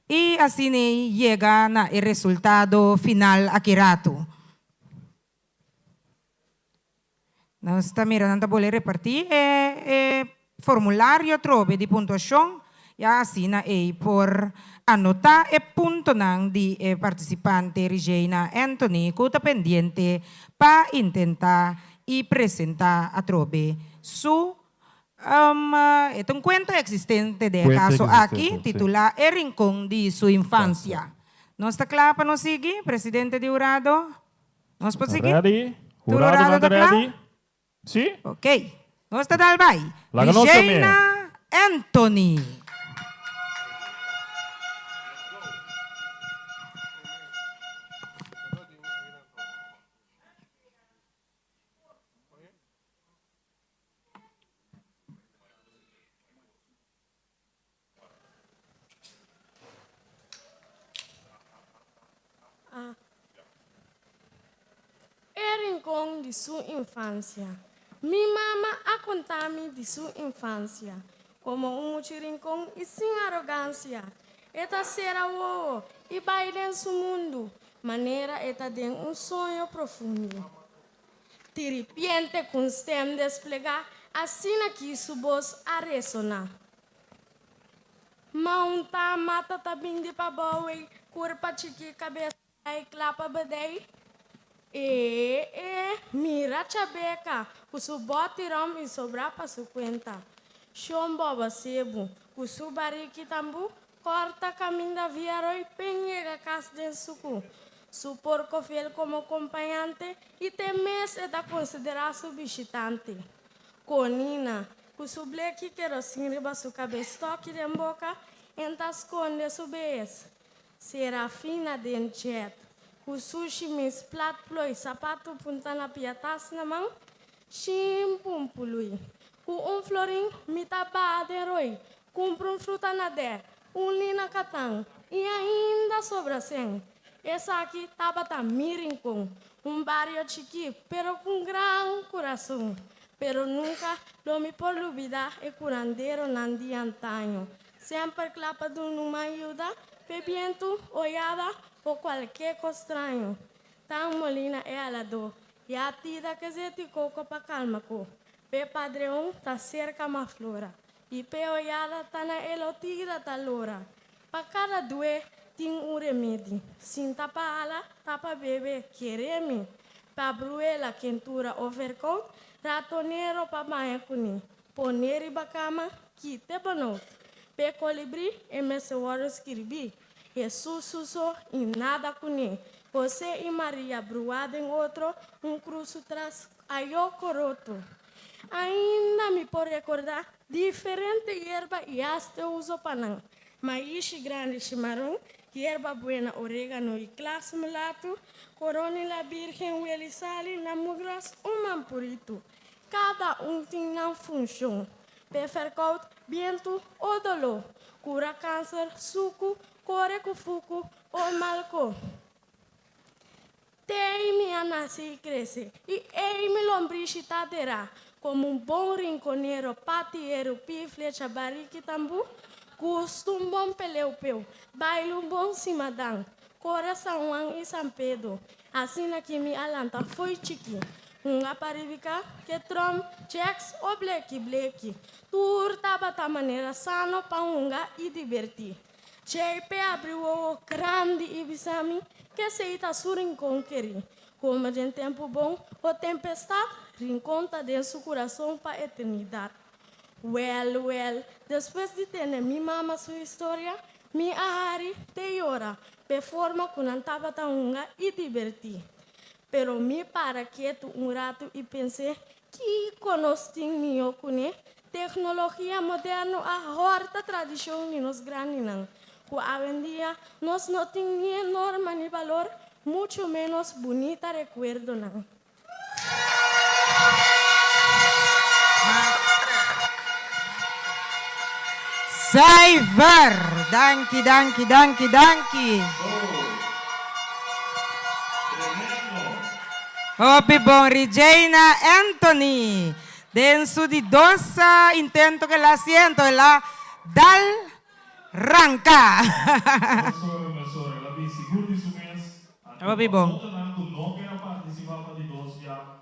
y asina yega na e resultado final aki rato. Nos ta mira nan ta bole reparti e e formulario atrobe di puntuashon ya asina ei por anota e puntonan di e partisipante Rijeina Anthony ku ta pendiente pa intenta i presenta atrobe su E ta un cuento existente den e caso aki, titula E Rincon di su Infancia. Nos ta cla pa nos sigui, Presidente di Hurado? Nos por sigui? Ready? Tur Hurado hurado nan ta ta cla? ready? Si? Ok. Nos ta dal bay. Laga nos tambe. Rijeina Anthony. E rincon di su infancia. Mi mama a conta mi di su infancia, como un muchi rincon y sin arogancia. E ta cera wowo y bay den su mundo, manera e ta den un soño profundo. Diripiente ku un stèm desplegá, asina ki su bos a resoná. Ma un ta mata ta bin di pabou ei, kurpa chikí, kabes ei, kla pa bedei. E, e, mira Chabeka, ku su bòti ròm i sobrá pa su kuenta. Shon boba sebu, ku su bariki tambú, Corta caminda via Rooi pen yega cas den sucu. Su porco fiel como compañante y te mes e ta considera su bishitante. Conina, cu su bleki kerosin riba su cabes toki den boca, en ta sconde su bees. Serafina den jet, cu su shimis plat plooi sapato punta na pia tas na man, shin pumpului. Cu un florin mi ta baha den rooi Kumpra un fruta na dè, un lina katan i ainda sobra sen. Esaki tabata mi rincon, un bario chikí pero ku un gran kurason. Pero nunka lo mi por lubidá e kuranderonan di antaño, semper kla pa duna un man yuda p'e bientu, oyada o kualke kos straño. Tan Molina e aladó, ya tida ke zeti koko pa kalma ku. P'e padreon ta serka Maflora. I p'e oyada ta na el o tira ta lora. Pa kada due tin un remedi. Sin ta pa hala, ta pa bebe, kere mi. Pa bruela, kentura o verkoud, ratonero pa baña kuné. Pone riba kama, kite benoud. P'e kolibrí e mester wòrdu skirbí. Hesus su so i nada kuné. Hosé i Maria bruá den otro, un krus su tras, ayó koroto. Ainda mi por rekordá diferente yerba i hasta uso pa nan, maishi grandi shimaron, yerba buena orégano i klas mulatu, koroni la birgen weli sali, lamugras un mampuritu. Kada un tin nan funshon, p'e fèrkout, bientu o doló, kura kanser, suku, kore ku fuku o malko. Te ei mi a nase i krese, i ei mi lombrishi ta derá, komo un bon rinkonero, patiero, pie flecha, bariki tambú, gustu un bon peleu peu, baila un bon simadan, kore San Juan i San Pedro. Asina ki mi a lanta fo'i chikí, hunga pa ribiká, ke trom, chèks o bleki bleki, tur tabata manera sano pa hunga i dibertí. JP abri wowo grandi i bisa mi k'esei ta su rincon kerí. Como den tempu bon o tempestad, rincon ta den su curason pa eternidad. Wel, wel, despues di tende mi mama su historia, mi a hari te yora p'e forma cu nan tabata hunga i dibertí. Pero mi para ketu un ratu i pens'é kiko nos tin mihó kuné Teknologia moderno a hòrta tradishon di nos grandinan, ku awendia nos no tin ni e norma ni balor, muchu ménos bunita rekuerdonan. Cijfer! Danki, danki, danki, danki! Hopi bon, Rijeina Anthony! Den su di dos intento ke el a hasiento el a dal. Ranka! Mesora, mesora, el a bin sigur di su mes. Anto Hopi pa bon. otronan ku no ker a partisipá pa di dos bia,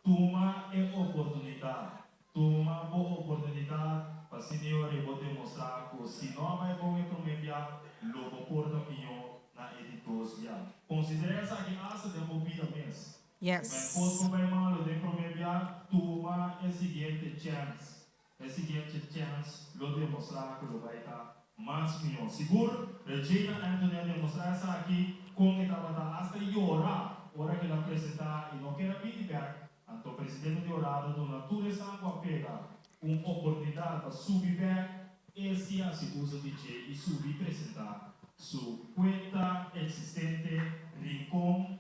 tuma e oportunidat. Tuma bo oportunidat pa asina ora bo demostrá ku si no a bai bon e promé bia, lo bo por ta mihó na e di dos bia. Konsiderá esaki asta den bo bida mes. Yes. Men kos ku bai malu den promé bia, tuma e siguiente chèns. E siguiente chèns lo demostrá ku lo bai ta mas mihó. Sigur, Regina Anthony a demostrá esaki kon e tabata asta yora ora ku el a presentá i no ker a bini bèk. Anto presidente di horado duna tur esnan ku a pega un oportunidat pa subi bèk, e si hasi uso di dje i subi presentá su kuenta eksistente Rincon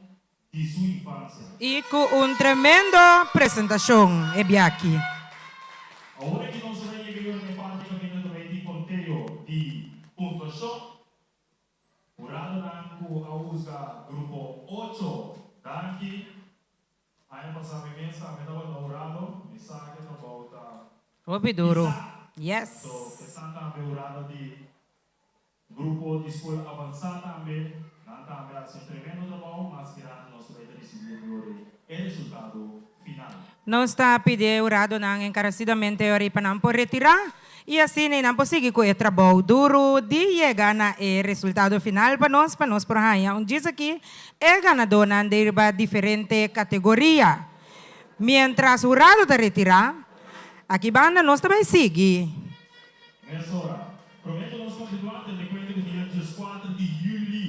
di su infancia. Y cu un tremendo presentacion e biaki. Awor aki nos ta yega yora den parti caminda ta bay tin conteo di puntuacion. Huradonan cu a huzga grupo ocho, danki. Aña pasa mi mes tambe tabata hurado, mi sa ke trabou ta Hopi duro. pisa. Yes. So esnan tambe hurado di Grupo di skol avansá tambe, nan tambe a hasi un tremendo trabou, mas grandi nos ta bay ta risibí e mihor e resultado final. Nos ta pidi e huradonan enkaresidamente ora pa nan por retirá i asina nan por sigui ku e trabou duru di yega na e resultado final pa nos pa nos por haña un djis aki e ganadónan den riba diferente kategoria. Miéntras hurado ta retirá, aki banda nos ta bay sigui. Mesora, promé ku nos kontinuá, tene kuenta ku dia dieskuater di yüli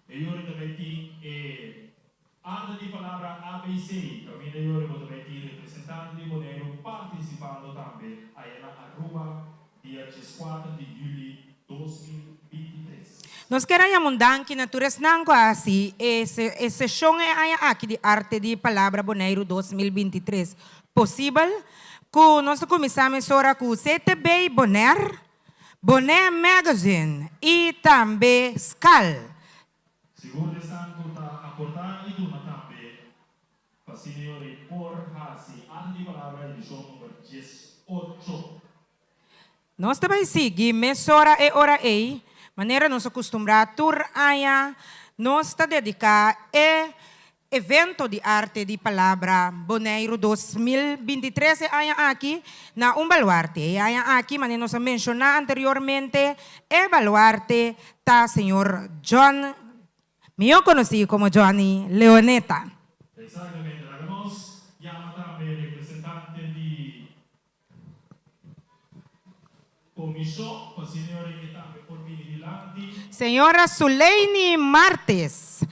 e yori ta bai tin e Arte di Palabra ABC, kaminda yori bo ta bai tin representante di Boneiru partisipando tambe aya na Aruba dia dieskuater di yüli 2023. Nos ker a yama un danki na tur esnan ku a hasi e e seshon e aña aki di Arte di Palabra Boneiru 2023 posibel. Ku nos ta kuminsá mesora ku CTB Bonaire, Bonaire Magazine i tambe Skal. Sigur esnan ku ta aportá i duna tambe pa Senior por hasi Arte di Palabra edishon number 18. Nos ta bai sigui mesora e ora ei, manera nos a kustumbrá tur aña, nos ta dediká e evento di Arte di Palabra Boneiru 2023 e aña aki na un baluarte. E aña aki, manera nos a menshoná anteriormente, e baluarte ta señor John, mihó konosí komo Johnny Leoneta. Exactamente, laga nos yama tambe representante di Komishon pa señora e tambe por bini dilanti. Señora Suleini Martes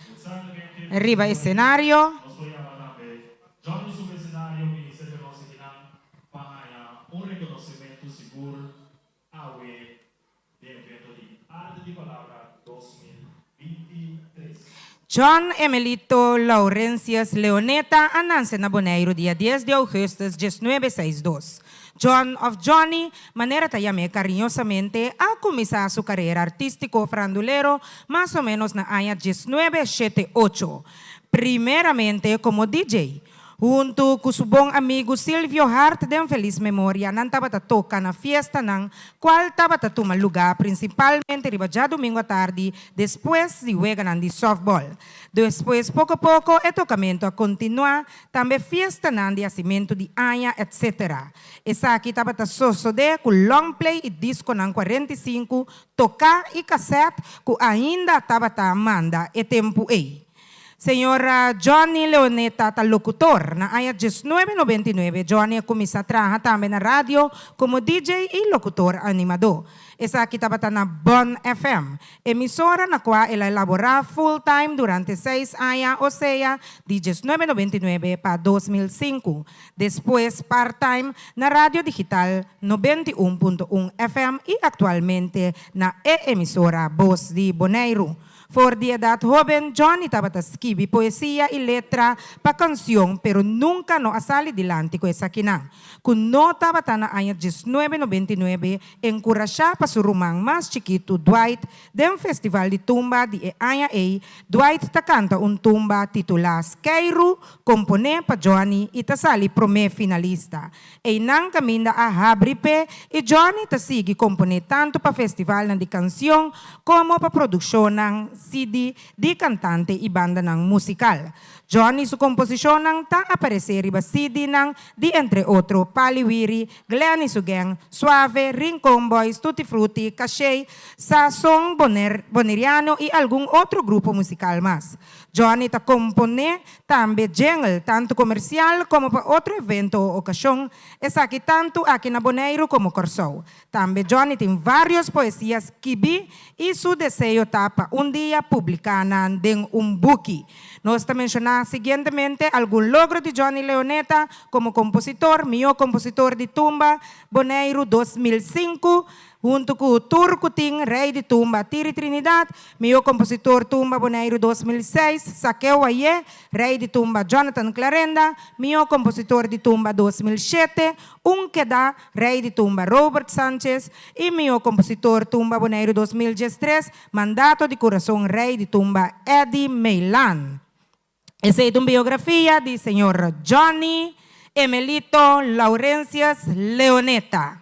riba escenario. Nos por yama tambe Johnny suba escenario bini serka nos akinan pa haña un rekonosementu sigur awe den evento di Arte di Palabra 2023. John Emelito Laurentius Leoneta a nanse na Boneiru dia dies di ougùstùs diesnuebe seis dos. John òf Johnny, manera ta yam'é kariñosamente, a kuminsá su karera artístiko frandulero mas o ménos na aña diesnuebe shete ocho, primeramente komo DJ. Huntu ku su bon amigu Silvio Hart den felis memoria nan tabata toka na fiestanan kual tabata tuma lugá prinsipalmente riba djadumingu atardi despues di weganan di sòftbòl. Despues poko poko e tokamentu a kontinuá, tambe fiestanan di hasimentu di aña etc. Esaki tabata sosodé ku longplay i diskonan 45 toká i kasèt ku ainda tabata manda e tempu ei. Señor Johnny Leoneta ta locutor. Na aña 1999 Johnny a cuminsa traha tambe na radio como DJ y locutor animador. Esaki tabata na Bon FM, emisora na cua el a labora full time durante seis aña o sea di 1999 pa 2005. Despues part time na Radio Digital 91.1 FM y actualmente na e emisora Bos di Boneiru. For di edat hóben Johnny tabata skibi poesia i letra pa kansion pero nunka no a sali dilanti ku esakinan. Ku no tabata na aña diesnuebe nobenta i nuebe enkurashá pa su ruman mas chikitu Dwight den festival di tumba di e aña ei Dwight ta kanta un tumba titulá Skeiru komponé pa Johnny i ta sali promé finalista. Einan kaminda a habri p'e i Johnny ta sigui komponé tantu pa festivalnan di kansion komo pa produkshonnan CD di kantante i bandanan musikal. Johnny su komposishonnan ta aparesé riba CD-nan di entre otro Pali Wiri, Glenn i su Gang, Suave, Rincon Boys, Tutti Frutti, Cashey, Sazon Boneriano i algun otro grupo musikal mas. Johnny ta komponé tambe jingle, tantu komersial komo pa otro evento o okashon, esaki tantu aki na Boneiru komo Kòrsou. Tambe Johnny tin vários poesia skibí i su deseo ta pa un dia publiká nan den un buki. Nos ta menshoná siguientemente algun logro di Johnny Leoneta komo kompositor, Mihó Kompositor di Tumba Boneiru 2005, Huntu ku tur ku tin Rei di Tumba Tiri Trinidad, Mihó Kompositor Tumba Boneiru 2006, Sakeo Wayé, Rei di Tumba Jonathan Clarenda, Mihó Kompositor di Tumba 2007, Un Keda, Rei di Tumba Robert Sanchez i Mihó Kompositor Tumba Boneiru 2013, Mandato di Kurason Rei di Tumba Eddy Meilan. Esei ta un biografia di señor Johnny Emelito Laurencius Leoneta.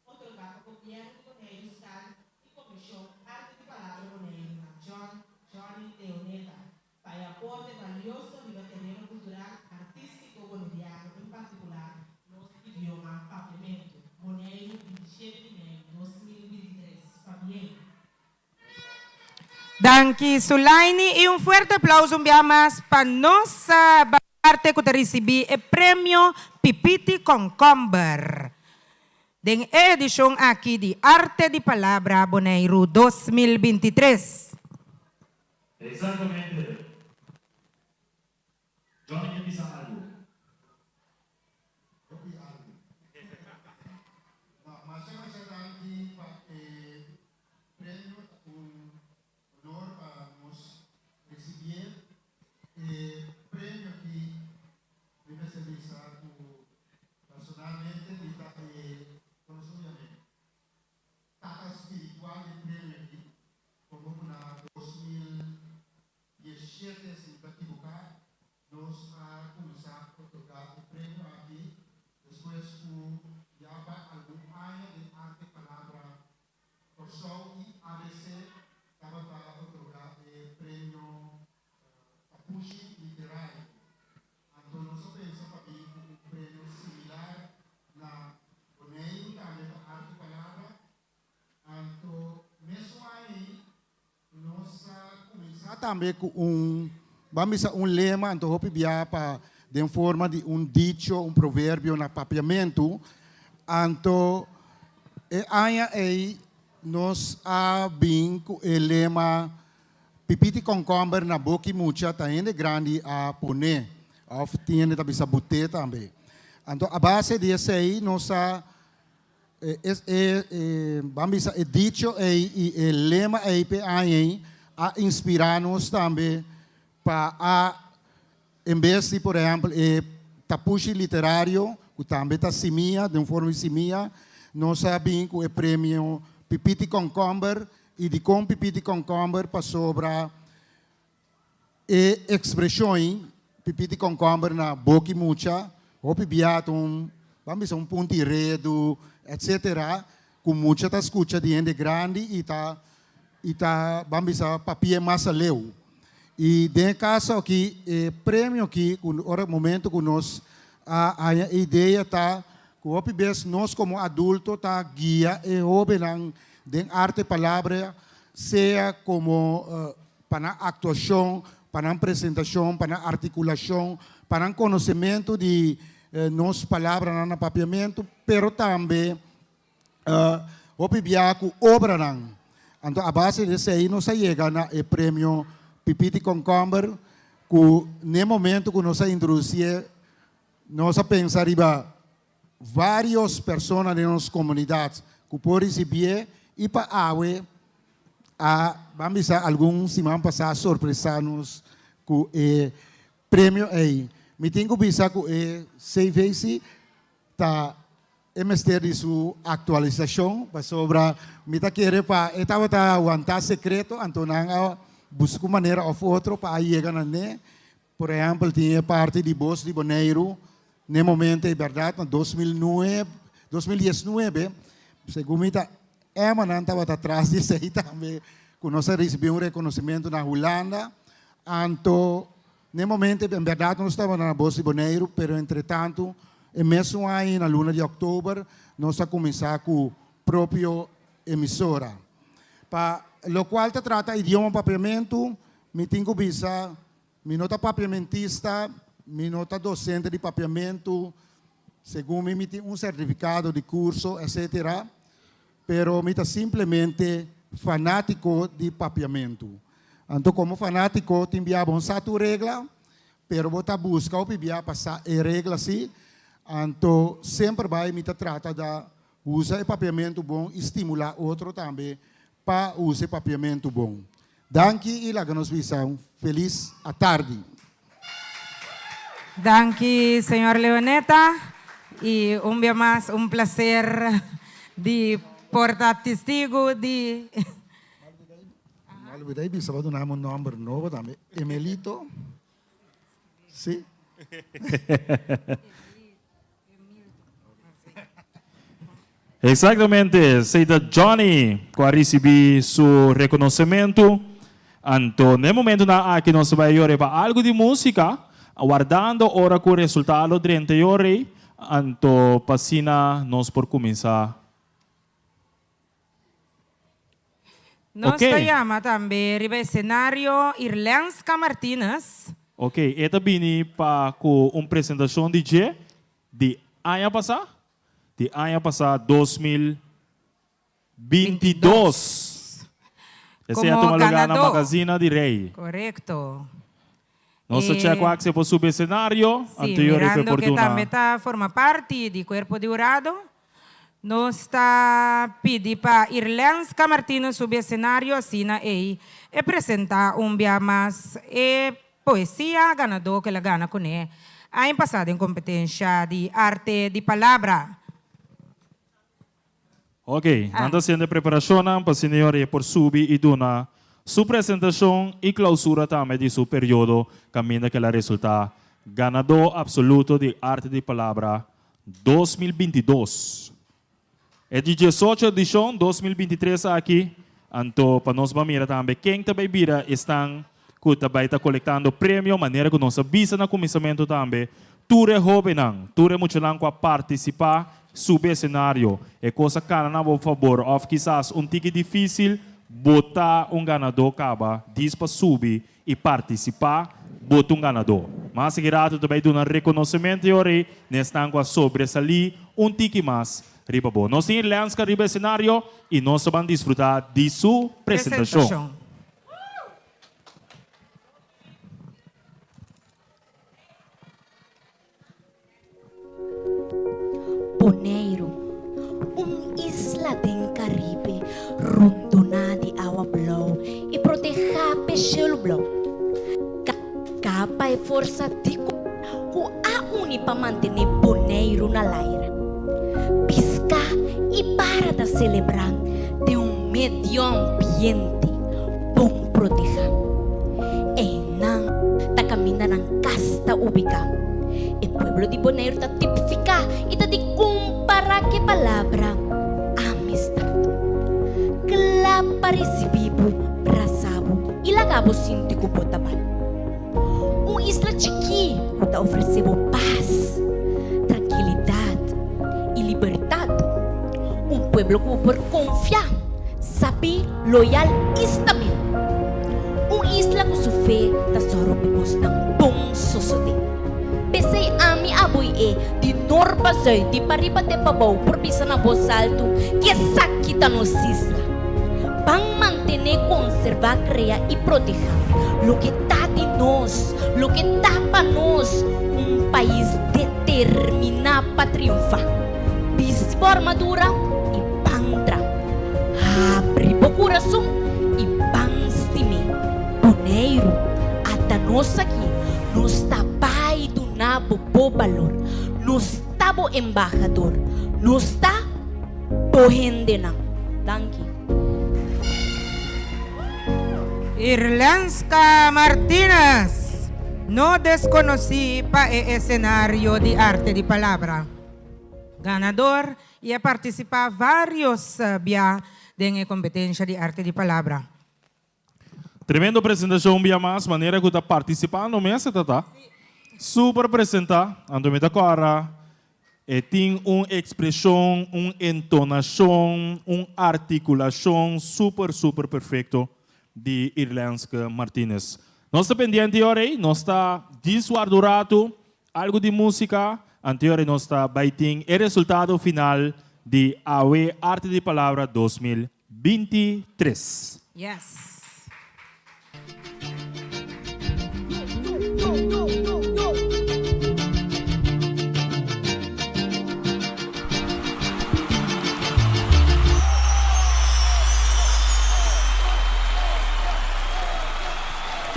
Otorgá pa Gobièrnu di Boneiru Stal i Komishon Arte di Palabra Boneiru na John Johnny Leoneta pa e aporte balioso riba tereno kultural artístiko boneriano en partikular nos idioma Papiamentu. Boneiru, 27 di mei 2023. Pabien! Danki Sulaini i un fuerte aplauso un bia mas pa nos baluarte ku ta risibí e premio Pipiti Kònkòmber den e edishon aki di Arte di Palabra Boneiru 2023. Exactamente. Johnny ke bisa algu. Hopi algu. No, masha masha danki pa e premio, ta un honor pa nos ricibié e premio aki. Mi mester bisa cu personalmente mi ta e, como su yam'é? Tata spiritual di e premio aki, como cu na 2017, si mi ta kiboká, nos a kuminsá otorgá e premio aki despues ku ya pa algun aña den Arte Palabra Kòrsou i ABC tabata otorgá e premio Tapushi Literario. Anto nos a pensa pa bin ku un premio similar na Boneiru tambe pa Arte Palabra. Anto mesun aña ei Nos a kuminsá tambe ku un, ban bisa un lema, anto hopi bia pa den forma di un dicho, un proverbio na papiamentu. Anto e aña ei nos a bin ku e lema Pipiti kònkòmber na boki mucha ta hende grandi a pone, òf tin hende ta bisa but'é tambe. Anto a base di esei nos a E ban bisa e dicho ei i e lema ei p'e aña ei a inspirá nos tambe pa a en bes di por ehèmpel e tapushi literario ku tambe ta simia den un forma di simia nos a bin ku e premio Pipiti Kònkòmber i dikon Pipiti Kònkòmber pasobra E ekspreshon ei, pipí di kònkòmber na boki mucha, hopi bia ta un, ban bisa un punti redu, etsetera, ku mucha ta skucha di hende grandi i ta, i ta, ban bisa, papia mas aleu. I den e kaso aki, e premio aki, ku ora momento ku nos a haña e idea ta ku hopi bes nos komo adulto ta guia e hóbennan den arte palabra, sea komo pa nan aktuashon, pa nan presentashon, pa nan artikulashon, pa nan konosementu di nos palabranan na papiamentu, pero tambe hopi bia ku obranan. Anto a base di esei nos a yega na e premio Pipiti Concomber ku n'e momento ku nos a introdusié nos a pensa riba varios persona den nos komunidat ku por risibié i pa awe a ban bisa algun siman pasá sorpresá nos ku e premio ei. Mi tin ku bisa ku e CVC ta e mester di su aktualisashon pasobra mi ta kere pa e tabata wantá sekreto anto nan a buska un manera òf otro pa a yega na ne. Por ehèmpel tin e parti di Bos di Boneiru n'e momento ei bèrdat na 2009, 2019 segun mi ta Emma nan tabata tras di esei tambe ku nos a risibí un rekonosementu na Hulanda anto N'e momento en berdad nos tabata na Bos di Boneiru, pero entretanto e mesun aña na luna di oktober nos a kuminsá ku propio emisora. Pa lokual ta trata idioma papiamentu, mi tin ku bisa mi no ta papiamentista, mi no ta dosente di papiamentu, segun mi mi tin un sertifikado di kurso etcetera, Pero mi ta simplemente fanátiko di papiamentu. Anto komo fanátiko tin bia bon sa tur regla, pero bo ta buska hopi bia pa sa e regla si. Anto semper bai mi ta trata da usa e papiamentu bon i stimulá otro tambe pa usa e papiamentu bon. Danki i laga nos bisa un felis atardi. Danki señor Leoneta y un bia mas un placer di por ta testigo di. Mal olbida y bisa bo dunami un nomber nobo tambe, Emelito, si. Exactamente, esey ta Johnny cu a ricibi su reconocimento. Anto n'e momentonan aki nos ta bay yora pa algo di musica, wardando ora cu resultado drenta yorey, anto pa asina nos por cuminsa. Nos ta yama tambe riba escenario Irlenska Martinez. Ok, e ta bini pa cu un presentacion di dje di aña pasa, di aña pasa 2022. Esey a Como tuma lugar na ganador. Magazina di Rey. Correcto. Nos ta E check wak si e por subi escenario, Sí, anto yo riba e mirando por que duna. tambe ta forma parti di cuerpo di hurado, nos ta pidi pa Irlenska Martinez subi escenario asina ey e presenta un bia mas e Poesia ganadó ku el a gana kuné aña pasá den kompetensha di Arte di Palabra. Ok, nan ta hasiendo e preparashonnan pa Señor e por subi i duna su presentashon i klausura tambe di su periodo kaminda ku el a resultá ganadó apsoluto di Arte di Palabra 2022. E di diesocho edishon 2023 aki, anto pa nos ban mira tambe ken ta bai bira esnan ku ta bai ta kolektando premio, manera ku nos a bisa na kuminsamentu tambe, tur e hóbennan, tur e muchanan ku a partisipá subi esenario, e kos a kana na bo fabor òf kisas un tiki difísil, bo ta un ganadó kaba, dis pa subi i partisipá, bo ta un ganadó. Mas aki ratu ta bai duna rekonosementu e ora ei na esnan ku a sobresalí un tiki mas riba bo. Nos tin Irlenska riba esenario i nos ta ban disfrutá di su presentashon. Boneiru, un isla den Karibe rondoná di awa blou i protehá p'e shelu blou. Kapa e forsa di ku a uni pa mantené Boneiru na laira. Piská i para ta selebrá den un medio ambiente bon protehá. Einan ta kaminda nan kas ta ubiká. E pueblo di Boneiru ta tipifiká i ta di kompará ku e palabra amistat. Kla pa risibí bo, brasá bo i laga bo sinti ku bo ta bal. Un isla chikí ku ta ofresé bo pas, trankilidat i libertat. Un pueblo ku bo por konfia, sabí, loyal i stabil. Un isla ku su fe ta sòru pa kosnan bon sosodé. P'esei ami abo i e, di nor pa zùit, di pariba te pabou, por bisa na bos altu, Esaki ta nos isla! Ban mantene. Mantené, konservá, krea i protehá loke ta di nos, loke ta pa nos, un pais determiná pa triunfá. Bisti bo armadura i ban tra. Habri bo kurason i ban stim'é. Boneiru, ata nos aki, nos ta bai duna bo bo balor. Nos ta bo embahador. Nos ta bo hendenan. Danki. Irlenska Martinez, no deskonosí pa e esenario di Arte di Palabra. Ganador i a partisipá vários bia den e kompetensha di Arte di Palabra. Tremendo presentacion bia mas manera cu ta participando mes e ta ta super presenta anto mi ta cora e tin un expresion un entonacion un articulacion super super perfecto di Irlenske Martinez. Nos ta pendiente ora ey nos ta djis warda un rato algo di musica anto ora ey nos ta bay tin e resultado final di awe Arte di Palabra 2023. Yes.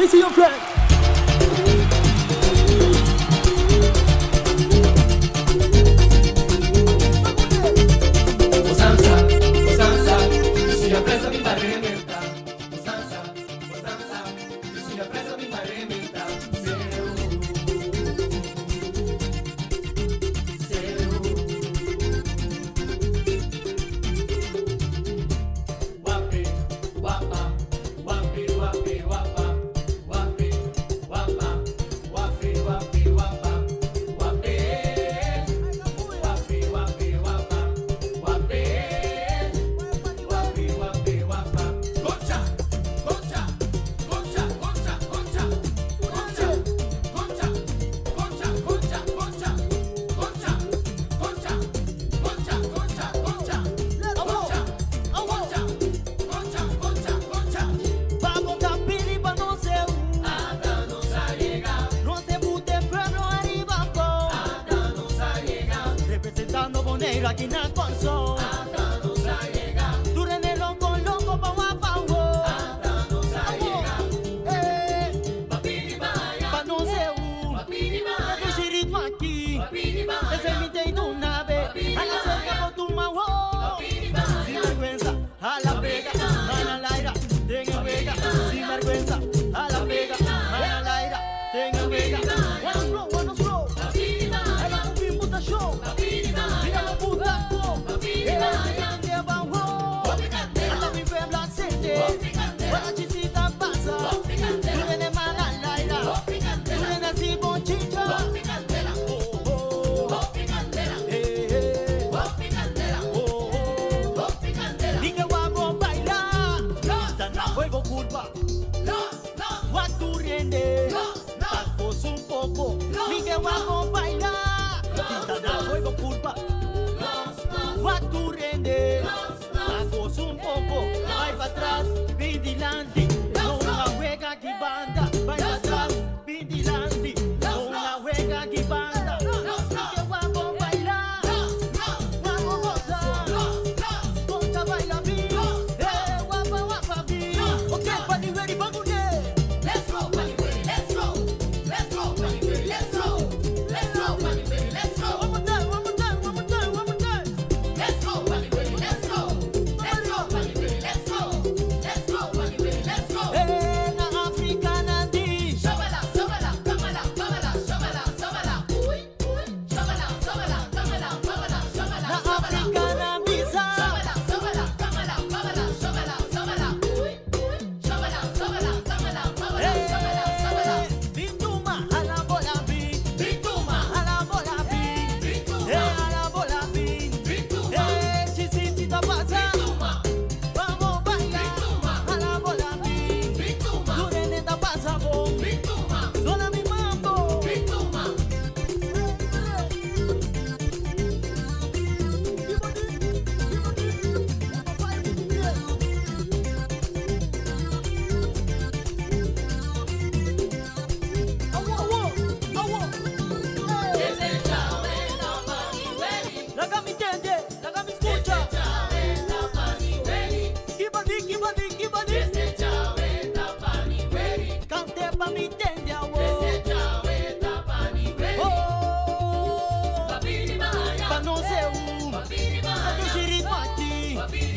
JC on flex.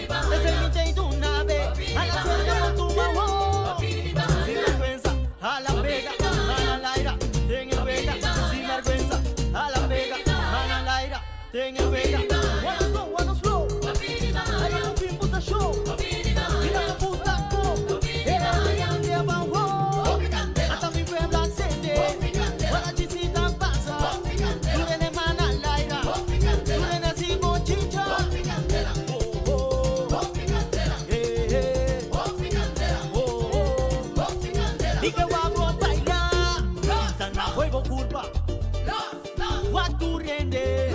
Esei mi t'ei duna be. Hala cerca bo tuma wo. Sin vergüenza, hala pega, mana laira, den e wega. Sin vergüenza, hala pega, mana laira, den e wega. Wanna go, wanna slow. Ay, no tin puta show. Mira no puta ko. Eh, de ba wo. Hasta mi pueblo sende. Ora chisita pasa. Turene mana laira. Turene si bochincha. Oh, oh. Eh, eh. Oh, oh. Y que guapo baila. Sana juego curva. Guaturrende.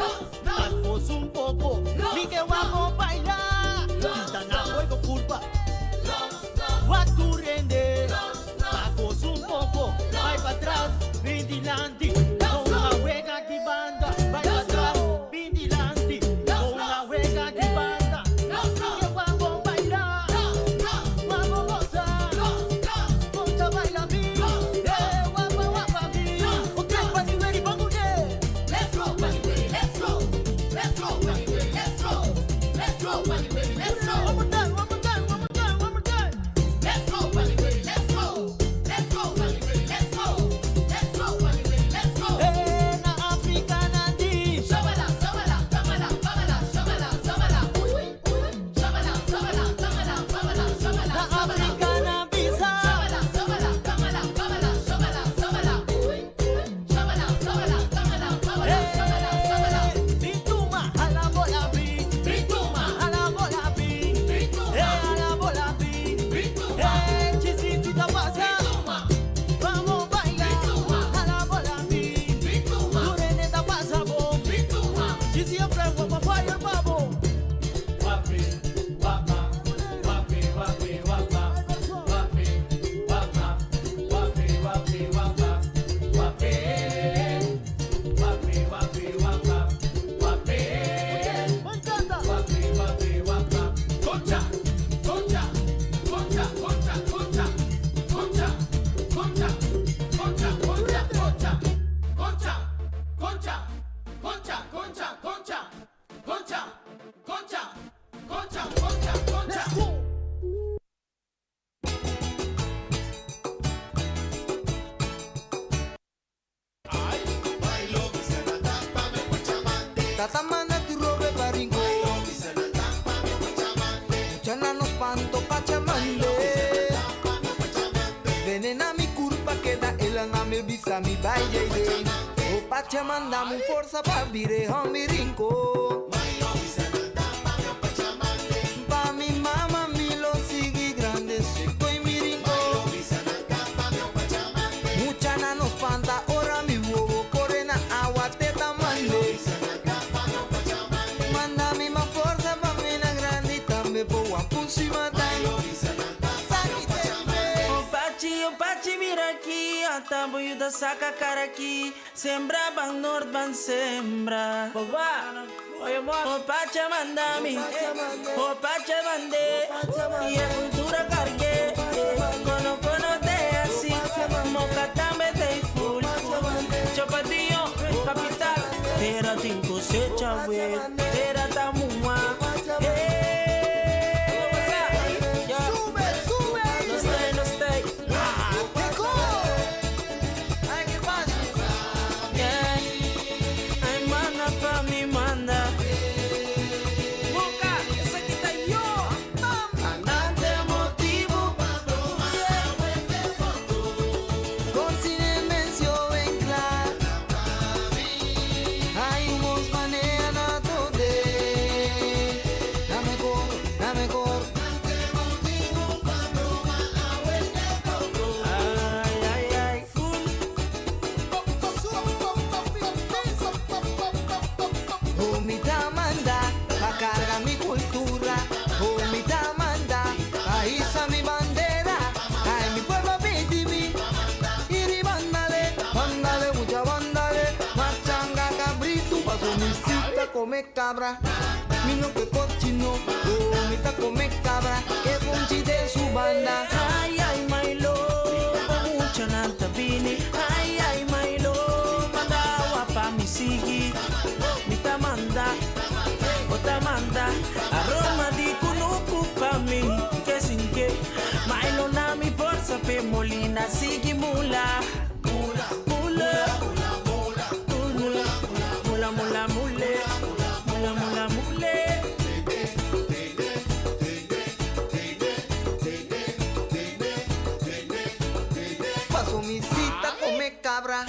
Alfos un poco. Mi que guapo baila. Sana juego curva. Guaturrende. Alfos un poco. Vai para atrás, vigilante. Con una hueca aquí banda. Vai para atrás, vigilante. Con una hueca aquí banda. Mi que guapo baila. Guapo goza. Concha baila mi. Guapa, guapa mi. Ok, party ready, vamos there. Let's go, party ready, let's go. Let's go, party ready, let's go. Let's go, party ready, let's go. One more time, one more time, one more time, one more time. Let's go, party ready, let's go. Let's go, party ready, let's go. Let's go, party ready, let's go. Eh, na Africa nandi. Shabala, shabala, shabala, shabala, shabala, shabala. Uy, uy. Shabala, shabala, shabala, shabala, shabala, Na shabala. Africa na visa. Shabala, shabala, shabala, shabala, shabala, shabala. Uy, uy. Shabala, shabala, shabala, shabala, shabala, shabala. Bituma, a la bola bi. Bituma. a la bola bi. Bituma. A la bola bi. Bituma. Chisita pasa. Bituma. Vamos baila. Bituma. A la bola bi. Bituma. Dureneta pasa bo. Bituma. Y siempre guapa fire babo. Wapi, wapa, wapi, wapi, wapa, wapi, wapa, wapi, wapi, wapa, wapi, wapi, wapi, wapa, wapi, Me encanta. wapi, wapi, wapa. Concha, concha, concha, concha, concha, concha, concha, concha, concha, concha, concha, concha, concha, concha, concha, concha, concha, concha, concha. Let's go. Tata manda tu robe baringo. Chana nos panto pachamande. Venena mi culpa queda el me bisa mi baile. O pachamanda mu forza pa vire mi rinco. Pa mi mama mi lo sigue grande seco y mi rinco. Mucha na nos panta ora mi huevo corre na agua teta mande. Manda mi más fuerza pa mi na grande y también po guapusi matan. Oh Pachi, oh Pachi, mira aqui, a tamboiuda saca cara aqui, sembra ban nord ban sembra. Boba, oh Pacha mandami, oh Pacha mande, e a cultura cargue, cono cono de así, moca tambe de full, chapatillo, capital, tera tin cosecha we, tera tamua, Sube, sube. No stay, no stay. Ay, qué pasa. Yeah. Ay, manda pa' mi manda. Boca, esa que está yo. Andante motivo Con silencio en clar Hay unos manean a tote Dame coro, dame coro Ay, ay, ay. Oh, mi manda pa carga mi cultura. Oh, mi manda pa iza mi bandera. Ay, mi pueblo pide mi. Iri bandale, bandale, mucha bandale. Machanga cabrito, paso mi cita come cabra. Mi no que cochino, oh, mi ta come cabra. Que funchi de su banda. Ay, ay, my love, mucha nanta bini. Ay, ay, my love, manda guapa mi sigi. Mi ta manda, o ta manda, aroma di kunuku. Paso mi cita come cabra,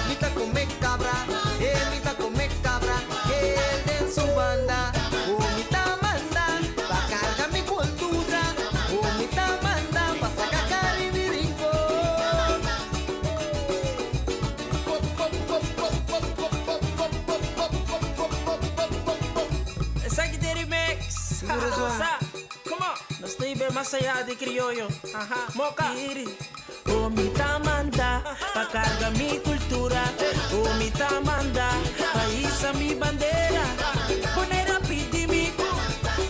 mi ta come cabra, mi ta come cabra, él den su banda. Oh, mi ta manda, pa carga mi cultura. Oh, mi ta manda, pa sacar Caribe rincón. Esaki ta remix. Sa, come on. Nos ta bay mas aya di krioyo. Aha. Moka. Oh, mi ta manda pa karga mi kultura. Oh, mi ta manda pa hisa mi bandera. Boneiru a pidi mi.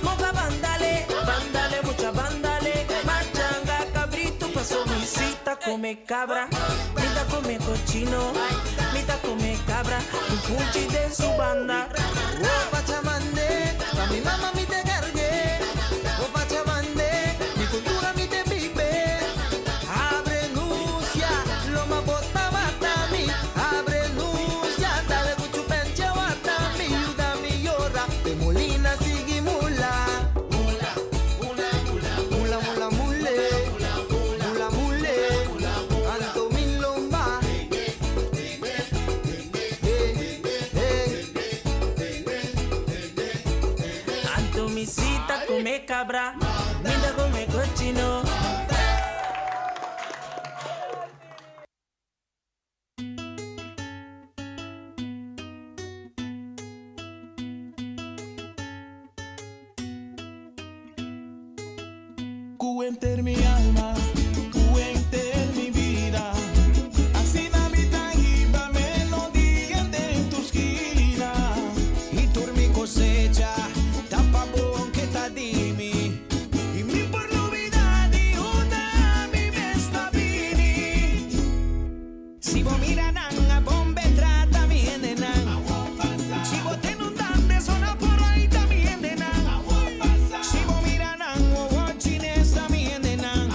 Moka ban dale, ban dale, mucha ban dale. Machanga, kabritu, paso mi si ta kome kabra. Mi ta kome kochino, mi ta kome kabra. Un funchi den su banda. Oh, Pachamande, pa mi mama mi te cargué. Oh, Pachamande, mi cultura mi te vive. Abre nucia, loma bota matami. Abre nucia, dale cuchupenche watami. Yuda mi llora, de molina sigui mula. Mula, mula, mula, mula, mula, mule. Mula, mule, anto mi lomba. Hey, hey. Anto mi si ta kome kabra, mi ta kome kochino. Ku henter mi alma, ku henter mi bida. Asina mi ta hiba melodia den tur skina. I tur mi kosecha, ta pa bo ku ta di mi. I mi n' por lubidá di unda mi mes ta bini. Si bo mira nan a bombe trata mi hendenan. Si bo tende un dande zona por ahí ta mi hendenan. Si bo mira nan wowo chines ta mi hendenan.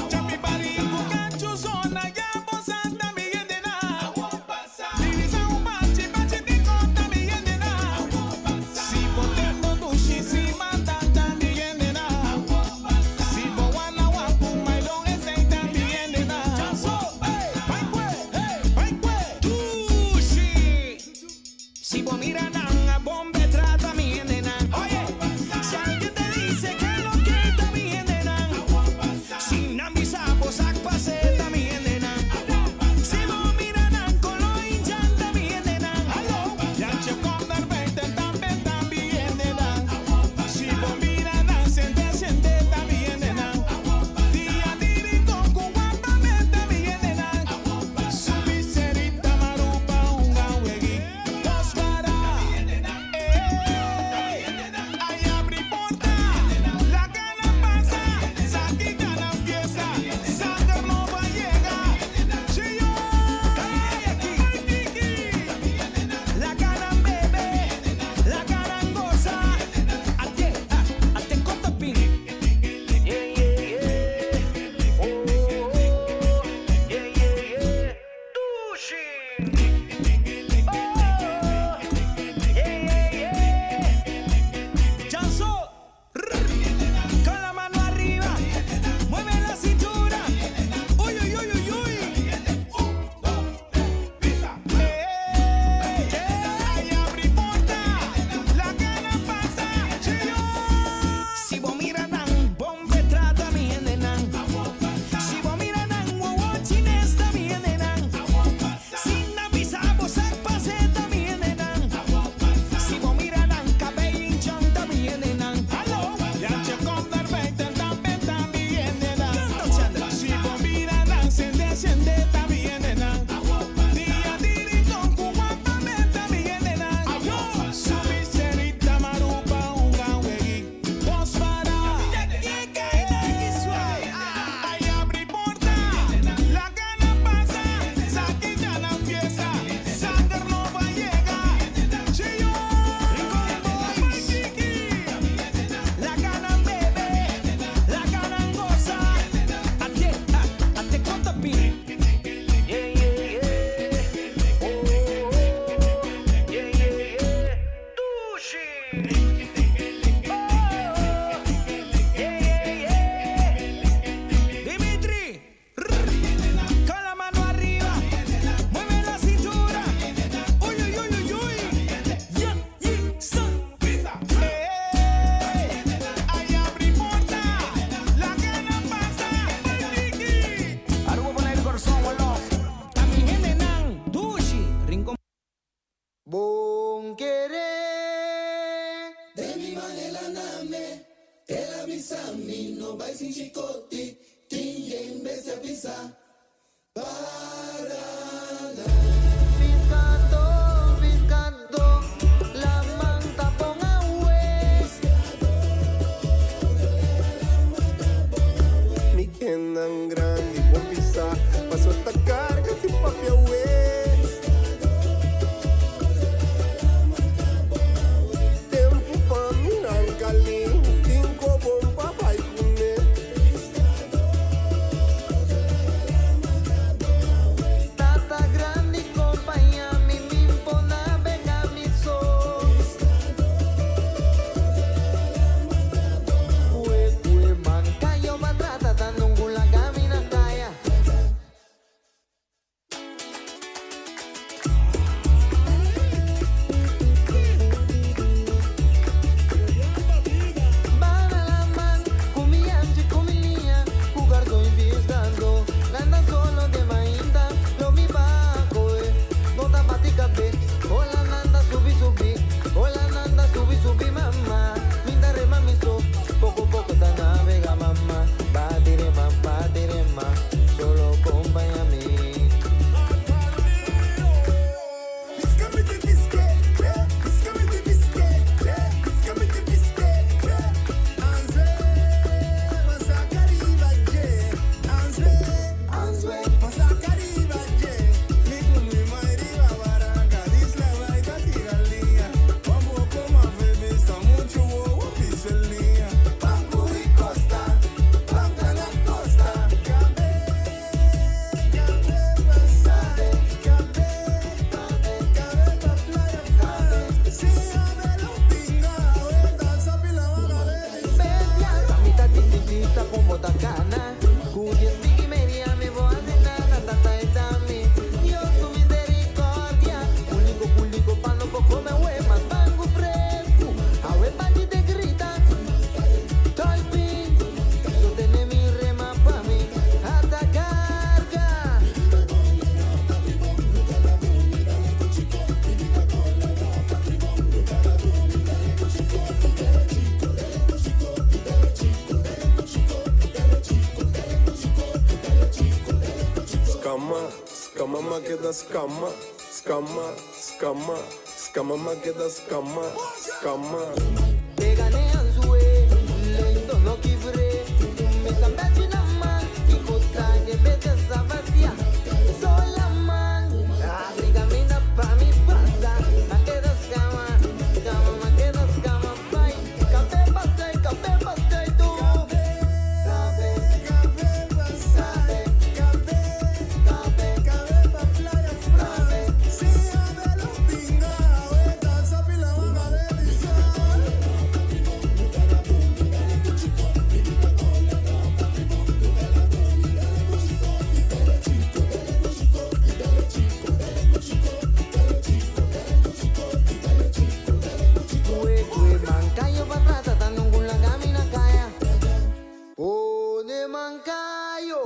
Mi no bai sin chikoti, tin yen bestia pisa. Paraná. Piskadó, piskadó, laman ta bon awe. Mi kennan grandi bon pisa, paso ta karga tin papia we. Tempu pa mi ranka lin, tin kobon pa bai kuné. Tata grandi kompañá mi, mi por nabegá mi so. Kue kue mankayo ba trata ta nungu laga mi na kaya. Bana laman, ku mi anchi ku mi liña, ku gardo i biskado. Landa solo den mainta, lo mi bakoe, no ta bati kabe. Hola nanda subi subi, hola nanda subi subi mama. Mi ta rema mi so, poko poko ta navega mama. Bati rema, bati rema, solo kompaña mi. Mi ta disidí ta kon bo ta kana. Ku dies piki media mi bo hasi nada. Tata e ta mi Dios su misericordia. Puliko puliko pa no por kome awe mas mango fresku. Awe panchi te grita Tolpin. Sotene mi rema pa mi ata karga. Skama, skama ma keda skama, skama, skama, skama ma keda skama, skama. Pega ne anzue, lento no kibre. Mi sambechi na man, i kosa ke bete sabatia. Sola man, Afrika mi na pa mi pasa. Ma keda skama, skama, ma keda skama, pai. Kape pastel, kape pastel tu. Kape, kape, kape, kape, kape, kape. Kue kue mankayo pa trata ta nungun laga mi na kaya. Pone mankayo.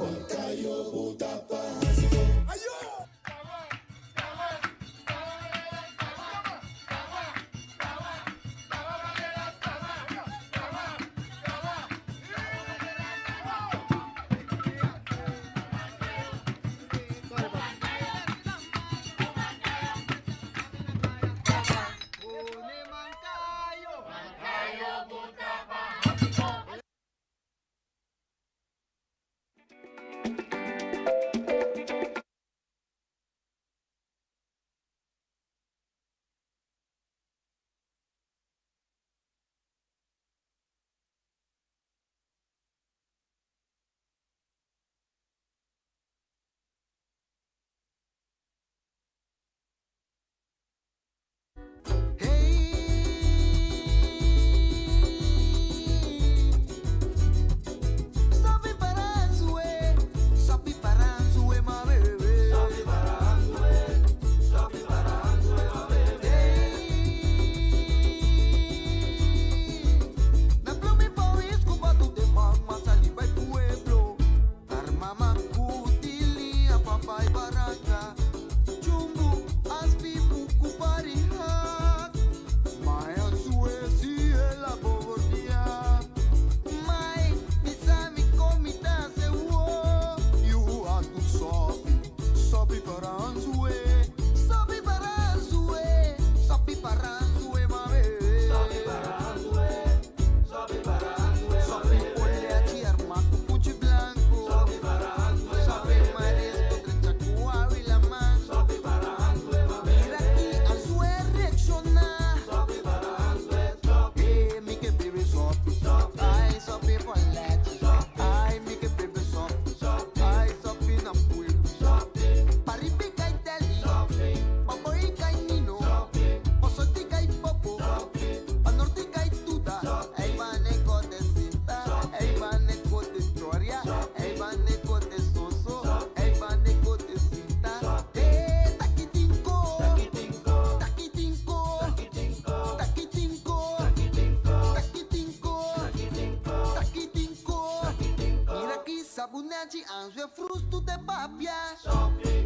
Sabunachi anzwe frustu de papia.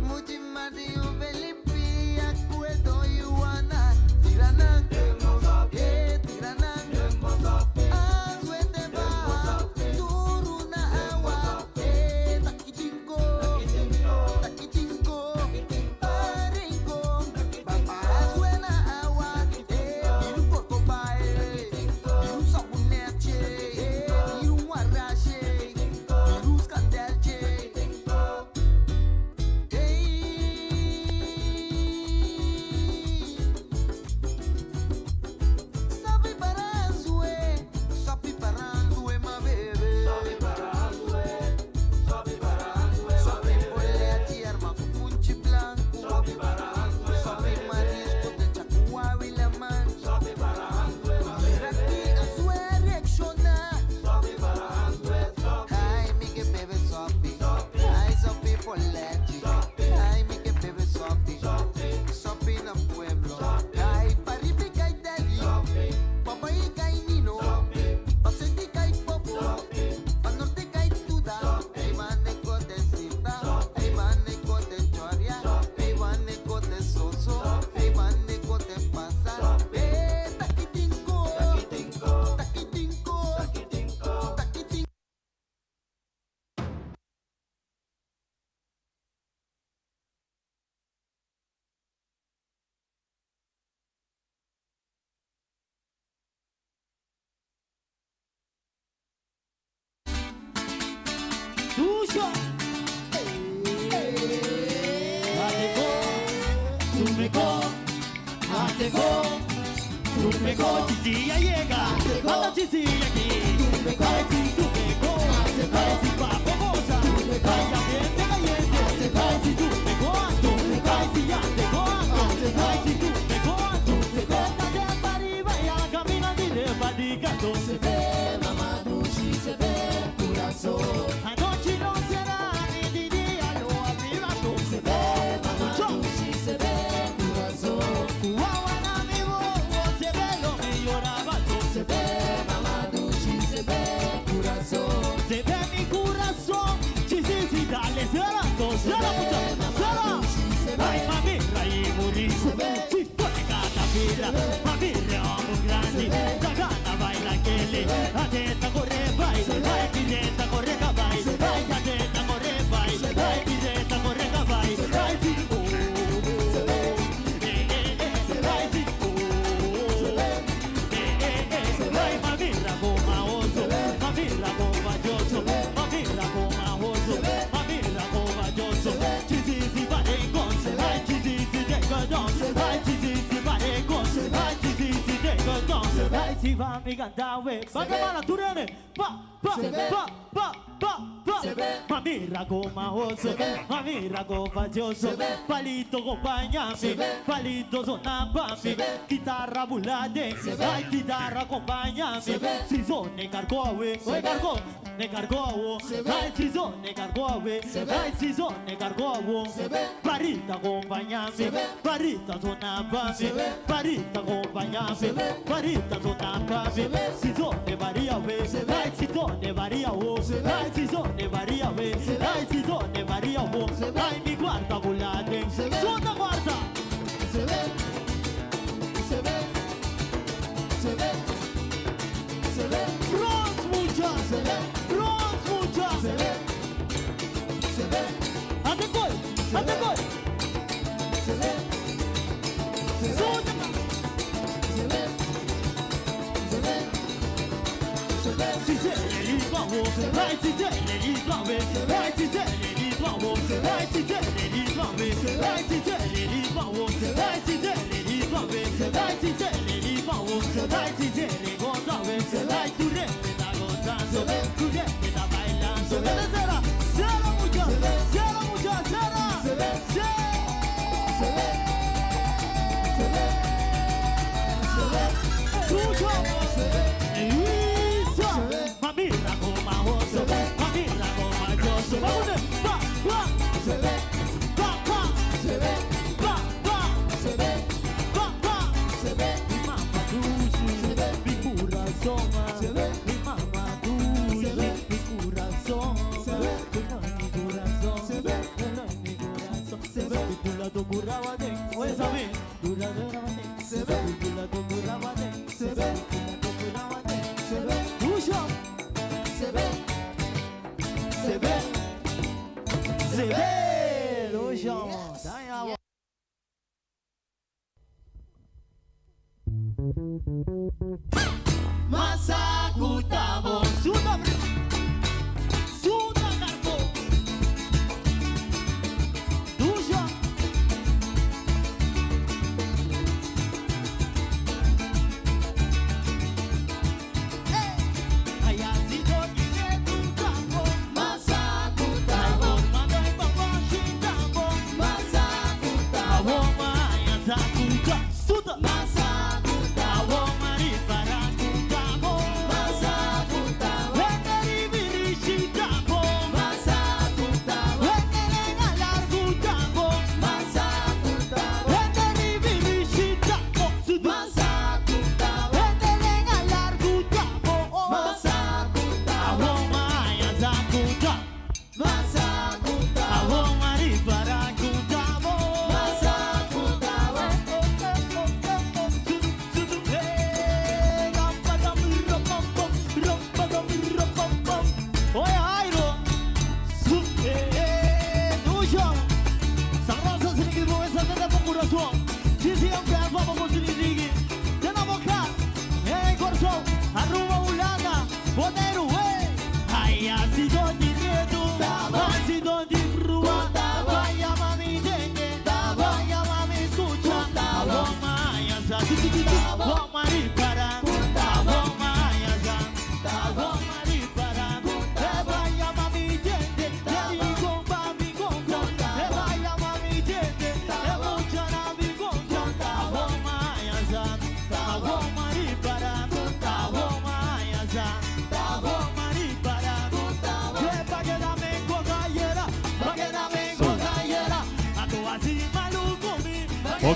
Muchi mati uvelipia kuedo yuana. Tiranan, eh tiranan. Anzwe te ba, turuna awa. Eh takitinko, takitinko, parinko. Papa anzwe na awa. Eh biru korkoba, eh biru sabunachi, eh biru warashi. Biru skandelche. Sabi paranzue, sabi paranzue, ma bebe. Sabi paranzue, sabi paranzue, sabi poleachi arma funchi blanco. Sabi paranzue, sabi marisco de chacua y la man. Sabi paranzue, mira aquí azue reacciona. Sabi paranzue, ay mi que bebe sabi, ay sabi poleachi, ay mi que bebe sabi, sabi na pueblo, ay paripica y deli. Papaica y Nino, Pacetica y Popo, Panortica y Tuda, Eivaneco de Cita, Eivaneco de Choria, Eivaneco de Soso, Eivaneco de Pasa, Taquitinco, Taquitinco, Taquitinco, Taquitinco. Tuyo. Atego, atego, atego, Chichilla llega, anda Chichilla aquí. Ay, sí, tú pegó, ay, sí, papo goza, ay, ambiente caliente, ay, sí, tú pegó, ay, sí, ya te ay, sí, tú pegó, Vétate pa' arriba y a camina dire fatigando. Se ve, mamá, se ve, corazón. Anoche no será ni de día lo abrigato. Se ve, mamá, se ve, corazón. Guau, amigo, se ve lo que lloraba. Se ve, mamá, se ve, corazón. Se ve mi corazón. Sí, sí, sí, dale, será, será, mucha, será. Ay, mami, raí, morí. Sí, pone catapila. Mami, amo grande. La gana baila que le. Atenta, corre, baila. Ay, pireta, corre, caballo. Ay, atenta, corre, baila. Ay, pireta, corre, caballo. Ay, sí, oh, oh, eh, eh, eh. Ay, sí, oh, oh, eh, eh, eh. Ay, mami, la goma oso. Mami, la goma yoso. Mami, la goma oso. Mami, la goma yoso. Sí, sí, sí, parengón. Ay, sí, sí, sí, tengo Ay, sí, sí, sí, parengón. Ay, sí, sí, sí, tengo Ay, sí, va mi cantawe. Va que va la turene. Pa, pa, pa, pa, pa, pa. Mami, goma oso. Mami, goma yoso. Palito, acompáñame. Palito, zona, pami. Guitarra, bulade. Ay, guitarra, acompáñame. Si son, ne cargó, we. Oye, cargó. Ne cargó, ay, si son, ne cargó, we. Ay, si son, ne cargó, Parita, acompáñame. Parita, zona, pami. Parita, acompáñame. Parita, zona, pami. Si son, ne varía, we. Ay, si son, ne varía, wo. Ay, si son, ne varía, we. Ay, si son, ne varía, wo. Ay, mi guarda, bulade. Zona, guarda. Se ve, se ve, se ve, se ve. Bronze, mucha. Se ve, Bronze, mucha. Se ve, se ve. Ate gol, ate gol. Se ve, se ve. Se ve, se ve, se ve. Si se le liba, ay, si se le liba, ay, si se le liba, ay, si se le liba, ay, si se le liba, ay, si se le liba, ay, si se le liba, ay, si se le goza, ay, tu re te está gozando, tu re te está bailando. Será, será mucha, será mucha, será, Se ve, se ve, se ve, se ve. Tuyo. Se ve, Isso. Mami, la goma oso, mami, la goma yoso. Vamos, pa, pa, se ve, pa, pa, se ve, pa, pa, se ve, pa, pa. se ve, Mi mamá dulce, mi corazón, Se ve. mi mamá dulce, Se ve. mi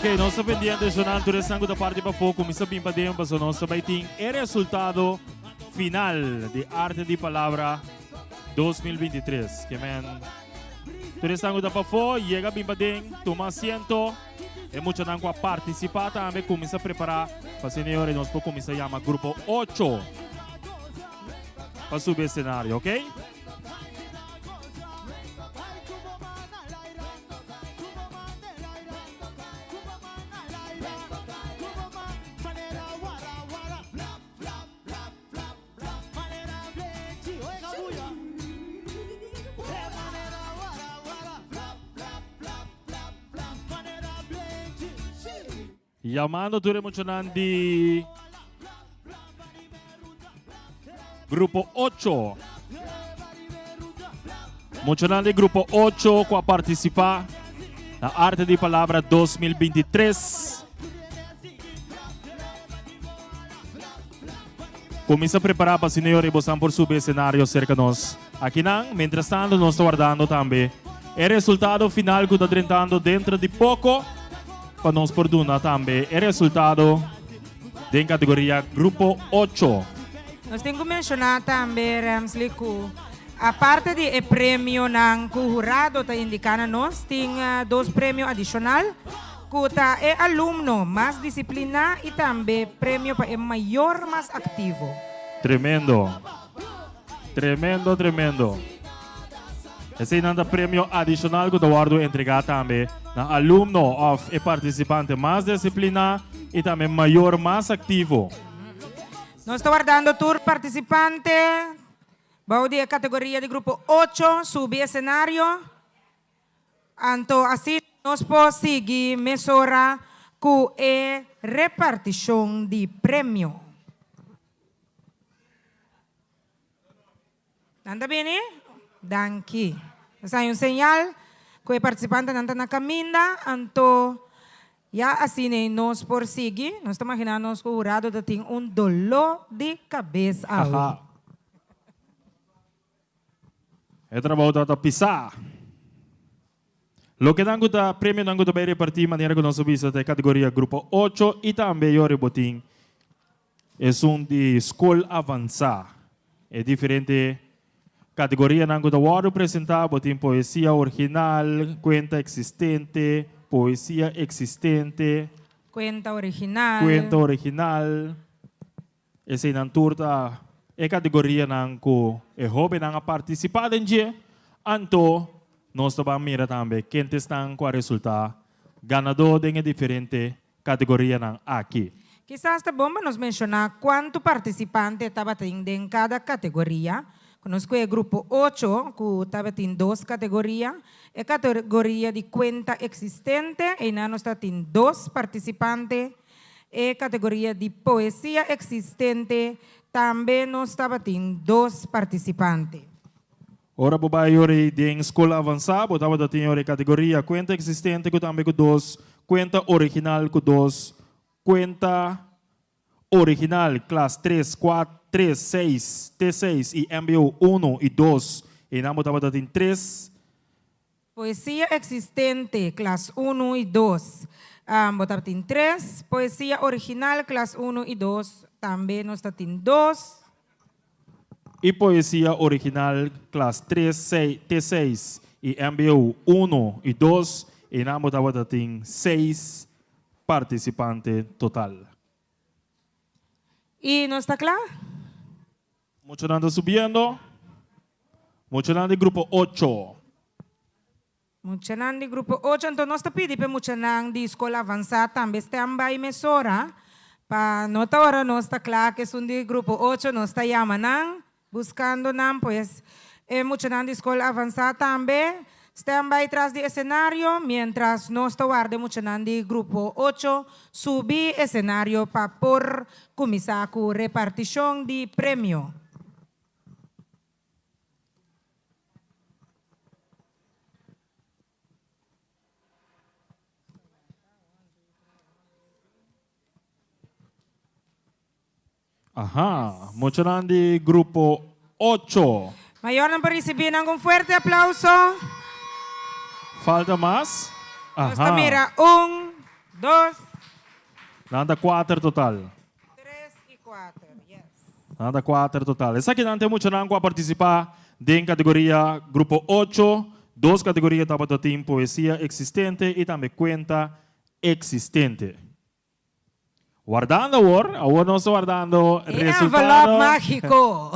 Ok, nos ta pendiente esnan tur esnan ku ta parti pafó kuminsá bin paden pasobra nos ta bai tin e resultado final di Arte di Palabra 2023. Ke men tur esnan ku ta pafó yega bin paden, tuma asiento. E muchanan ku a partisipá tambe kuminsá prepará pa asina e ora nos por kuminsá yama grupo ocho pa subi esenario, ok? Yamando tur e muchanan di Grupo 8. Muchanan di Grupo 8 ku a partisipá na Arte di Palabra 2023. Kuminsá prepará pa asina yora i bosan por subi esenario serka nos. Akinan, mientrastanto nos ta wardando tambe e resultado final ku ta drentando dentro di poko pa nos por duna tambe e resultado den kategoria Grupo ocho. Nos tin ku menshoná tambe, Ramsley, ku aparte di e premionan ku hurado ta indiká na nos, tin dos premio adishonal ku ta e alumno mas disipliná i tambe premio pa e mayor mas aktivo. Tremendo. Tremendo, tremendo. Eseinan ta premio adishonal ku ta wòrdu entregá tambe na alumno òf e partisipante mas disipliná i tambe mayor mas aktivo. Nos ta wardando tur partisipante bou di e kategoria di grupo ocho subi esenario. Anto asina nos por sigui mesora ku e repartishon di premio. Nan ta bini? Danki. Nos haña un señal ku e partisipantenan ta na kaminda, anto ya asina nos por sigui. Nos ta maginá nos ku hurado ta tin un doló di kabes awe. E trabou ta ta pisá. Loke nan ku ta premionan ku ta bai repartí manera ku nos a bisa ta e kategoria grupo ocho i tambe yori bo tin Esun di skol avansá. E diferente kategorianan ku ta wòrdu presentá, bo tin poesia original, kuenta eksistente, poesia eksistente. Kuenta original. Kuenta original. Eseinan tur ta e kategorianan ku e hóbennan a partisipá den dje. Anto. nos ta ban mira tambe ken ta esnan ku a resultá ganadó den e diferente kategorianan aki. Kisas ta bon pa nos menshoná kuantu partisipante tabatin den kada kategoria. Ku nos ku e grupo ocho ku tabatin dos kategoria. E kategoria di kuenta eksistente, einan nos tabatin dos partisipante. E kategoria di poesia eksistente, tambe nos tabatin dos partisipante. Ora bo bai yori den skol avansá, bo tabata tin yori kategoria kuenta eksistente ku tambe ku dos, kuenta original ku dos, kuenta original klas tres, kuat, tres, seis, te seis i mbo unu i dos. Einan bo tabata tin tres. Poesia eksistente klas unu i dos, bo tabatin tres. Poesia original klas unu i dos, tambe nos ta tin dos. I poesia original klas tres, sei, te seis i mbo unu i dos, einan bo tabata tin seis partisipante total. I nos ta kla? Muchanan ta subiendo. Muchanan di grupo ocho. Muchanan di grupo ocho. Anto nos ta pidi pa e muchanan di skol avansá tambe stand by mesora pa no ta ora nos ta kla ku esun di grupo ocho nos ta yama nan buskando nan. Pues e muchanan di skol avansá tambe stand by tras di esenario mientras nos ta warda e muchanan di grupo ocho subi esenario pa por Kuminsá ku repartishon di premio. Aha, muchanan di grupo ocho. Mayornan por risibí nan ku un fuerte aplauso. Falta mas? Nos ta Aha. mira un, dos. Nan ta kuater total. Tres i kuater, yes. Nan ta kuater total. Esakinan ta e muchanan ku a partisipá den kategoria grupo ocho. Dos kategoria tabata tin poesia eksistente i tambe kuenta eksistente. Wardando awor, awor nos ta wardando E resultado envelop mágiko.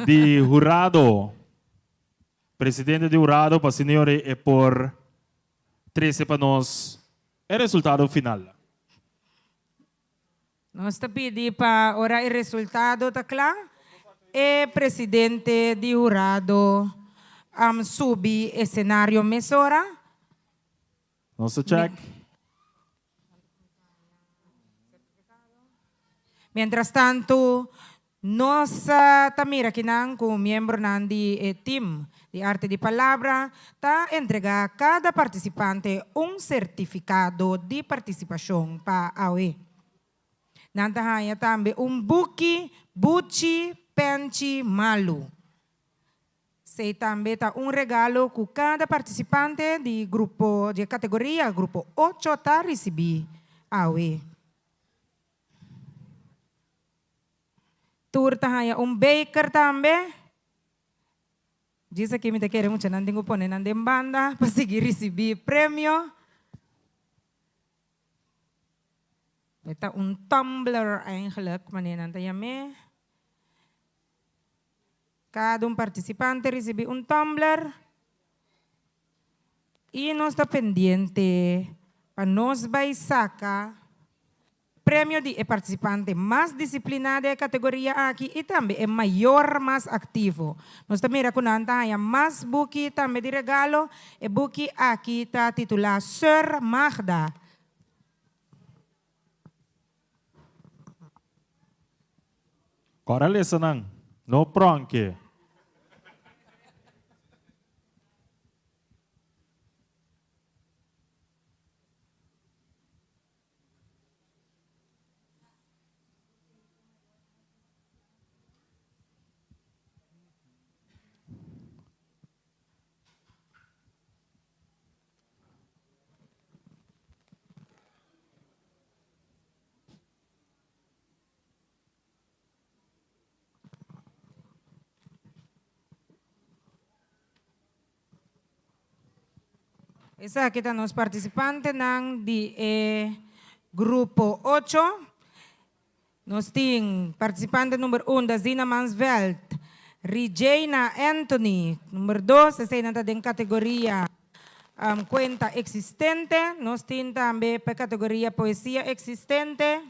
di hurado. Presidente di hurado pa senior e por trece pa nos e resultado final. Nos ta pidi pa ora e resultado ta kla, e presidente di hurado subi escenario mesora. Nos ta check. Mientras tanto, nos ta mira kinan ku miembronan di e tim di Arte di Palabra ta entregá kada partisipante un sertifikado di partisipashon pa awe. Nan ta haña tambe un buki Buchi Penchi Malu. Esei tambe ta un regalo ku kada partisipante di grupo di e kategoria grupo ocho ta risibí awe. Tur ta haña un beker tambe. Djis aki mi ta kere muchanan tin ku pone nan den banda pa sigui risibí premio. E ta un tumbler eigenlijk, manera nan ta yam'é. Kada un partisipante risibí un tumbler i nos ta pendiente pa nos bai saka premio di e partisipante mas disipliná den e kategoria aki i tambe e mayor mas aktivo. Nos ta mira ku nan ta haña mas buki tambe di regalo. E buki aki ta titulá Sir Magda. Kòrda lesa nan, no pronke. Esaki ta nos participantenan di e grupo ocho. Nos tin participante number un Dazina Mansveld, Rijeina Anthony, number dos, eseinan ta den categoria. um, kuenta eksistente. Nos tin tambe pa kategoria poesia eksistente.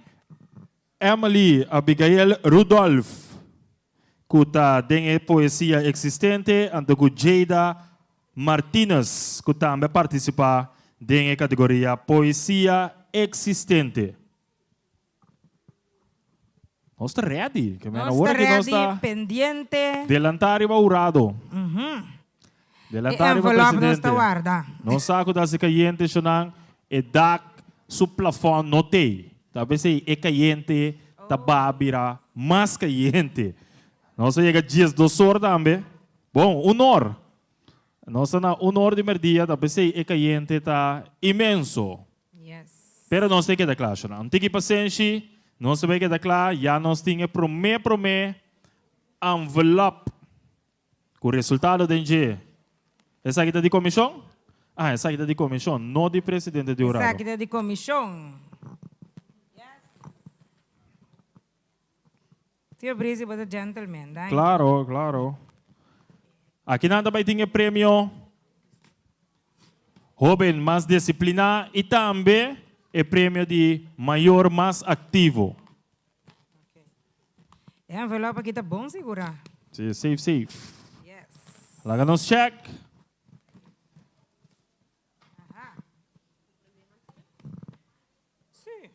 Emily Abigail Rudolph ku ta den e poesia eksistente anto ku Jada Martinus ku tambe a partisipá den e kategoria poesia eksistente. Nos ta ready. Ke men Nos awor ta aki nos ready, ta pendiente. delantá riba hurado. Mhm. Delantá E riba envelop nos ta presidente. warda. Nos sa ku ta hasi kayente shonan e dak su plafòn no t'ei. Ta p'esei e kayente ta baha bira mas kayente. Nos a yega 12 or tambe. Bon, un or. Nos ta na un or di merdia, ta p'esei e kayente ta inmenso. Pero nos ta keda kla, shona. Un tiki pasenshi, nos ta bai keda kla, ya nos tin e promé promé envelop ku resultado den dje. Esaki ta di komishon? Ah, esaki ta di komishon, no di presidente di hurado. Esaki ta di komishon. Tio Brisi, bo ta gentleman, danki. Claro, claro. Aki nan ta bai tin e premio Hoben mas disipliná i tambe e premio di Mayor mas aktivo. E envelop aki ta bon sigurá. Si, safe, safe. Laga nos check. Sí.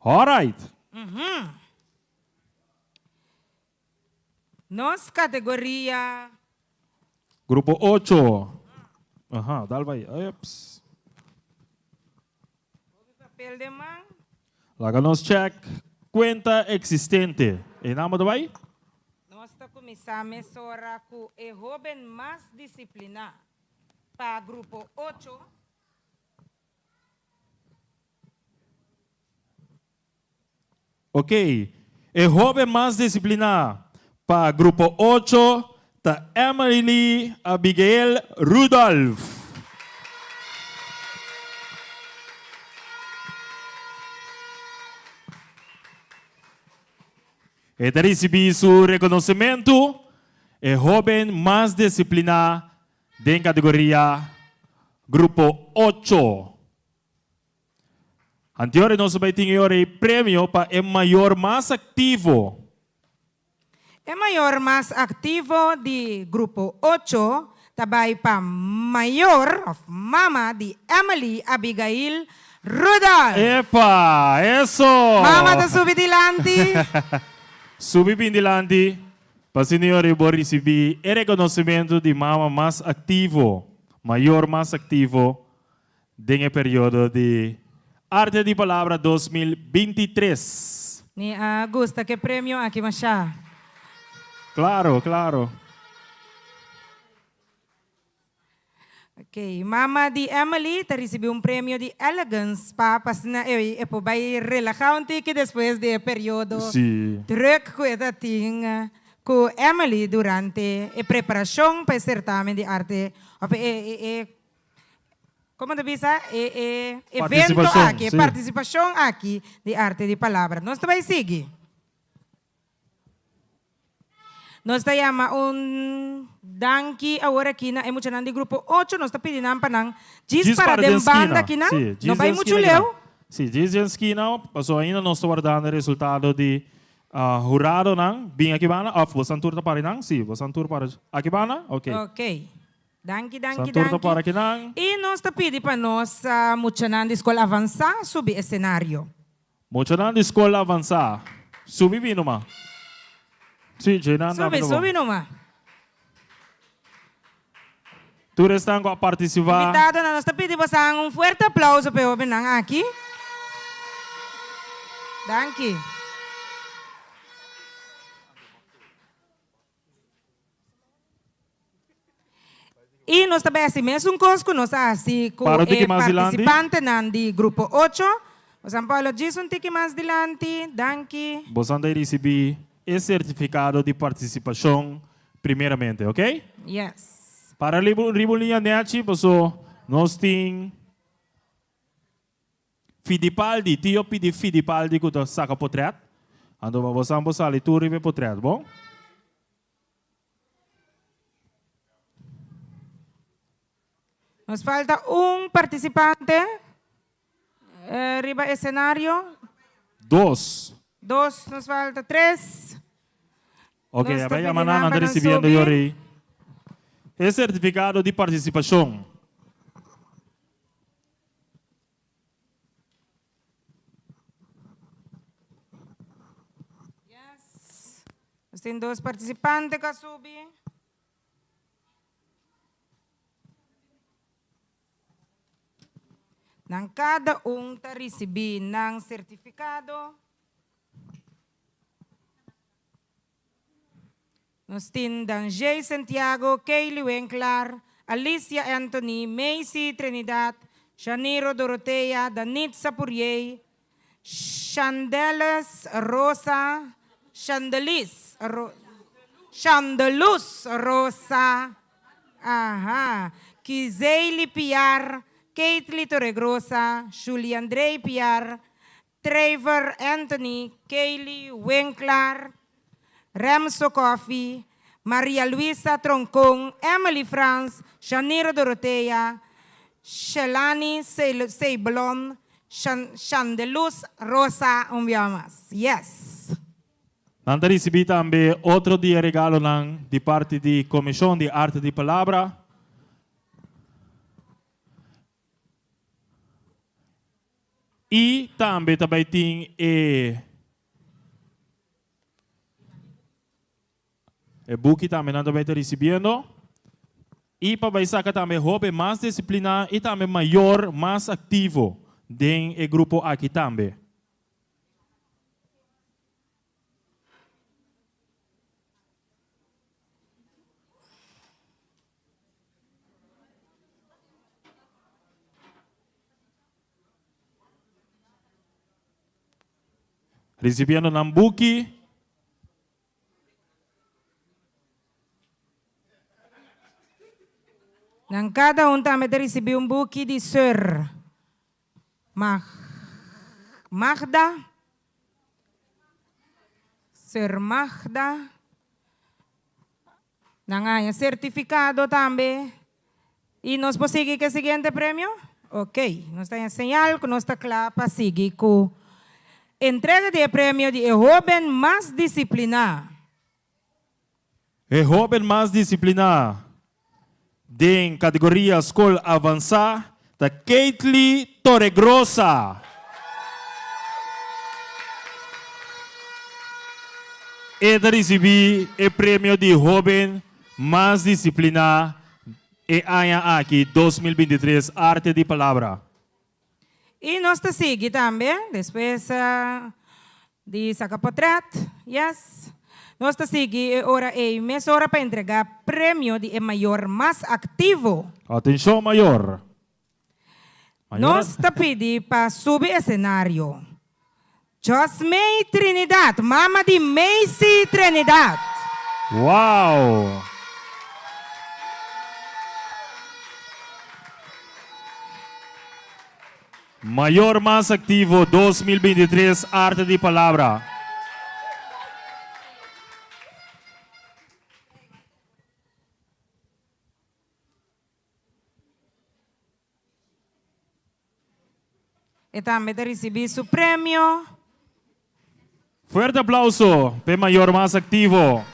Alright. Mhm. Nos categoria. Grupo ocho. Aha, dal bai. Ups. Papel den man. Laga nos check cuenta existente. E naam ta bai? Nos ta cuminsa mesora cu e hoben mas disciplina. Pa grupo ocho. Ok, e hoben mas disipliná pa grupo ocho ta Emily Abigail Rudolph. E ta risibí su rekonosementu e hoben mas disipliná Den kategoria Grupo ocho. Anteori nos a bai tin e ora ei premio pa e mayor mas aktivo. E mayor mas aktivo di Grupo ocho ta bai pa mayor of mama di Emily Abigail Rudolph. Epa! Eso! Mama ta subi dilanti. Subi bin dilanti. Pa Señor i bo risibí e rekonosementu di mama mas aktivo, mayor mas aktivo den e periodo di Arte di Palabra 2023. Mi a gusta ke premio aki masha. Klaro, klaro. Ok, mama di Emily ta ricibi un premio di Elegance Spa pa asina e e por bay relaha un tiki despues di e periodo Sí. druk cu e ta tin cu Emily durante e preparacion pa e certamen di arte of e e e como ta bisa e e evento Participacion, aki, e sí. participacion aki di Arte di Palabra. Nos ta bay sigui. Nos ta yama un danki awor aki na e muchanan di grupo ocho. Nos ta pidi nan pa nan djis para den banda akinan. No bai muchu leu. Sí, djis den skina, pasobra ainda nos ta wardando e resultado di huradonan. Bin aki banda òf bosan tur ta para akinan? Sí, bosan tur para aki banda? Oké. Oké. Danki, danki, Bosan tur ta danki. para akinan. I nos ta pidi pa nos muchanan di skol avansá subi esenario. Muchanan di skol avansá, subi bin numa. Sí, djeinan Subi, tambe ta bon. subi numa. Tur esnan ku a partisipá. Invitadonan, nos ta pidi bosan un fuerte aplauso pa e hobennan aki. Danki. I nos ta bai hasi mesun kos ku nos a hasi ku Para un tiki e mas dilanti. partisipantenan di Grupo ocho. Bosan por lo djis un tiki mas dilanti. Danki. Bosan ta risibí e sertifikado di partisipashon primeramente, oké? Yes. Para riba riba un liña nèchi paso nos tin Fidipaldi, tio pidi Fidipaldi ku ta saka potrèt. Anto pa bosan por sali tur riba e potrèt, bon? Nos falta un participante eh, riba escenario. Dos. Dos, nos falta tres. Ok, Nos ta a bai pidi yama nan, nan nan pa ta nan recibiendo subi. yori e certificado di participacion. Nos tin dos participante cu a subi. Nan cada un ta ricibi nan certificado. Nos tin Danjay Santiago, Kaylee Winklaar, Alicia Anthony, Macy Trinidad, Shaniro Dorothea, Danitza Purier, Shandeles Rosa, Shandelis, Ro, Shandeluz Rosa, aha, Kizeyli Piar, Keitli Torregrosa, Juliandrey Piar, Trevor Anthony, Kaylee Winklaar, Remso Coffie, Maria Luisa Troncon, Emily Frans, Shaniro Dorothea, Shelani Seiblon, Shandeluz Rosa, un bia mas. Yes. Nan ta ricibi tambe otro di e regalonan di parti di Comision di Arte di Palabra. Y tambe ta bay tin e e buki tambe nan ta bay ta ricibiendo. Y pa bay saca tambe hoben mas disciplina y tambe mayor mas activo den e grupo aki tambe. Recibiendo nan buki. Nan cada un tambe ta ricibi un buki di Sir Mag Magda. Sir Magda. Nan haña certificado tambe. Y nos por sigui cu e siguiente premio? Ok, nos ta haña señal cu nos ta cla pa sigui cu entrega di e premio di e hoben mas disciplina. E hoben mas disciplina den categoria scol avansa ta Keitly Torregrosa. E ta ricibi e premio di hoben mas disciplina e aña aki 2023 Arte di Palabra. Y nos ta sigui tambe despues di saca potret, yes. Nos ta sigui e ora ey mesora pa entrega premio di e mayor mas activo. Atencion mayor. Mayor Nos ta pidi pa subi escenario Josmey Trinidad, mama di Macy Trinidad. Wow! Mayor mas activo 2023 Arte di Palabra. E tambe ta ricibi su premio. Fuerte aplauso p'e mayor mas activo.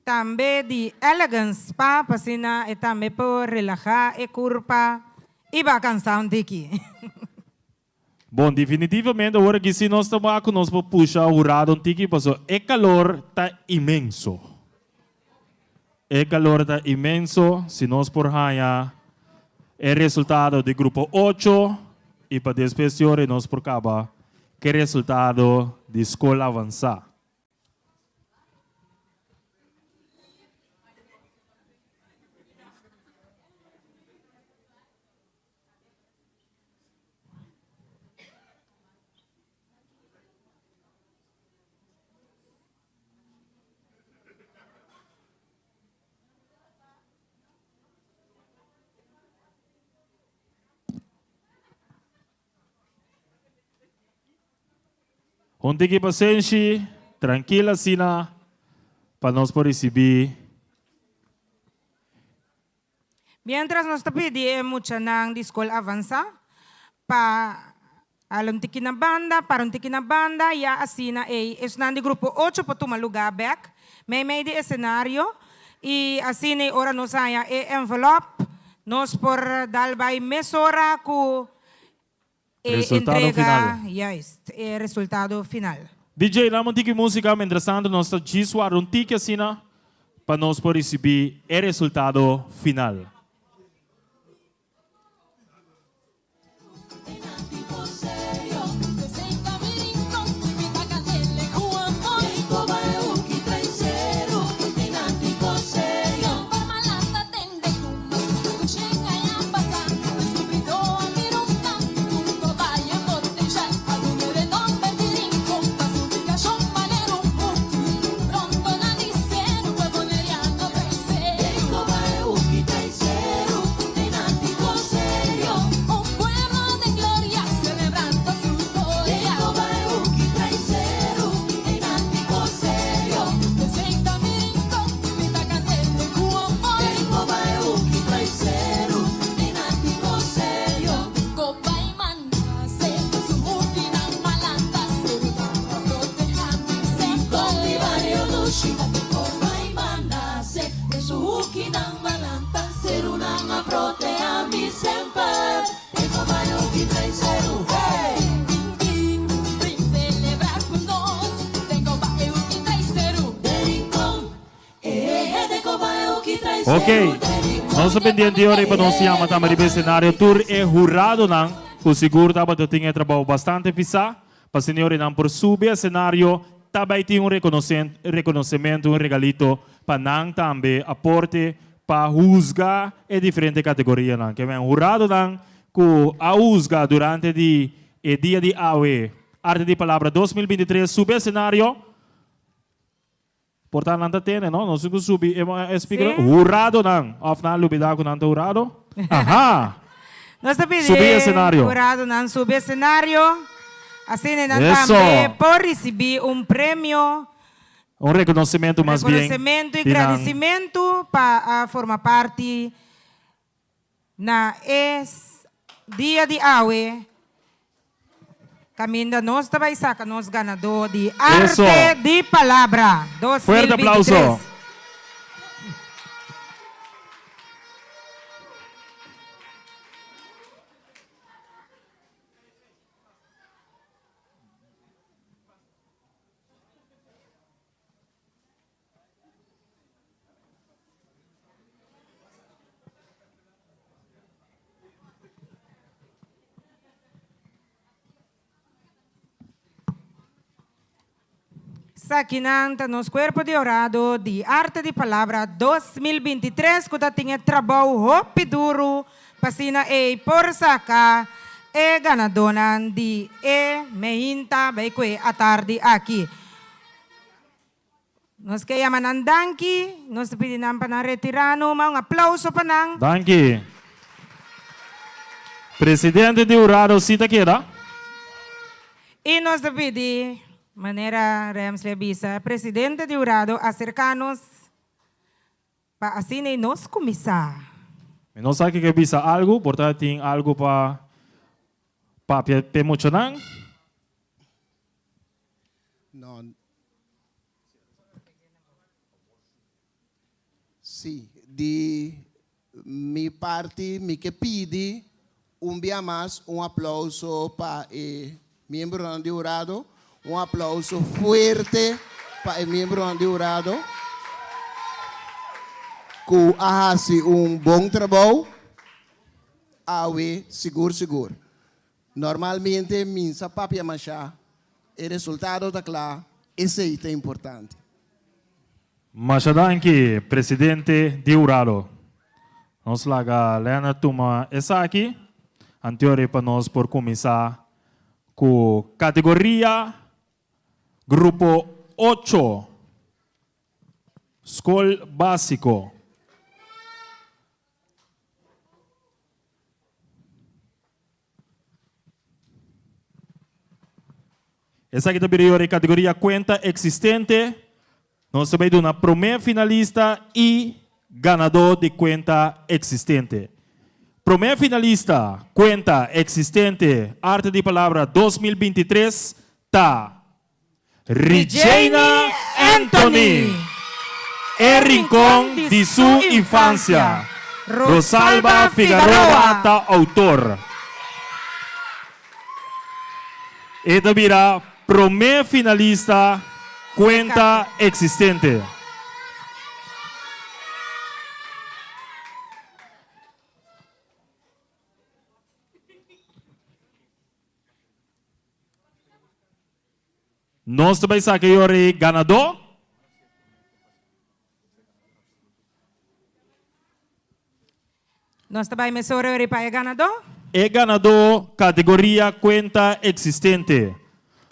Tambe di Elegance Spa p'asina e tambe por relaha e curpa y bacansa un tiki. Bon, definitivamente awor aki si nos ta wak ku nos por pusha hurado un tiki paso e kalor ta inmenso. E kalor ta inmenso, si nos por haña e resultado di grupo ocho i pa despues di ora nos por kaba ku e resultado di skol avansá. Un tiki pasenshi, trankil asina. pa nos por risibí. Miéntras nos ta pidi e muchanan di skol avansá pa hala un tiki na banda, para un tiki na banda, ya asina ei esnan di grupo ocho por tuma lugá bèk meimei di esenario i asina ei ora nos haña e envelòp nos por dal bai mesora ku e Resultado entrega, final. juist, e resultado final. DJ, dame un tiki músika, mientrastanto nos ta djis warda un tiki asina pa nos por risibí e resultado final. Ok, nos ta pendiente ora pa nos yama tambe riba escenario tur e huradonan ku sigur tabata tin e trabou bastante pisá pa señorenan por subi escenario ta bai tin un reconocemento, un regalito pa nan tambe aporte pa huzga e diferente categorianan. Ke men huradonan ku a huzga durante di e dia di awe Arte di Palabra 2023 subi escenario. Por ta nan ta tene, no? Nos tin ku subi e e speaker. Sí. Huradonan. Òf nan a lubidá ku nan ta hurado? Aha! Nos ta pidi Subi esenario. huradonan subi esenario. Asina nan Eso. tambe por risibí un premio, Un rekonosementu mas bien rekonosementu i di nan. gradisimentu pa a forma parti Na e dia di awe, kaminda nos ta bai saka nos ganadó di Eso. Arte di Palabra Fuerte 2023. aplauso. Sakinan ta nos Cuerpo di Orado di Arte di Palabra 2023 ku ta tin e trabou hopi duru pa asina ei por saka e ganadónan di e meinta bai ku e atardi aki. Nos ke yama nan danki. Nos ta pidi nan pa nan retirá numa. Un aplauso pa nan. Danki. Presidente di hurado si ta keda. I nos ta pidi, manera Remsley a bisa, presidente di hurado aserká nos pa asina i nos kuminsá. Mi no sa ke bisa algu, por ta tin algu pa papia p'e muchanan. No. Sí, di mi parti mi ke pidi un bia mas un aplauso pa e miembronan di hurado. Un aplauso fuerte pa e miembronan di hurado ku a hasi un bon trabou awe sigur sigur. Normalmente mi sa papia mashá, e resultado ta kla, esei ta importante. Masha danki, presidente di hurado. Nos laga Leonard tuma esaki, anteori pa nos por kuminsá ku kategoria grupo ocho, skol básiko. Esaki ta bira yora e kategoria kuenta eksistente. Nos ta bai duna promé finalista i ganadó di kuenta eksistente. Promé finalista kuenta eksistente Arte di Palabra 2023 ta Rijeina Anthony! E rincon di su infancia. Rosalba Figaroa ta autor. E ta bira promé finalista kuenta eksistente. Nos ta bai saka e ora ei ganadó. Nos ta bai mesora ora ei pa e ganadó. E ganadó kategoria kuenta eksistente.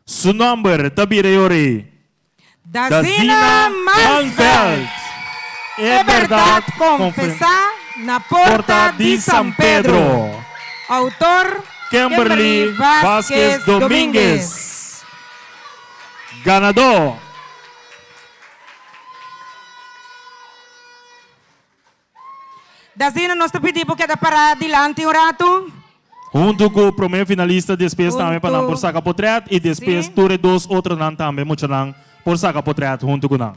Su nòmber ta bira e ora ei Dazina Mansveld. E bèrdat konfesá na porta di San Pedro. Outor, Kimberly Vásquez Domínguez. Ganadó. Dazina, nos ta pidi bo keda pará dilanti un ratu. Huntu ku promé finalista despues tambe pa nan por saka potrèt i despues tur e dos otronan tambe muchanan por saka potrèt huntu ku nan.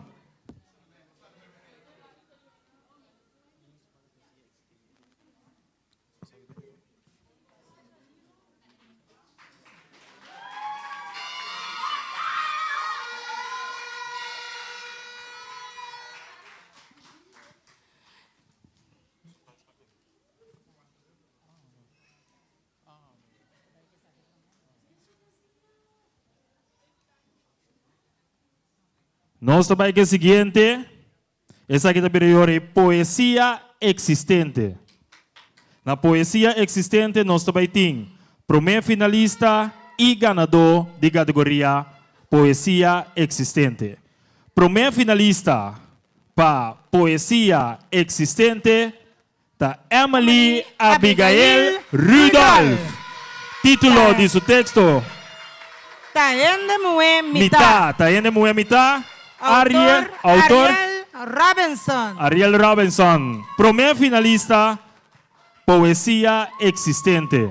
Nos ta bai ku e siguiente. Esaki ta bira yora poesia eksistente. Na poesia eksistente nos ta bai tin promé finalista i ganadó di kategoria poesia eksistente. Promé finalista pa poesia eksistente ta Emily Abigail Rudolph. Título di su teksto. Ta hende muhé mitá. Mitá. Ta hende muhé mitá. Ariel, autor. Ariel Robinson. Ariel Robinson. Promé finalista, Poesia eksistente.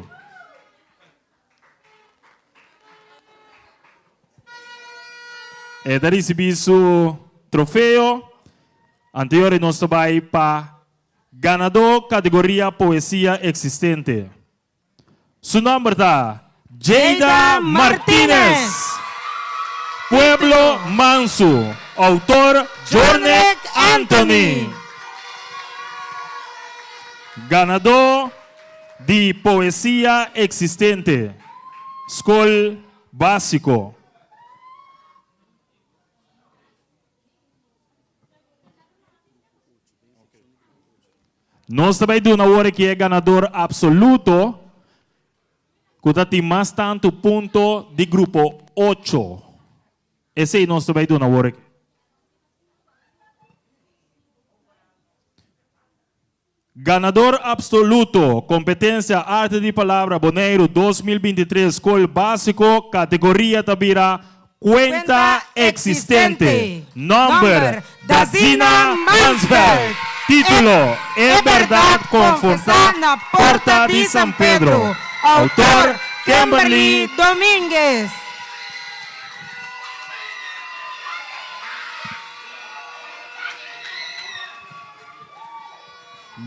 E ta risibí su trofeo. Anterior nos ta bai pa Ganadó kategoria Poesia Eksistente. Su nòmber ta Jada Martinez. Pueblo Mansu. Outor Jornek Anthony. Ganadó di Poesia Eksistente, Skol Básiko. Nos ta bai duna awor aki e ganador absoluto ku ta tin mas tantu punto di grupo ocho. Esei nos ta bai duna awor aki. Ganador absoluto, Kompetensia Arte di Palabra Boneiru 2023 Skol Básiko, kategoria ta bira Kuenta Eksistente. Nòmber, Dazina Mansveld. Título, E bèrdat konfortá na Porta di San Pedro. Outor, Kimberly Dominguez.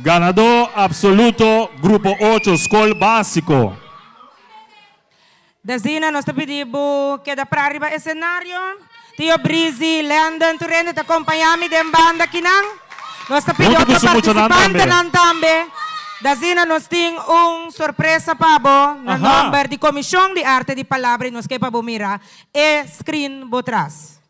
Ganadó absoluto Grupo ocho Skol Básiko. Dazina nos ta pidi bo keda pra riba esenario. Tio Breezy, Landon, tur hende ta kompañá mi den banda akinan. Nos ta pidi Huntu ku otro su muchanan tambe. partisipantenan tambe. Dazina nos tin un sorpresa pa bo na Aha. nomber di Komishon di Arte di Palabra i nos ke pa bo mira e screen bo tras.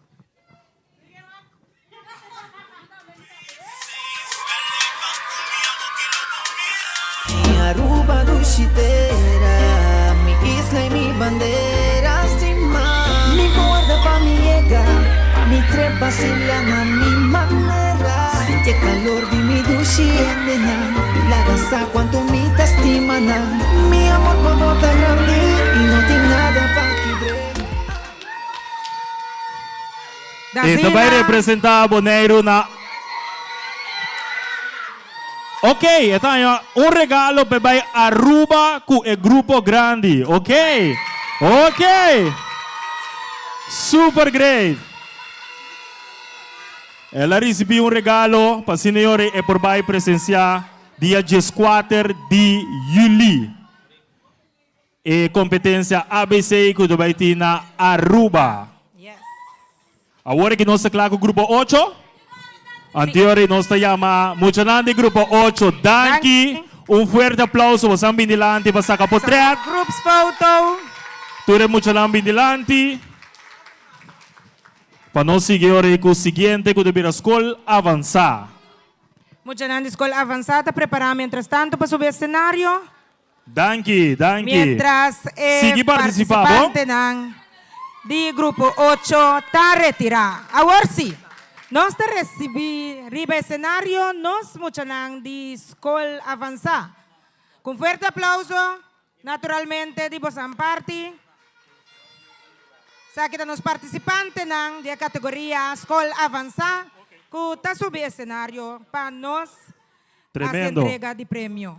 Mi Aruba dushi tera, mi isla y mi bandera stima. Mi por warda pa mi yega, pa mi trepa sila na mi manera. Sinti e calor di mi dushi hendenan, y laga sa cuanto mi ta stima nan. Mi amor pa bo ta grandi y no tin nada pa kibr'e. E ta bai representá Boneiru na Ok, e ta haña un regalo pa e bai Aruba ku e grupo grandi. Ok, ok. Super great. El a risibí un regalo pa asina yori e por bai presensiá dia dieskuater di yüli. E competencia ABC cu ta bay tin na Aruba. Awor aki nos ta cla cu grupo ocho. Anteori nos ta yama muchanan di grupo ocho danki. Un fuerte aplauso bosan bin dilanti pa saca potret. Groepsfoto. Tur e muchanan bin dilanti. Pa nos sigui ora cu siguiente cu ta bira scol avansa. Muchanan di scol avansa ta prepara mientrastanto pa subi escenario. Danki, danki. Mientras e Sigui partisipá, bo. partisipantenan di Grupo ocho ta retirá. Awor sí, nos ta risibí riba esenario nos muchanan di Skol Avansá. Ku un fuerte aplauso, naturalmente, di bosan parti. Esaki ta nos partisipantenan di e kategoria Skol Avansá ku ta subi esenario pa nos hasi Tremendo. entrega di premio.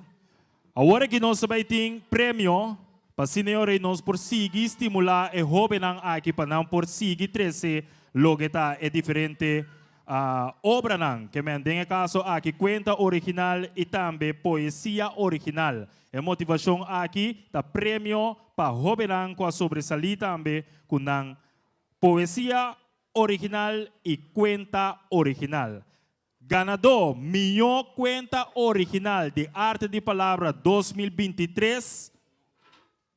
Awor aki nos ta bai tin premio pa asina e ora nos por sigui stimula e hobennan aki pa nan por sigui trece loke ta e diferente obranan ke men den e caso aki cuenta original y tambe poesia original. E motivacion aki ta premio pa hobennan cu a sobresali tambe cu nan poesia original y cuenta original. Ganadó Mihó Kuenta Original di Arte di Palabra 2023,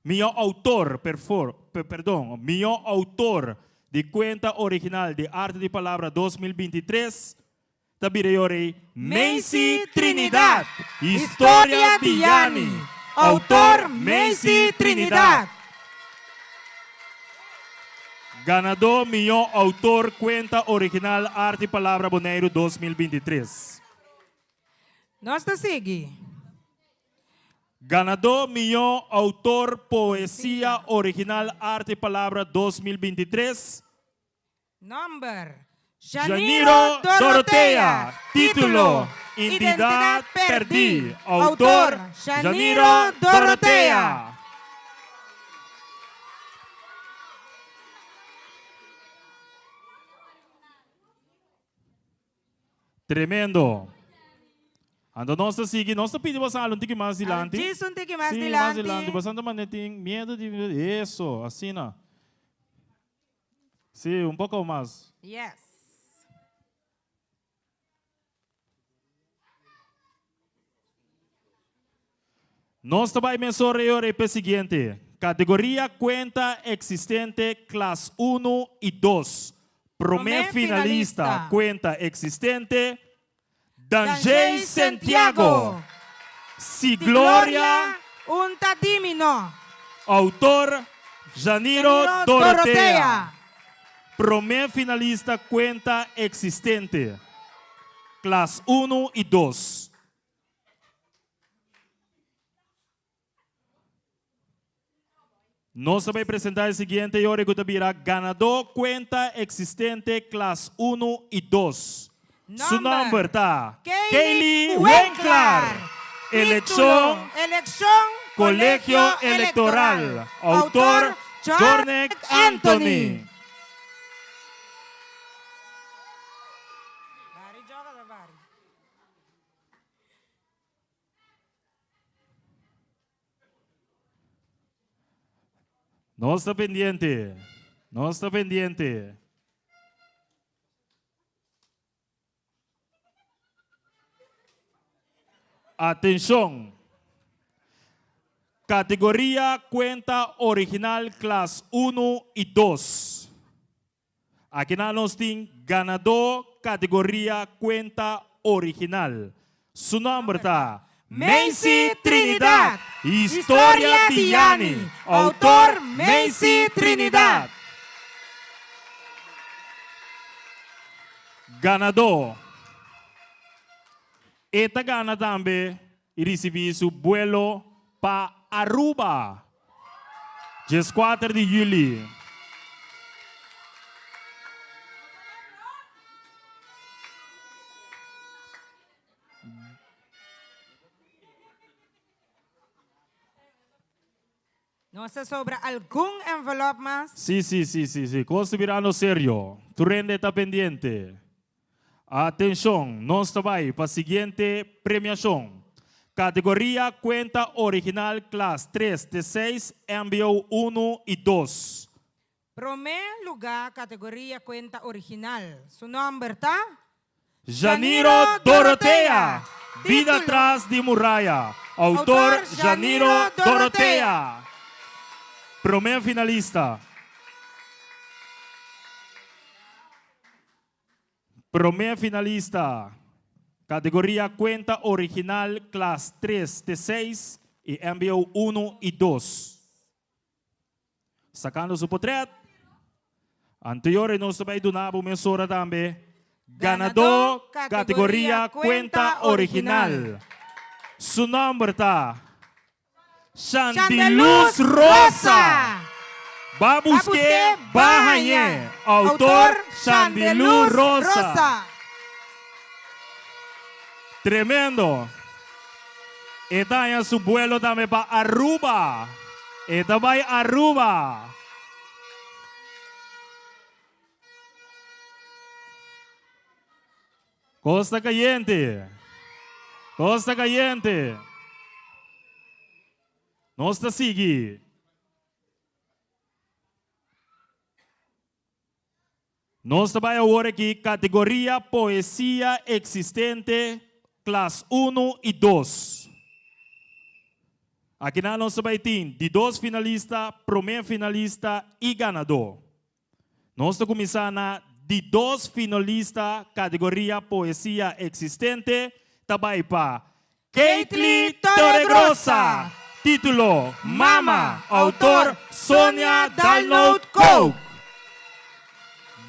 Mihó Outor, perfor, perdon, Mihó Outor di Kuenta Original di Arte di Palabra 2023 ta bira yorei Macy Trinidad, Historia di Yani, Outor Macy Trinidad. Ganadó Mihó Outor Kuenta Original Arte i Palabra Boneiru 2023. Nos ta sigui. Ganadó Mihó Outor Poesia Original Arte i Palabra 2023. Nòmber, Janiro Dorothea. Título, Identidat Pèrdí. Outor, Janiro Dorothea. Tremendo. Anto nos ta sigui, nos ta pidi boso hala un tiki mas dilanti. Djis un tiki mas Sí, mas dilanti. dilanti. Boso ta manda tin miedo di eso, asina. Sí, un poco mas. Yes. Nos ta bai mesora e ora p'e siguiente categoria cuenta existente klas uno y dos. Prome Prome finalista finalista. cuenta existente Danjey Danjey Santiago. Santiago. Si Si Gloria Gloria un ta di mi no. Autor Janiro Janiro Dorothea. Dorothea. Prome finalista cuenta existente klas uno y dos. Nos ta bay presenta e siguiente yori cu ta bira ganador cuenta existente klas uno y dos. Su nomber ta Kaylee Kaylee Winklar. Eleccion Título, Eleccion Colegio Electoral. Autor Jornek Anthony. Nos ta pendiente. Nos ta pendiente. Atenshon! Kategoria kuenta original klas unu i dos. Akinan nos tin ganadó kategoria kuenta original. Su nòmber ta Macy Trinidad. Historia di Yani. Outor Macy Trinidad. Ganadó. E ta gana tambe i risibí su buelo pa Aruba dieskuater di yüli. Nos a sobra algun envelop mas. Sí, sí, sí, sí, sí. Kos ta birando serio. Tur hende ta pendiente. Atenshon, nos ta bai pa siguiente premiashon. Kategoria Kuenta Original Klas tres te seis, mbo unu i dos. Promé lugá kategoria Kuenta Original. Su nòmber ta. Janiro Dorothea, Bida tras di muraya. Outor Janiro Dorothea. Promé finalista. Promé finalista, kategoria Kuenta Original klas tres te seis i mbo unu i dos. Sakando su potret. Anteor e nos ta bai duna bo mesora tambe ganadó kategoria Kuenta Original. Su nòmber ta Shantiluz Rosa. Ba busk'é, ba hañ'é. Outor Shantiluz Rosa. Tremendo. E ta haña su buelo tambe pa Aruba. E ta bai Aruba. Kos ta kayente. Kos ta kayente. Nos ta sigui. Nos ta bai awor aki kategoria poesia eksistente klas unu i dos. Akinan nos ta bai tin di dos finalista, promé finalista i ganadó. Nos ta kuminsá na di dos finalista kategoria poesia eksistente ta bai pa Keitly Torregrosa, título Mama, autor Sonia Dalnout Kook.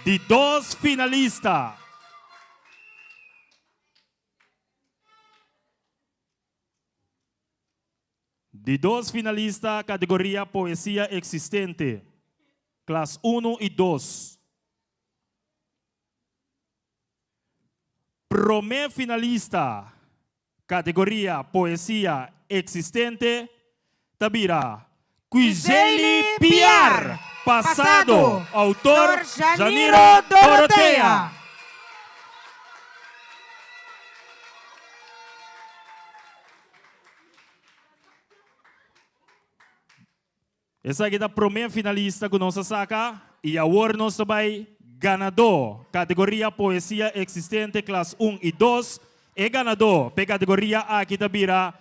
Di dos finalista. Di dos finalista kategoria poesia eksistente, klas unu i dos. Promé finalista kategoria poesia eksistente ta bira Quizeli Piar, Pasado, outor Janiro Dorothea. Esaki ta promé finalista ku nos a saka i awor nos ta bai ganadó kategoria poesia eksistente klas un i dos. E ganadó p'e kategoria aki ta bira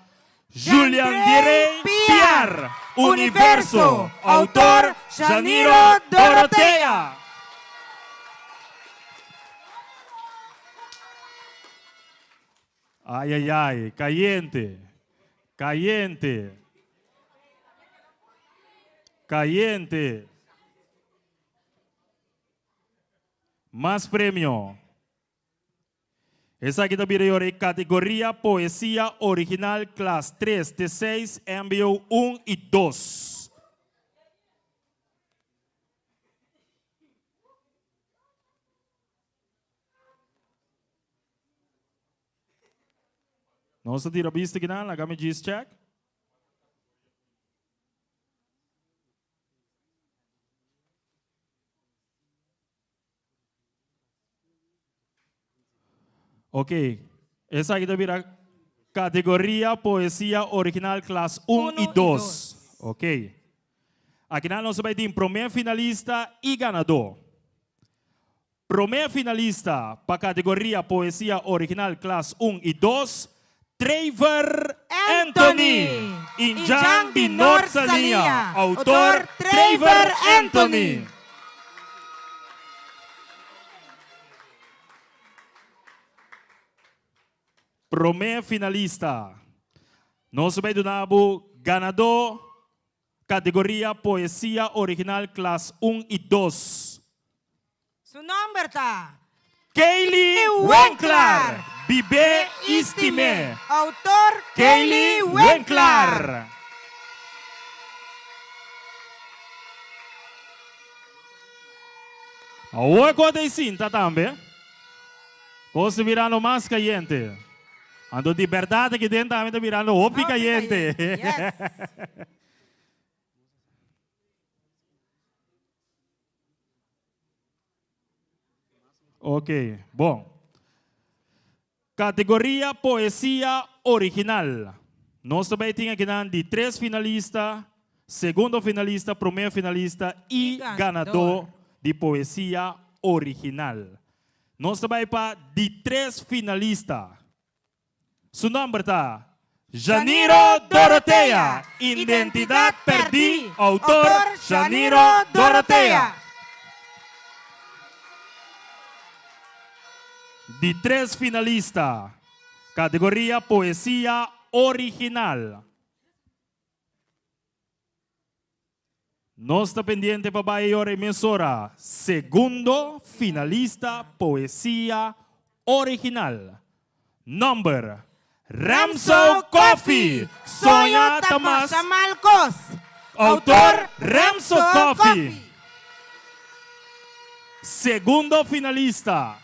Julian Direy Piar, Universo, outor Janiro Dorothea. Ay ay ay, kayente, kayente, kayente. Mas premio. Esaki ta bira yora e kategoria Poesia Original klas tres te seis, mbo un i dos. Nos ta tira bista kinan, laga mi djis check. Ok, esaki ta bira kategoria poesia original klas un i dos. Ok. Akinan nos ta bai tin promé finalista i ganadó. Promé finalista pa kategoria Poesia Original Klas un i dos, Trevor Anthony, Injan di Nort Saliña, Outor Trevor Anthony. Promé finalista, nos ta bai duna bo ganadó Kategoria Poesia Original Klas un i dos. Su nomber ta. Kaylee Winklar, Bibé i Stimé. Autor Kaylee Winklar. Awor ku a ta e sinta tambe. Kos ta birando mas kayente. Anto di bèrdat aki den tambe ta birando hopi kayente. Ok, bon. Kategoria Poesia Original. Nos ta bai tin akinan di tres finalista, segundo finalista, promé finalista i ganadó di Poesia Original. Nos ta bai pa di tres finalista. Su nòmber ta Janiro Dorothea, Identidat Pèrdí, outor Janiro Dorothea. Di tres finalista, kategoria Poesia Original. Nos ta pendiente pa bai ora e mesora segundo finalista poesia original. Nomber, Remso Coffie, Soña ta mas. Autor, Remso Coffie. Segundo finalista.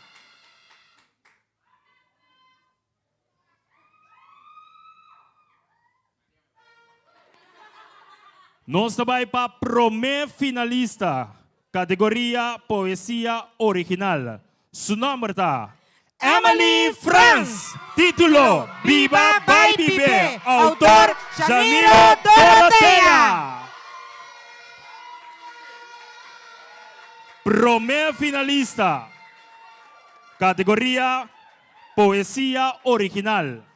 Nos ta bai pa promé finalista, kategoria Poesia Original. Su nòmber ta Emily Frans, título Biba Bai Bibé, outor Janiro Dorothea. Promé finalista, kategoria Poesia Original.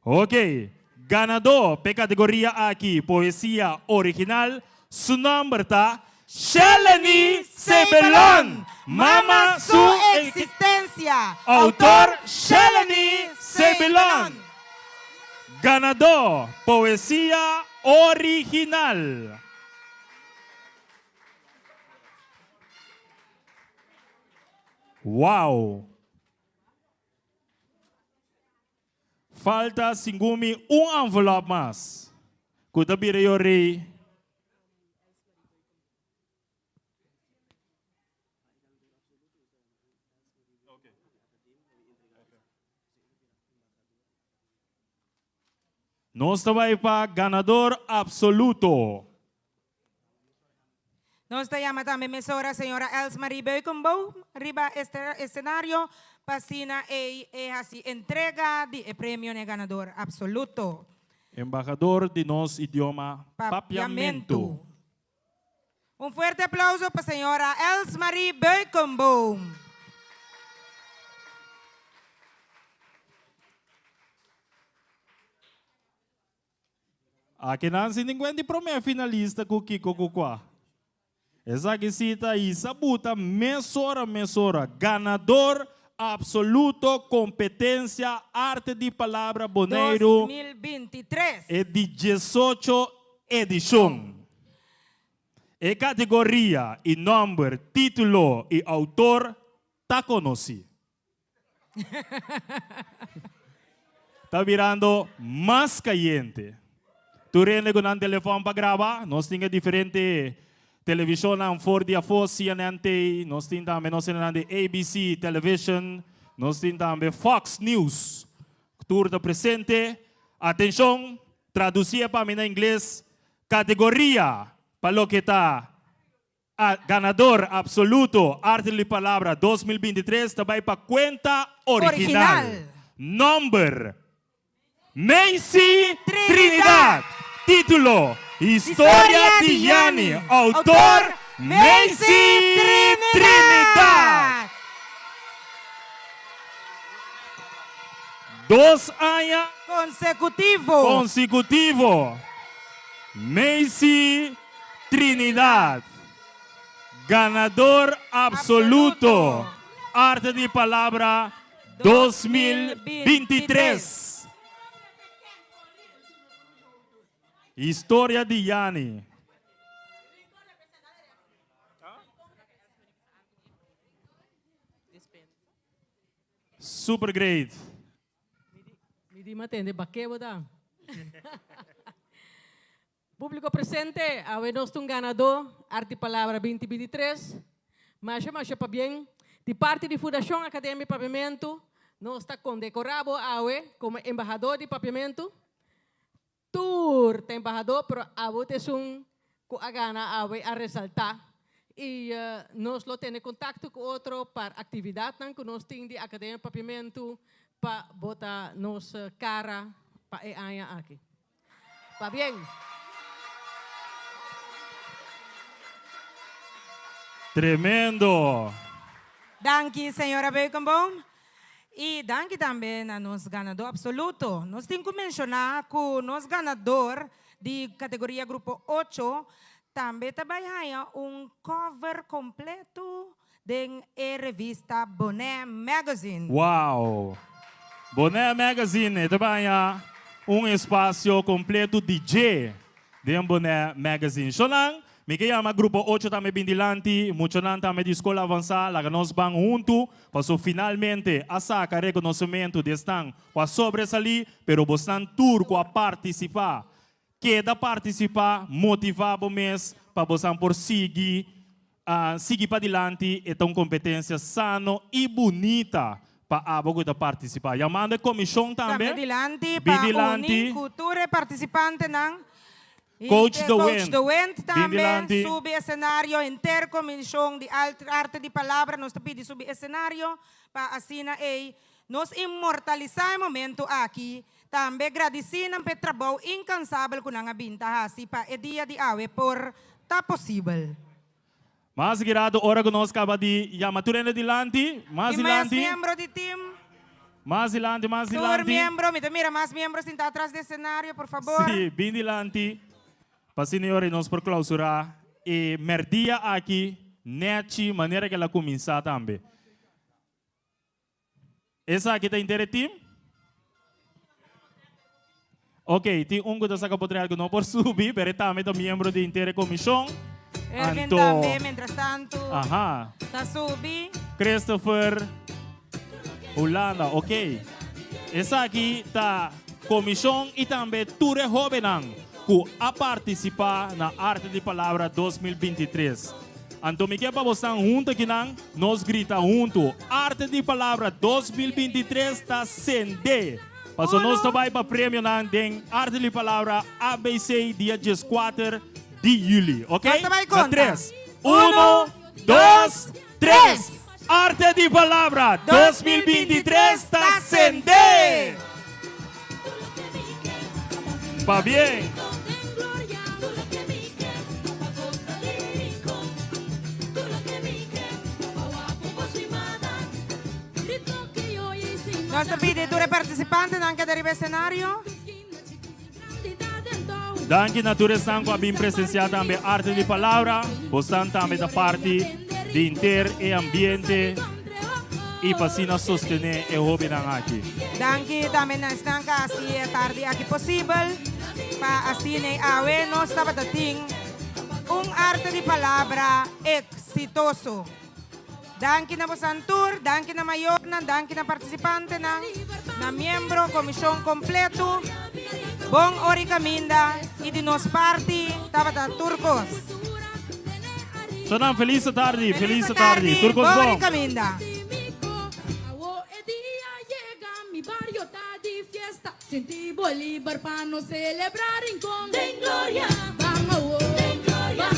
Ok, ganadó p'e kategoria aki, Poesia Original, su nòmber ta Shelany Sebelon, Mama su Existencia. Autor Shelany Sebelon. Ganadó, Poesia Original. Wow! Falta singun mi un envelop mas ku ta bira yo rei. Nos ta bai pa ganador absoluto. Nos ta yama tambe mesora señora Els Marie Beukenboom riba escenario pa asina ey e haci entrega di e premio n'e ganador absoluto. Embahador di nos idioma Papiamentu. Un fuerte aplauso pa señora Els Marie Beukenboom. Aki nan sin ninguen di prome finalista ku kiko ku kua. Esaki si ta isa buta mesora mesora ganador absoluto competencia Arte di Palabra Boneiru 2023. e di diesocho edishon. E kategoria i nòmber, título i outor ta konosí. Ta birando mas kayente. Tur hende ku nan telefòn pa graba, nos tin e diferente televishonnan for di afó, CNN t'ei, nos tin tambe nos hendenan di ABC Television, nos tin tambe Fox News. Tur ta presente. Atenshon, tradusié pa mi na ingles, kategoria pa loke ta A ganador absoluto Arte di Palabra 2023 ta bai pa Cuenta Original. Nomber, Macy Trinidad. Titulo, Historia di Yani. Autor, Macy Trinidad. Dos aña. Consecutivo. Consecutivo. Macy Trinidad, ganador absoluto Arte di Palabra 2023. Historia di Yani. Super great. Mi di matende bak'é bo ta. Públiko presente, awe nos ta un ganadó Arte Palabra binti binti tres. Masha masha pabien. Di parti di Fundashon Akademia Papiamentu, nos ta kondekorá bo awe komo embahador di Papiamentu. Tur ta embahador, pero abo ta esun ku a gana awe a resaltá. I nos lo tene kontakto ku otro pa aktividatnan ku nos tin di Akademia Papiamentu pa bota nos kara pa e aña aki. Pabien! Tremendo! Danki señora Beukenboom. Y danki tambe na nos ganador absoluto. Nos tin cu menciona cu nos ganador di categoria grupo ocho tambe ta bay haya un cover completo den e revista Bonaire Magazine. Wow! Bonaire Magazine ta baña un espacio completo di dje den Bonaire Magazine. Shonan, mi ke yama Grupo Ocho tambe bin dilanti, muchanan tambe di Skol Avansá, laga nos ban huntu, paso finalmente a saca reconocimento di esnan cu a sobresalí, pero bosnan tur cu a participa Keda partisipá, motivá bo mes pa bosan por sigui sigui padilanti. E ta un kompetensia sano i bunita pa abo ku ta partisipá. Yamando e komishon tambe. Tambe dilanti Bin pa dilanti. uni ku tur e partisipantenan. Coach De Coach Wind, De Wind bin tambe dilanti. subi esenario. Henter komishon di Arte di Palabra nos ta pidi subi esenario pa asina ei nos inmortalisá e momento aki. Tambe gradisí nan p'e trabou inkansabel ku nan a bin ta hasi pa e dia di awe por ta posibel. Mas girado ora ku nos kaba di yama tur hende dilanti, mas Tin mas dilanti. miembro di tim? Mas dilanti, mas Tur dilanti. miembro, mi ta mira mas miembro sintá atras di esenario, por fabor. Sí, bin dilanti pa asina e ora nos por klausurá e mèrdia aki nèchi manera ku el a kuminsá tambe. Esaki ta inter e team? Ok, tin un ku ta saka potret ku no por subi, pero e tambe ta miembro di inter e komishon. Erwin Anto, tambe, mientras tanto, aha, ta subi. Christopher Hulanda, ok. Esaki ta komishon i tambe tur e hóbennan ku a partisipá na Arte di Palabra 2023. Anto mi ke pa bosnan huntu akinan nos grita huntu, Arte di Palabra 2023 ta sende! Paso nos ta bai pa premionan den Arte di Palabra ABC dia dieskuater di juli. Ok? Nos ta bai Na konta. tres. Uno, dos, tres! Arte di Palabra 2023 ta sende! Pabien! Nos ta pidi tur e participantenan keda riba escenario. Danki na tur esnan ku a bin presensiá tambe Arte di Palabra. Bosnan tambe ta parti di inter e ambiente i pa asina sostené e hóbennan aki. Danki tambe na esnan ku a hasi e tardi aki posibel pa asina e awe nos tabata tin un Arte di Palabra eksitoso. Danki na bosan tur, danki na mayornan, danki na partisipantenan, na miembro, komishon kompletu. Bon ora i kaminda i di nos parti tabata tur kos. Sonan felis atardi, felis atardi, tur kos Bon ora i bon. kaminda. Sinti Bolívar pa nos celebra Rincón. Den gloria, van awo. Den gloria.